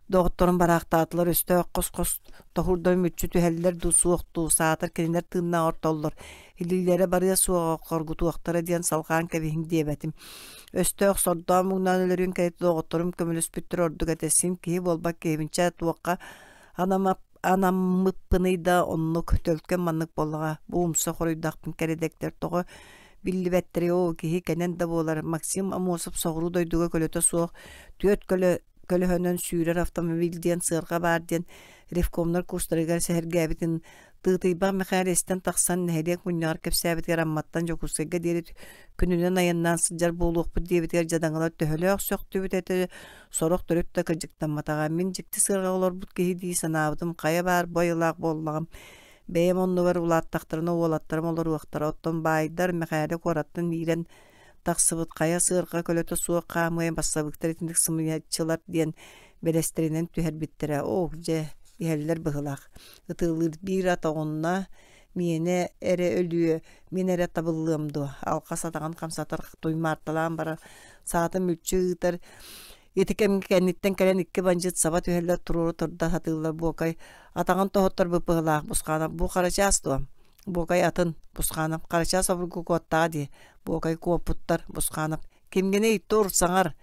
доҕотторун бараахтаатылар, өстөөх хос-хос тоһуурдарын мүччү түһэллэр дуу, суох дуу, саатар кинилэр тыыннаах ортоллор, илиилэрэ барыа суоҕа, хоргутуохтара диэн салҕаан кэбиһиҥ диэбэтим. Өстөөх сордоон муҥнаан өлөрүн кэриэтэ доҕотторум көмөлөспүттэрэ ордук этэ, син киһи буолбат киһибин, чэ, туохха анамап анаммыппыный да оннук төлкөм маннык буоллаҕа бу умса хоруйдахпын кэрэдэктэр тоҕо биллибэттэрий оо киһи кэнэн да буолар Максим Аммосов соҕуруу дойдуга көлөтө суох түөрт көлө көлөһөнөн сүүрэр автомобиль диэн сыарҕа баар диэн ревкомнар курстарыгар сэһэргээбитин Тыытыйбах Мэхээлэ истэн тахсан нэһилиэк мунньаҕар кэпсээбитигэр Амматтан Дьокуускайга диэри күнүнэн айаннаан сылдьар буолуохпут диэбитигэр дьадаҥылар төһөлөөх сөхтүбүт этэ сорох төрүт да кырдьыктамматаҕа мин дьикти сыарҕаҕа олорбут киһи дии санаабытым хайа баар бу айылаах буоллаҕым бэйэм оннубар улааттахтарына уолаттарым олоруохтара оттон баайдар Мэхээлэ куораттан иирэн тахсыбыт хайа сыарҕа көлөтө суох хаамыай бассабыыктар итинник сымыйаччылар диэн бэлэстэринэн түһэрбиттэрэ оок дьэ иһэллэр быһыылаах ытыалыыр биир ат оҕунна миэнэ эрэ өлүө мин эрэ табыллыам дуо алҕас атаҕын хамсатар туймаарталаан барар саатын мүлчү ыытар ити кэмҥэ кэнниттэн кэлэн икки бандьыыт саба түһэллэр туруору турда сатыыллар буокай атаҕын тоһуттар быппыһылаах бусхаанап бу харачаас дуо Буокай атын, Бусханов, Харачаас обургу куоттаҕа дии, Буокай куоппуттар, Бусханов, кимҥиний, тур, саҥар!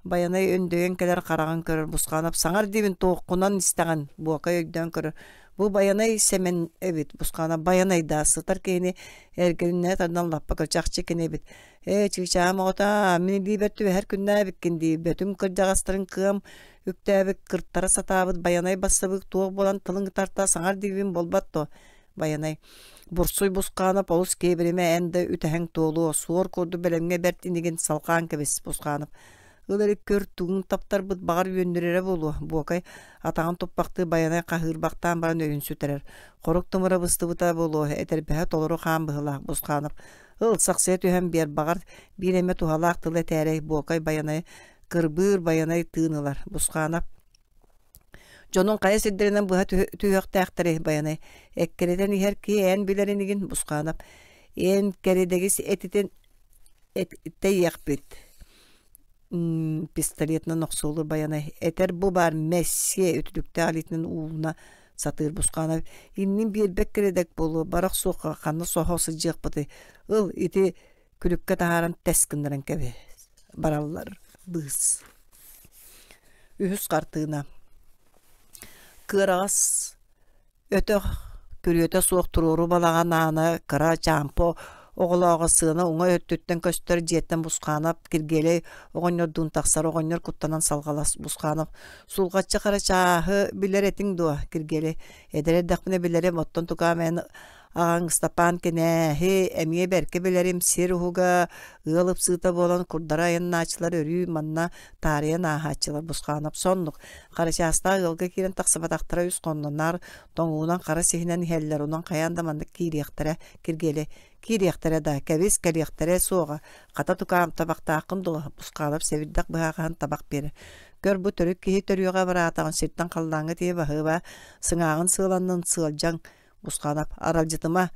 Байанай өндөйөн кэлэр хараҕын көрөр Бусханов, саҥар диибин туоххунан истэҕин, Буокай өйдөөн көрөр. Бу Байанай Сэмэн эбит, Бусханов, Байанай даа, сытар киһини эргилиннэрэ тардан лаппа көр, чахчы кини эбит. Ээ, чыычаам оҕото, мин илиибэр түбэһэр күннээбиккин дии, бөтүҥ кырдьаҕастарын кыам үктээбит, кыртара сатаабыт Байанай бассабыык туох буолан тылыҥ тарта саҥар диибин буолбат дуо? Байанай Бурсуй Бусханов олус киэбиримэ эн да үтэһэҥ туолуо, суор курдук бэлэмҥэ бэрт инигин салҕаан кэбис Бусханов Ыл эрэ көр тугуҥ таптарбыт баҕар үөннүрэрэ буолуо Буокай атаҕын туппахтыы Байанай хаһыырбахтаан баран өйүн сүтэрэр Хорук тымыра быстыбыта буолуо этэрбэһэ толору хаан быһыылаах Бусханов Ыл сахсыйа түһэн биэр баҕар биир эмэ туһалаах тылы этээрэй Буокай Байанай кырбыыр Байанай тыын ылар Бусханов. Дьонуҥ хайа сирдэринэн быһа түһүөхтээхтэрий Байанай? Эккирэтэн иһэр киһи эн билэр инигин Бусхаанап. Эн кэридэгис этитин тэйиэхпит пистолетынан охсуолуур Байанай. Этэр бу баар мессиэ үтүлүктээх илиитинэн ууна сатыыр Бусхаанап. Иннин биэрбэт кэридэк буолуо, барах суохха ханна соһо сылдьыахпытый? Ыл, ити күлүккэ таһааран тэс гыннаран кэбис. Бараллар быыс. Үһүс хартыына. Кыараҕас Өтөх күрүөтэ суох туруору балаҕан аана кыра чаампа оҕолооҕо сыана уҥа өттүттэн көстөр дьиэттэн Бусханов Киргиэлэй оҕонньордуун тахсар оҕонньор куттанан салҕалас Бусханов сулҕаччы хара чааһы билэр этиҥ дуо Киргиэлэй эдэр эрдэхпинэ билэрим оттон тукаам эн аҕаҥ Ыстапаан кинээһи эмиэ бэркэ билэрим сир уһуга ыал ыпсыыта буолан курдары айаннааччылар өрүү манна таарыйан ааһааччылар Бусханов соннук Харачаастаах ыалга киирэн тахсыбатахтара үс хонно наар тоҥуунан хара сиһинэн иһэллэр, онон хайаан да маннык киириэхтэрэ, Киргиэлэй киириэхтэрэ да, кэбис, кэлиэхтэрэ суоҕа, хата тукаам, табахтааххын дуо, Бусхаалап сэбирдэх быһаахаһын табах биэрэр. Көр, бу төрүт киһи төрүөҕэ абыраатаҕын сиртэн халлааҥҥа тиийэ баһыыба, сыҥааҕын сыаланнын сыалдьаҥ, Бусхаанап, аралдьытыма,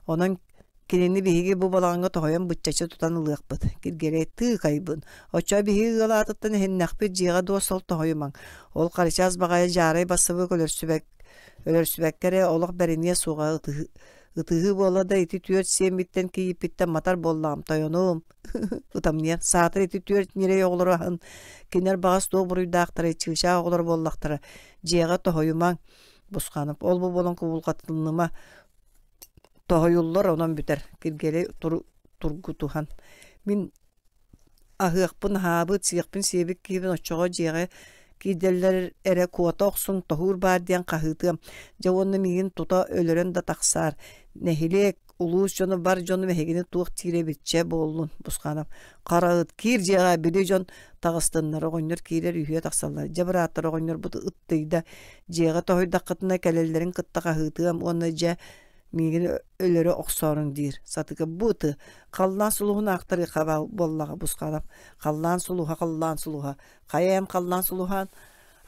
онон кинини биһиги бу балаҕаҥҥа тоһуйан быччаччы тутан ылыахпыт. Киргиэлэй тыыкайбын. Оччоҕо биһиги ыал аатыттан эһиннэхпит дьиэҕэ дуо сол тоһуйумаҥ. Ол харычаас баҕайы дьаарай бассабыык өлөрсүбэк өлөрсүбэккэ эрэ олох бэриниэ суоҕа ытыһыы ытыһыы буолла да ити түөрт сиэммиттэн кийииппиттэн матар буоллаҕым тойонум ытамньыйан саатар ити түөрт ньирэй оҕолору аһын кинилэр баҕас туох буруйдаахтарай чыычаах оҕолоро буоллахтара дьиэҕэ тоһуйумаҥ Бусханов ол-бу буолан кубулҕатыныма тоһуйуллар онон бүтэр Киргиэлэй тургутуһан мин аһыахпын аһаабыт сиэхпин сиэбит киһибин оччоҕо дьиэҕэ киирдэллэр эрэ куота охсуҥ тоһуур баар диэн хаһыытыам дьэ уонна миигин тута өлөрөн да тахсаар нэһилиэк улуус дьоно бар дьонум эһигини туох диир эбит чэ буоллун Бусханов хара ыт киир дьиэҕэ били дьон таҕыстыннар оҕонньор киирэр үһүө тахсаллар дьэ бырааттар оҕонньорбут ыттыйда дьиэҕэ тоһуйдаххытына кэлэллэрин кытта хаһыытыам уонна дьэ миигин өлөрө охсооруҥ диир сатыга бу ыты халлаан сулуһун аахтарыахха буоллаҕа Бусханов халлаан сулуһа халлаан сулуһа хайа эн халлаан сулуһаан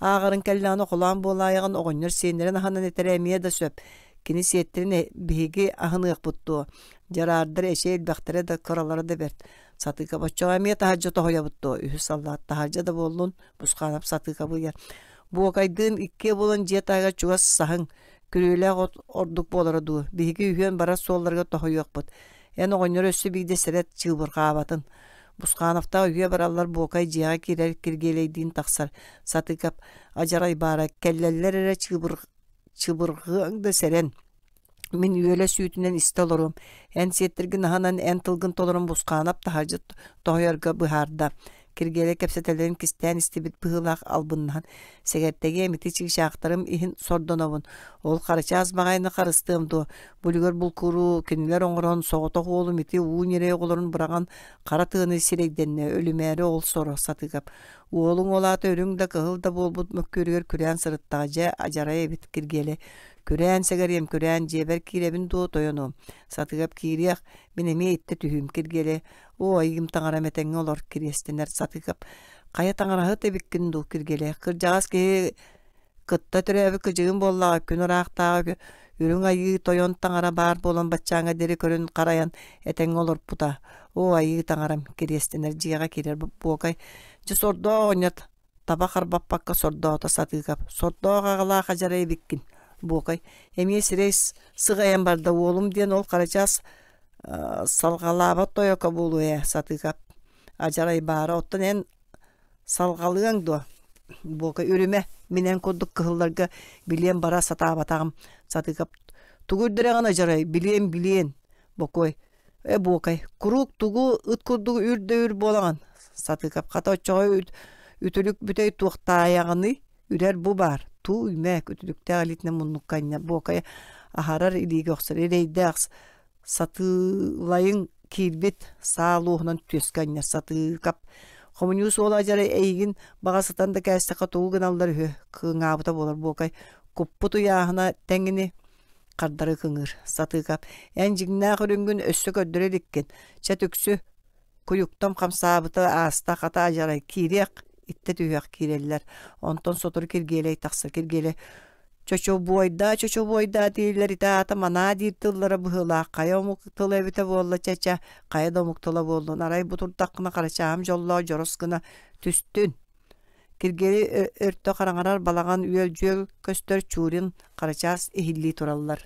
Ааҕарын кэллэҕинэ холоон буолаайаҕын оҕонньор сиэннэрин аһынан этэрэ эмиэ да сөп. Кини сиэттэрин биһиги аһыныахпыт дуо? Дьараардар эчи элбэхтэрэ да, кыралара да бэрт. Сатыыкап оччоҕо эмиэ таһырдьа тоһуйабыт дуо? Үһүс саллаат таһырдьа да буоллун, Бусхаанап Сатыыкабы ыйар. Буокайдыын иккиэ буолан дьиэ таһыгар чугас саһыҥ, күрүөлээх от ордук буолара дуу? Биһиги үһүөн барар суолларыгар тоһуйуохпут. Эн оҕонньору өссө биирдэ сэрэт чыыбырҕаабатын. Бусхановтаах үһүө бараллар Буокай дьиэҕэ киирэр Киргиэлэйдиин тахсар. Сатыыкап адьарай баара кэллэллэр эрэ чыбырҕыаҥ да сэрэн. Мин үөлэ сүүтүнэн истэ олоруом. Эн сиэттэргин аһынан эн тылгын толорон Бусханов таһырдьа тоһуйарга быһаарда. Киргиэлэй кэпсэтэллэрин кистээн истибит быһыылаах албыннаһан, сэгэртэгиэм ити чыычаахтарым иһин сордонобун. Ол харычаас баҕайыны харыстыам дуо? Бүлүгэр булкуру кинилэр оҥорон, соҕотох уолум ити уу ньирэй оҕолорун быраҕан хара тыаны сирэйдэннэ, өлүмээри ол соро сатыгап. Уолуҥ ол аата үрүҥ да кыһыл да буолбут мөккүөрүгэр күрээн сырыттаҕа дьэ адьарай эбит Киргиэлэй. Күрээн сэгэриэм күрээн дьиэбэр киирэбин дуо тойонуом. Сатыгап киириэх, мин эмиэ иттэ түһүүм Киргиэлэй. Оо, айыым таҥарам этэҥҥэ олор, кириэстэнэр Сатыыкап. Хайа таҥараһыт эбиккин дуу, Киргиэлэй. Кырдьаҕас киһи кытта төрөөбүт кыдьыгым буоллаҕа, күн ыраахтааҕы үрүҥ айыы тойон таҥара баар буолан баччааҥҥа диэри көрөн харайан этэҥҥэ олорпута. Оо, айыы таҥарам, кириэстэнэр дьиэҕэ киирэр буокай. Дьэ сордоох оҕонньор таба харбаппакка сордоото Сатыыкап. Сордоох аҕалаах адьарай эбиккин, Буокай. Эмиэ сирэй сыҕайан барда уолум диэн ол харачаас салҕалаабат тойоко буолуо ээ, Сатыыкап. Адьарай баара, оттон эн салҕалыаҥ дуо? Буока үрүмэ, мин эн курдук кыһылларга билиэн бара сатаабатаҕым. Сатыыкап тугу үрдэрэҕин адьарай, билиэн билиэн. Бокуой Э буокай, куруук тугу ыт курдук үр да үр буолаҕын? Сатыыкап хата оччоҕо үтүлүк бүтэй туохтаайаҕыный? Үрэр бу баар, туу үймээк үтүлүктээх илиитинэн муннукка анньар Буокай аһарар илиигэ охсор эрэйдээх сатыылайыҥ киирбит саа луоһунан түөскэ анньар Сатыыкап хомуньуус уола адьарай эйигин баҕа сытан да кээстэххэ тугу гыналлар үһү кыҥаабыта буолар Буокай куппут ыйааһына тэҥ ини хардары кыҥыыр Сатыыкап эн дьиҥнээх үрүҥҥүн өссө көрдөрө иликкин чэ түксү куйуктам хамсаабыта ааста хата адьарай киириэх Иттэ түһүөх киирэллэр. Онтон сотору Киргиэлэй тахсар. Киргиэлэй чочобуойдаа, чочобуойдаа дииллэр ити аата манаа диир тыллара быһыылаах. Хайа омук тыла эбитэ буолла чэ-чэ, хайа да омук тыла буоллун. Арай бу турдаххына Харачааһым дьоллоох дьорос гына түстүн. Киргиэлэй өртө хараҥарар балаҕан үөл-дьүөл көстөр Чурин, Харачаас иһиллии тураллар.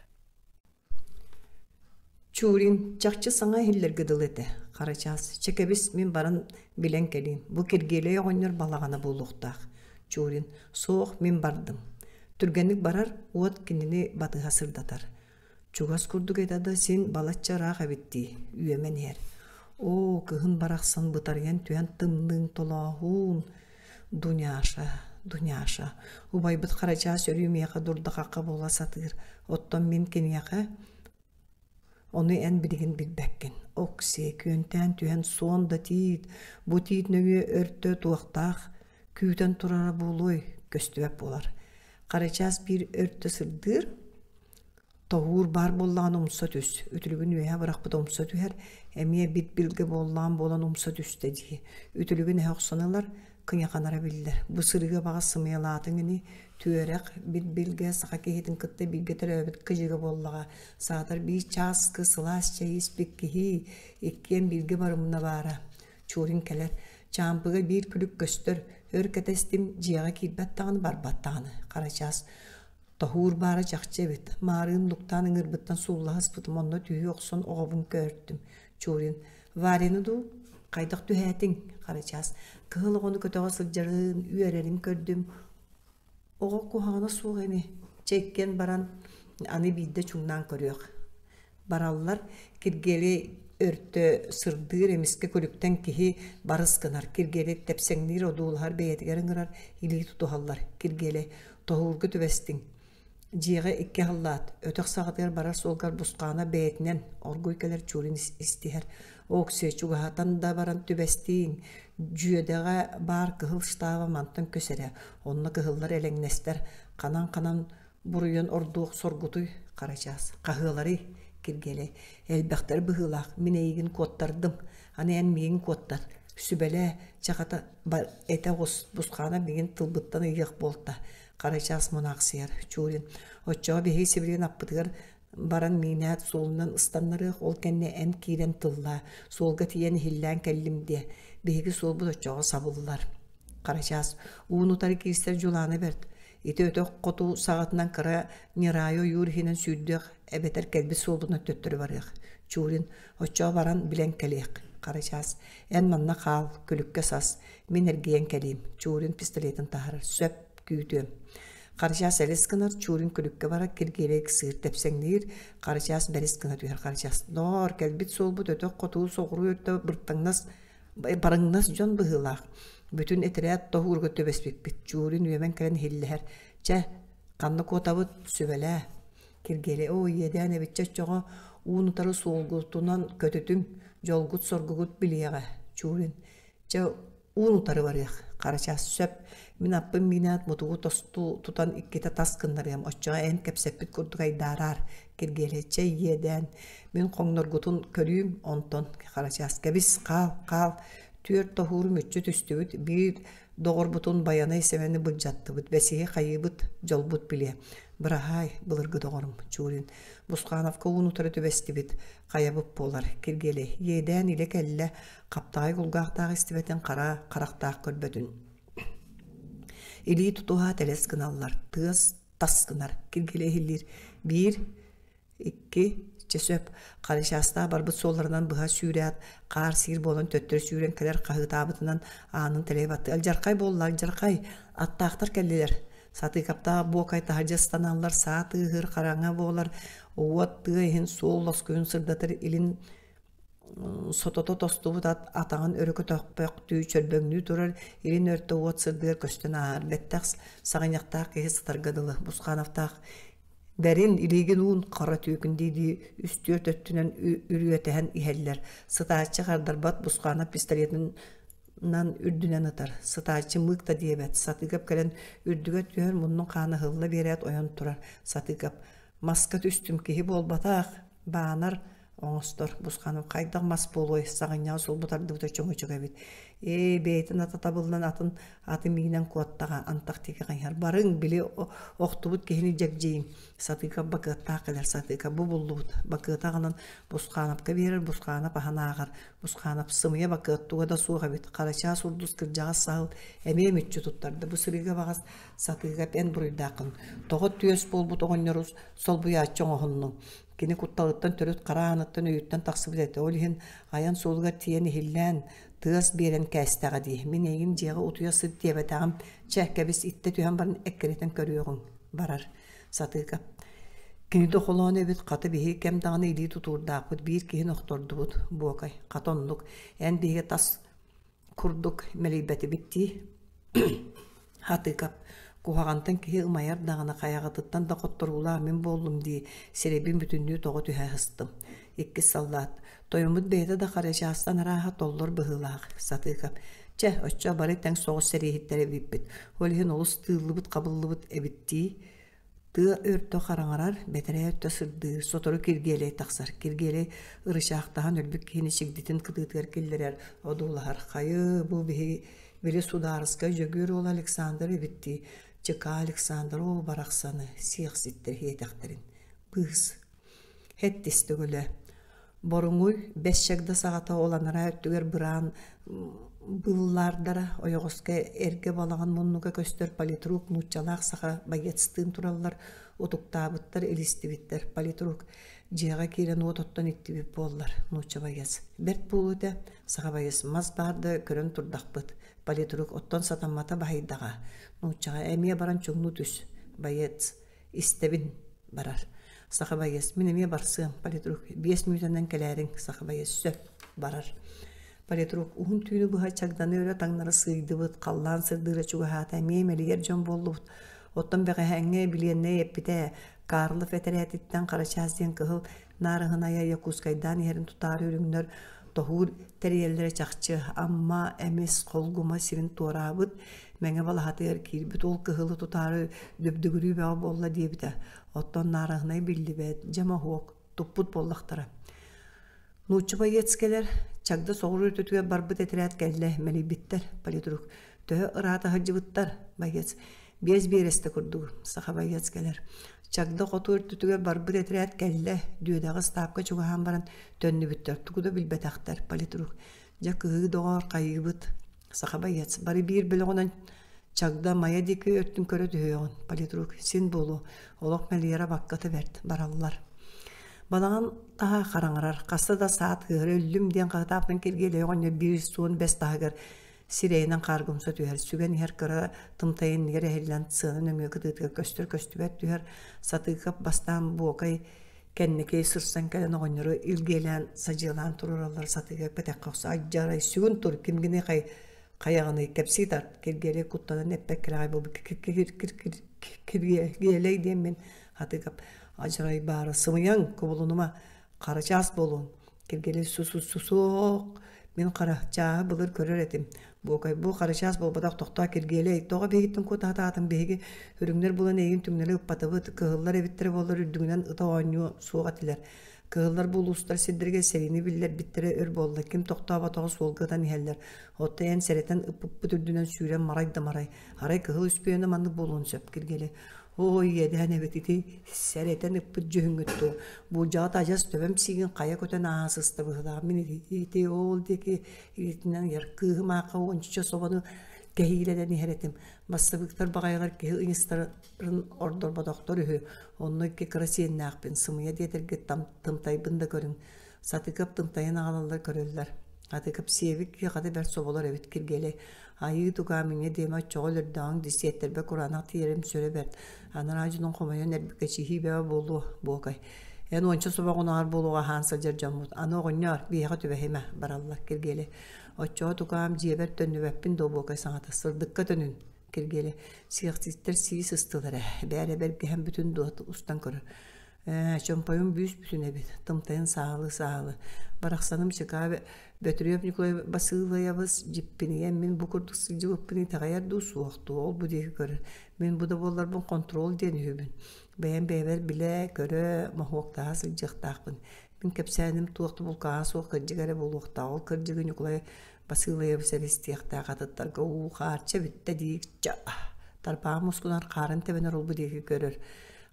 Чурин чахчы саҥа иһиллэргэ дылы этэ, Харачаас, чэ кэбис, мин баран билэн кэлиим, бу Киргиэлэй оҕонньор балаҕана буолуохтаах. Чурин, суох, мин бардым. Түргэнник барар, уот кинини батыһа сырдатар. Чугас курдук этэ да син балачча ыраах эбит дии, үөмэн иһэр. Оо, кыһын барахсан бытарыйан түһэн тымныыҥ толооһуун, Дуняша, Дуняша, убайбыт Харачаас өрүү миэхэ дурда-хахха буола сатыыр, оттон мин киниэхэ ону эн билигин билбэккин. Оксиэ, күөнтээн түһэн суон да тиит, бу тиит нөҥүө өртө туохтаах күүтэн турара буолуой, көстүбэт буолар. Харачаас биир өртө сырдыыр, Тоһуур баар буоллаҕына умса түс, үтүлүгүн үөһэ бырахпыт умса түһэр, эмиэ бит-билгэ буоллаҕым буолан умса түстэ дии. Үтүлүгүн эһэ охсон ылар, кыйаханара биллэр. Бу сырыыга баҕас сымыйалаатыҥ ини, түөрэх, бит-билгэ саха киһитин кытта бииргэ төрөөбүт кыдьыга буоллаҕа. Саатар биир чааскы сылаас чэйи испит киһи, иккиэн бииргэ барымна баара. Чурин кэлэр, чаампыга биир күлүк көстөр, өр кэтэстим, дьиэҕэ киирбэт даҕаны барбат даҕаны. Харачаас Тоһуур баара чахчы эбит, маарыын нуктаан ыҥырбыттан сууллаһа сыппытым, онно түһүү охсон оҕобун көөртүм. Чурин: «Варяны дуу? Хайдах түһээтиҥ?» Харачаас: «Кыһыл оҕону көтөҕө сылдьарын, үөрэрин көрдүм. Оҕо куһаҕана суох ини. Чэ иккиэн баран аны биирдэ чуҥнаан көрүөх» Бараллар, Киргиэлэй өртө сырдыыр, эмискэ күлүктэн киһи барыс гынар. Киргиэлэй тэпсэҥниир, одуулаһар, бэйэтигэр ыҥырар, илии тутуһаллар. Киргиэлэй, тоһуурга түбэстиҥ. Дьиэҕэ икки аһыллаат, өтөх саҕатыгар барар суолгар Бусхаана бэйэтинэн оргуй кэлэр Чурин истиһэр. Оксиэ, чугаһатан да баран түбэстииҥ. Дьүөдэҕэ баар кыһыл штаба мантан көс эрэ. Онно кыһыллар элэҥнэстэр. Ханан-ханан Буруйун ордуох соргутуй, Харачаас, хаһыаларый, Киргиэлэй, элбэхтэр быһыылаах, мин эйигин куоттардым, аны эн миигин куоттар, сүбэлээ, чахата этэ оҕус, Бусхаана миигин тылбыттан ыйыах буолта, Харачаас мунаахсыйар, Чурин, оччоҕо биһиги сибилигин аппытыгар баран миинээт суолунан ыстаннарыах, ол кэннэ эн киирэн тыллаа, суолга тиийэн иһиллээн кэллим диэ, биһиги суолбут оччоҕо сабыллар. Харачаас, уун утары киирсэр дьулаана бэрт, Ити өтөх хоту саҕатынан кыра ньыраайы ойуур иһинэн сүүрдүөх эбэтэр кэлбит суолбутунан төттөрү барыах. Чурин, оччоҕо баран билэн кэлиэх. Харачаас, эн манна хаал, күлүккэ сас, мин эргийэн кэлиим. Чурин пистолетын таһаарар. Сөп, күүтүөм. Харачаас элис гынар, Чурин күлүккэ барар, Киргиэлэй ыксыыр, тэпсэҥниир, Харачаас бэрис гына түһэр. Харачаас, ноор, кэлбит суолбут өтөх хоту соҕуруу өттө быртаҥнас барыҥнас дьон быһыылаах, бүтүн этэрээт тоһуурга түбэспиппит, Чурин үөмэн кэлэн иһиллэһэр, «Чэ, ханна куотабыт, сүбэлээ» Киргиэлэй «Оо, иэдээн эбиччэ оччоҕо уун-утары суолгутунан көтүтүҥ, дьолгут-соргугут билиэҕэ» Чурин «Чэ, уун-утары барыах, Харачаас сөп, мин аппын миинээт мутугу тосту тутан иккитэ тас гыннарыам, оччоҕо эн кэпсэппит курдук айдаараар» Киргиэлэй «Чэ, иэдээн, мин хоҥноргутун көрүүм, онтон Харачаас кэбис, хаал, хаал, түөрт тоһуур мүччү түстүбүт, биир доҕорбутун Байанай Сэмэни былдьаттыбыт, бэсиһи хайыыбыт, дьолбут билиэ. Быраһаай, былыргы доҕорум, Чурин. Бусхановка уун утары түбэстибит, хайабыт буолар, Киргиэлэй. Иэдээн илэ кэллэ, хаптаҕай кулгаахтаах истибэтин хара харахтаах көрбөтүн. Илии тутуһа тэлэс гыналлар, тыас тас гынар, Киргиэлэй иһиллиир. Биир Икки, чэ сөп, Харачаастаах барбыт суолларынан быһа сүүрээт, хаар сиир буолан төттөрү сүүрэн кэлэр хаһыытаабытынан аанын тэлэйэ баттыы «Алдьархай буолла, алдьархай! Аттаахтар кэллилэр!» Сатыыкаптаах буокай таһырдьа ыстаналлар, саа тыаһыыр, хараҥа буолар, уот тыа иһин суол лоскуйун сырдатар илин сотото тостубут ат атаҕын өрө көтөхпөхтүү чөрбөҥнүү турар, илин өртө уот сырдыгар көстөн ааһар, бэттэх саҕынньахтаах киһи сытарга дылы Бусхановтаах Бэрин, илиигин уун хара түөкүн дии-дии үс-түөрт өттүнэн үрүөтэһэн иһэллэр. Сытааччы хардарбат Бусханов пистолетынан үрдүнэн ытар. Сытааччы мыык да диэбэт. Сатыыкап кэлэн үрдүгэр түһэр муннун хаана ыһылла биэрээт ойон турар. Сатыыкап «Маска түстүм, киһи буолбатах, баанар, Оҥостор Бусханов хайдах мас буолуой, саҕынньаҕы сулбу тардыбыта чөҥөчөк эбит. Ээ, бэйэтин ата табыллан атын аты миинэн куоттаҕа, антах диэки хайыһар. Барыҥ, били охтубут киһини дьэгдьийиҥ. Сатыыка бакыаттаах кэлэр Сатыыка бу буллубут. Бакыаты аҕалан Бусхановка биэрэр, Бусханов аһан ааҕар. Бусханов сымыйа бакыат туга да суох эбит. Харачаас урдус кырдьаҕас саһыл эмиэ мүччү туттарда. Бу сырыыга баҕас Сатыыка эн буруйдааххын. Тоҕо түөс буолбут оҕонньору солбуйааччы оҥоһуннуҥ? Кини кутталыттан төрүт хара ааныттан өйүттэн тахсыбыт этэ. Ол иһин айан суолугар тиийэн иһиллээн, тыас биэрэн кээстэҕэ дии. Мин эйигин дьиэҕэ утуйа сыт диэбэтэҕим. Чэ, кэбис, иттэ түһэн баран эккирэтэн көрүөҕүҥ. Барар. Сатыыкап. Кини да холоон эбит, хата биһиги кэм даҕаны илии тутуурдаахпыт, биир киһини охтордубут. Буокай, хата оннук. Эн биһиги тас курдук мэлийбэтибит дии. Хатыыкап, куһаҕантан киһи ымайар даҕаны хайаҕытыттан да хотторуулаах мин буоллум дии, сирэйбин бүтүннүү тоҕо түһэ сыстым. Иккис саллаат, тойоммут бэйэтэ да харачаастан арааһа толлор быһыылаах, Сатыыкап. Чэ, оччо бары тэҥ соҕус сэрииһиттэр эбиппит. Ол иһин олус тыыллыбыт-хабыллыбыт эбит дии. Тыа өртө хараҥарар, бэтэрээ өттө сырдыыр, сотору Киргиэлэй тахсар. Киргиэлэй ырычаахтаһан өлбүт киһини чигдитин кытыытыгар киллэрэр, одуулаһар. Хайы, бу биһи били судаарыскай Дьөгүөр уола Александр эбит дии. Чыкаа Александр ол барахсаны сиэхситтэр иэтэхтэрин. Быыс. Хэттис төгүлэ. Боруҥуй бэс чагда саҕата ол анараа өттүгэр быраан быыллаардара ойоҕоско эргэ балаҕан муннуга көстөр политрук нууччалаах саха боецтыын тураллар, утуктаабыттар, илистибиттэр. Политрук дьиэҕэ киирэн уот оттон иттибит буоллар, нуучча боец. Бэрт буолуо этэ, саха боец мас баар да көрөн турдахпыт. Политрук оттон сатаммата баһыйдаҕа. Нууччаҕа эмиэ баран чуҥнуу түс. Боец Истэбин, барар. Саха байыас, мин эмиэ барсыам, политрук. 5 мүнүүтэнэн кэлээриҥ, саха байыас, сөп, барар. Политрук уһун түүнү быһа чагданы өрө таҥнары сыыйдыбыт, халлаан сырдыыра чугаһаата, эмиэ мэлийэр дьон буоллубут. Оттон бэҕэһээҥҥи билиэннэй эппитэ, Карлов этэрээтиттэн Харачаас диэн кыһыл наарыһынайа Якутскайдаан иһэрин тутаары үрүҥнэр тоһуур тэрийэллэрэ чахчы Амма, Эмис, Холгума сирин туораабыт, Мэҥэ балаһатыгар киирбит ол кыһылы тутаары дөбдөгүрүү бөҕө буолла диэбитэ. Оттон наарыһынай биллибэт, дьэ моһуок, туппут буоллахтара. Нуучча боец кэлэр, чагда соҕуруу өттүгэр барбыт этэрээт кэллэ, мэлийбиттэр, политрук. Төһө ыраата сылдьыбыттар, боец. Биэс биэрэстэ курдук, саха боец кэлэр. Чагда хоту өртүтүгэр барбыт этэрээт кэллэ, дүөдэҕэ ыстаапка чугаһаан баран төннүбүттэр, тугу да билбэтэхтэр, политрук. Дьэ кыһыы доҕоор хайыыбыт, саха боец бары биир бөлөҕүнэн Чагда Майа диэки өттүн көрө түһүөҕүн, политрук син буолуо, олох мэлийэрэ бакката бэрт, бараллар. Балаҕан таһа хараҥарар, хаста да саат ыһыра өллүм диэн хаһытааппын Киргиэлэй оҕонньор биир суон бэс таһыгар сирэйинэн хааргымса түһэр, сүгэн иһэр кыра тымтайын иннигэр эһиллэн сыана нөҥүө кытыытыгар көстөр-көстүбэт түһэр, сатыыкап бастаан буокай кэнники сырсан кэлэн оҕонньору илгиэлээн садьыалаан туруораллар сатыыга эппэтэххэ охсо айдьаарай сүгүн тур кимгиний хай хайаҕыный кэпсии тарт Киргиэлэй куттанан эппэккэ буолбут Киргиэлэй диэммин хатыыкап адьарай баара сымыйаҥ кубулунума харачаас буолуоҥ Киргиэлэй су-су-суох мин харачааһы былыр көрөр этим Буокай бу харачаас буолбатах тохтоо Киргиэлэй тоҕо биһигиттэн куотаһатаатыҥ биһиги үрүҥнэр булан эйигин түҥнэри ыппатыбыт кыһыллар эбиттэрэ буоллар үрдүгүнэн ыта оонньуо суох этилэр Кыһыллар бу улуустар сирдэригэр сэриини биллэрбиттэрэ өр буолла ким тохтооботоҕо суолга ытан иһэллэр оттон эн сэрэтэн ыппыппыт үрдүнэн сүүрэн марай да марай арай кыһыл үспүйүөнэ маннык буолуон сөп Киргиэлэй оо иэдээн эбит ити сэрэтэн ыппыт дьүһүҥҥүт дуо буулдьаҕыт адьас төбөм сиигин хайа көтөн ааһа сыста быһыылаах мин ити ол диэки илиитинэн ыйар кыыһым аахха уонча собону кэһиилэнэн иһэр этим бассабыыктар баҕайылар киһи ыйыстарын ордорботохтор үһү онно икки кыра сиэннээхпин сымыйа диэтэргит тымтайбын да көрүҥ Сатыкап тымтайын аҕалаллар көрөллөр. Атыкап сиэбит киһи бэрт соболор эбит Киргиэлэй. Айыы тукаам инньэ диэмэ оччоҕо өлөрдөҕүҥ дии сиэттэрбэ кураанах тиийэрим сүрэ бэрт. Анараа дьонуҥ хомойон эрбиккэ чиһии бөҕө буолуо, буокай. Эн уонча собоҕун буолуоҕа аһаан сылдьар дьоммут. Аны оҕонньоор, биһиэхэ түбэһимэ, бараллар Киргиэлэй. Оччоҕо тукаам дьиэбэр төннүбэппин дуо буокай саҥата. Сырдыкка төнүн, Киргиэлэй. Сиэхситтэр сии сыстылар ээ. Бээрэ бэргэһэм бүтүн дуо устан көрөр. Ээ, чомпойум бүүс-бүтүн эбит, тымтайын саалы-саалы. Барахсаным чыкаа Бөтүрүөп Ньукулай Басыылайабыс дьиппинийэн мин бу курдук сылдьыбыппын итэҕэйэр дуу суох дуу, ол бу диэки көрөр. Мин бу да буолларбын хонтуруол диэн үһүбүн. Бэйэм бэйэбэр билэ, көрө, моһуоктаһа сылдьыахтаахпын. Мин кэпсээним туох да булкааһа суох кырдьык эрэ буолуохтаах. Ол кырдьыгы Ньукулай Басыылайабыс эрэ истиэхтээх атыттарга уу хаарча бүттэ дии Тарбаҕа мускунар хаарын тэбэнэр олбу диэки көрөр.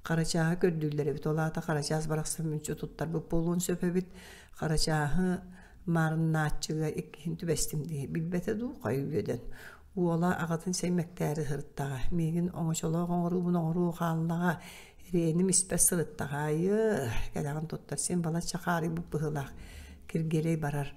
Харачааһы көрдүүллэр эбит. Ол аата Харачаас барахсан мүнчү туттарбыт буолуон сөп эбит. Харачааһы маарыннааччыга иккиһин түбэстим дии. Билбэтэ дуу, хайы үөдэн. Уола аҕатын сэймэктээри сырыттаҕа. Миигин оҥочолоох оҥоруубун оҥоруо хааллаҕа. Эриэним испэт сырыттаҕа айыы, кэлэҕин туттар син балачча хаарыйбыт быһыылаах. Киргиэлэй барар.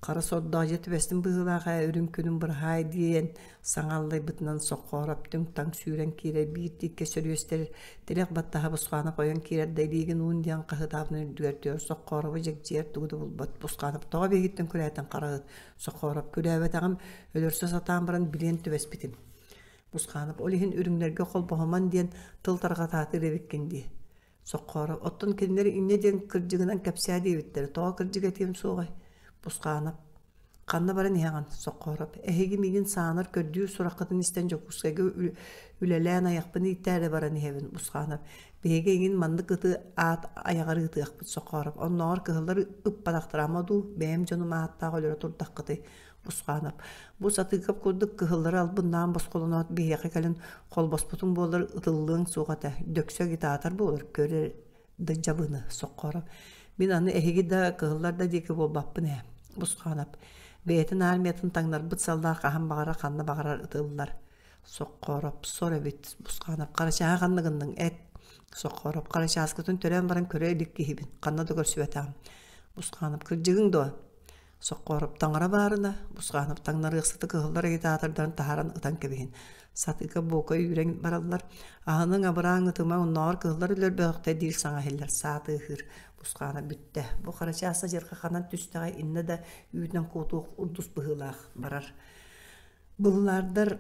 Хара сордоох дьэ түбэстим быһыылаах ээ, үрүҥ күнүм быраһаай диэн саҥа аллайбытынан Соххоороп түҥ-таҥ сүүрэн киирэр биир тииккэ сөрүөстэр тилэх баттаһа Бусхаанап ойон киирэр да илиигин уун диэн хаһыытаабытын үрдүгэр түһэр Соххооробу дьэгдьийэр тугу да булбат Бусхаанап тоҕо биһигиттэн күрээтин хара ыт Соххоороп күрээбэтэҕим өлөрсө сатаан баран билиэн түбэспитим Бусхаанап ол иһин үрүҥнэргэ холбоһуман диэн тыл тарҕатаатыр эбиккин дии Соххоороп оттон кинилэр инньэ диэн кырдьыгынан кэпсээ диэбиттэрэ тоҕо кырдьык этиэм суоҕай Бусхаанап Ханна баран иһэҕин, Соххоороп? Эһиги миигин саанар көрдүүр сураххытын истэн Дьокуускайга үлэлээн айахпын ииттээри баран иһэбин, Бусхаанап. Биһиги эҥин маннык ыты аат айаҕар ыытыахпыт, Соххоороп. Оннооҕор кыһыллар ыппатахтара ама дуу, бэйэм дьонум ааттаах өлөрө турдаххытый, Бусхаанап. Бу Сатыыкап курдук кыһыллары албыннаан босхолоноот биһиэхэ кэлин холбоспутуҥ буоллар ытыллыаҥ суох этэ. Дөксө агитатор буолар, көр да дьабыны соххоро. Мин аны эһиги да, кыһыллар да диэки буолбаппын ээ. Бусхаанап. Бэйэтин армиятын таҥнарбыт саллаах хаһан баҕарар ханна баҕарар ытыллар. Соххоороп сор эбит. Бусхаанап харачааһы ханна гынныҥ эт. Соххоороп харачааскытын төрөөн баран көрө илик киһибин. Ханна да көрсүбэтэҕим. Бусхаанап кырдьыгыҥ дуо? Соххоороп таҥара баарына, Бусхаанап таҥнарыахсыты кыһыллар агитатордарын таһааран ытан кэбиһин. Сатыыка буока үүрэн бараллар. Аһыныҥ абырааҥ ытыма оннооҕор кыһыллар өлөрбөөхтө диир саҥа иһиллэр саа тыаһыыр. Бусхаана бүттэ. Бу харачаас адьырҕа ханан түстэҕэ иннэ да үүтүнэн куотуох урдус быһыылаах барар. Быллаардар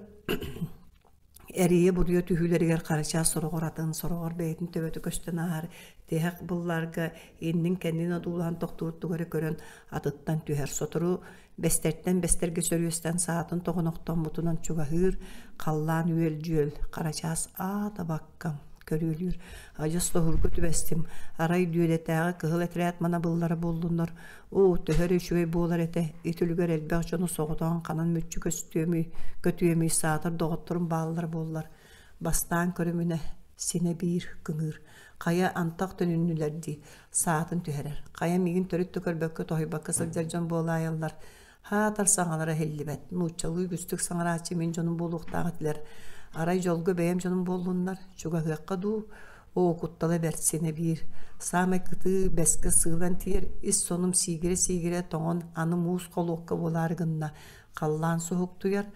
Эрийэ-буруйа түһүүлэригэр Харачаас сороҕор атын, сороҕор бэйэтин төбөтө көстөн ааһар, тиһэх быллаарга иннин-кэннин одуулаһан тохтуур тугу эрэ көрөн атыттан түһэр. Сотору бэстэртэн бэстэргэ сөрүөстэн саатын тоҕонохтоммутунан чугаһыыр, халлаан үөл-дьүөл, Харачаас аа табаккам көрүөлүүр. Адьас тоһуурга түбэстим, арай дүөдэтээҕи кыһыл этэрээт манабыллара буоллуннар, Оо, төһө эрэ үчүгэй буолар этэ, ити үлүгэр элбэх дьону соҕотоҕун ханан мүччү көстүөмүй, көтүөмүй, саатар доҕотторум бааллара буоллар. Бастаан көрүмүнэ, синэ биир кыҥыыр. Хайа антах төнүннүлэр дии, саатын түһэрэр. Хайа миигин төрүт да көрбөккө тоһуйбакка сылдьар дьон буолаайаллар. Хаатар саҥалара иһиллибэт, нууччалыы үгүстүк саҥарааччы мин дьонум буолуохтаах этилэр. Арай дьолго бэйэм дьонум буоллуннар, чугаһыахха дуу, оо, куттала бэрт синэ биир. Саамай кытыы бэскэ сыылан тиийэр, ис сонум сиигирэ-сиигирэ тоҥон аны муус холуокка буолаары гынна. Халлаан суһуктуйар,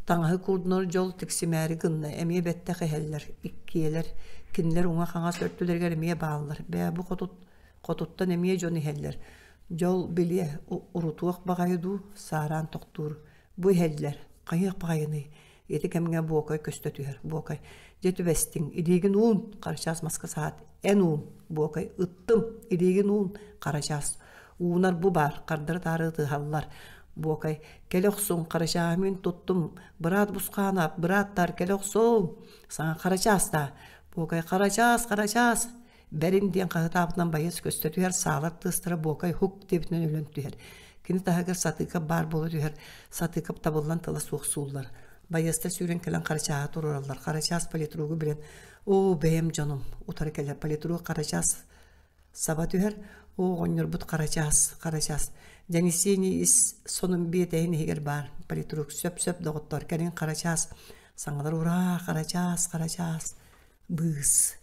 таҥаһы куурдунар дьол тиксимээри гынна, эмиэ бэттэх иһэллэр, иккиэлэр. Кинилэр уҥа-хаҥас өртүлэригэр эмиэ бааллар. Бээ, бу хотут Хотуттан эмиэ дьон иһэллэр. Дьол билиэ, урутуох баҕайы дуу, саараан тохтуур. Бу иһэллэр, хайыах баҕайыный? Ити кэмҥэ Буокай көстө түһэр. Буокай, дьэ түбэстиҥ, илиигин уун, Харачаас маска саат. Эн уун, Буокай, ыттым, илиигин уун, Харачаас. Уунар бу баар, хардары-таары ытыһаллар. Буокай, кэлэ охсуҥ, Харачааһы мин туттум, быраат Бусхаанап, бырааттар, кэлэ охсуҥ. Саҥа Харачаас даа. Буокай, Харачаас, Харачаас, Бэрин диэн хаһытаабытынан байыас көстө түһэр, саалар тыастара буокай хук диэбитинэн өлөн түһэр. Кини таһыгар Сатыыкап баар буола түһэр, Сатыыкап табыллан тыла суох сууллар. Байыастар сүүрэн кэлэн Харачааһы туруораллар. Харачаас политругу билэн, «Оо, бэйэм дьонум!» утары кэлэр. Политрук Харачаас саба түһэр, «Оо, оҕонньорбут Харачаас, Харачаас!» Дьэнисиэний ис сонун биэтэһин иһигэр баар. Политрук сөп-сөп доҕоттоор, кэлин Харачаас. Саҥалар «Ураа, Харачаас, Харачаас!» Быыс.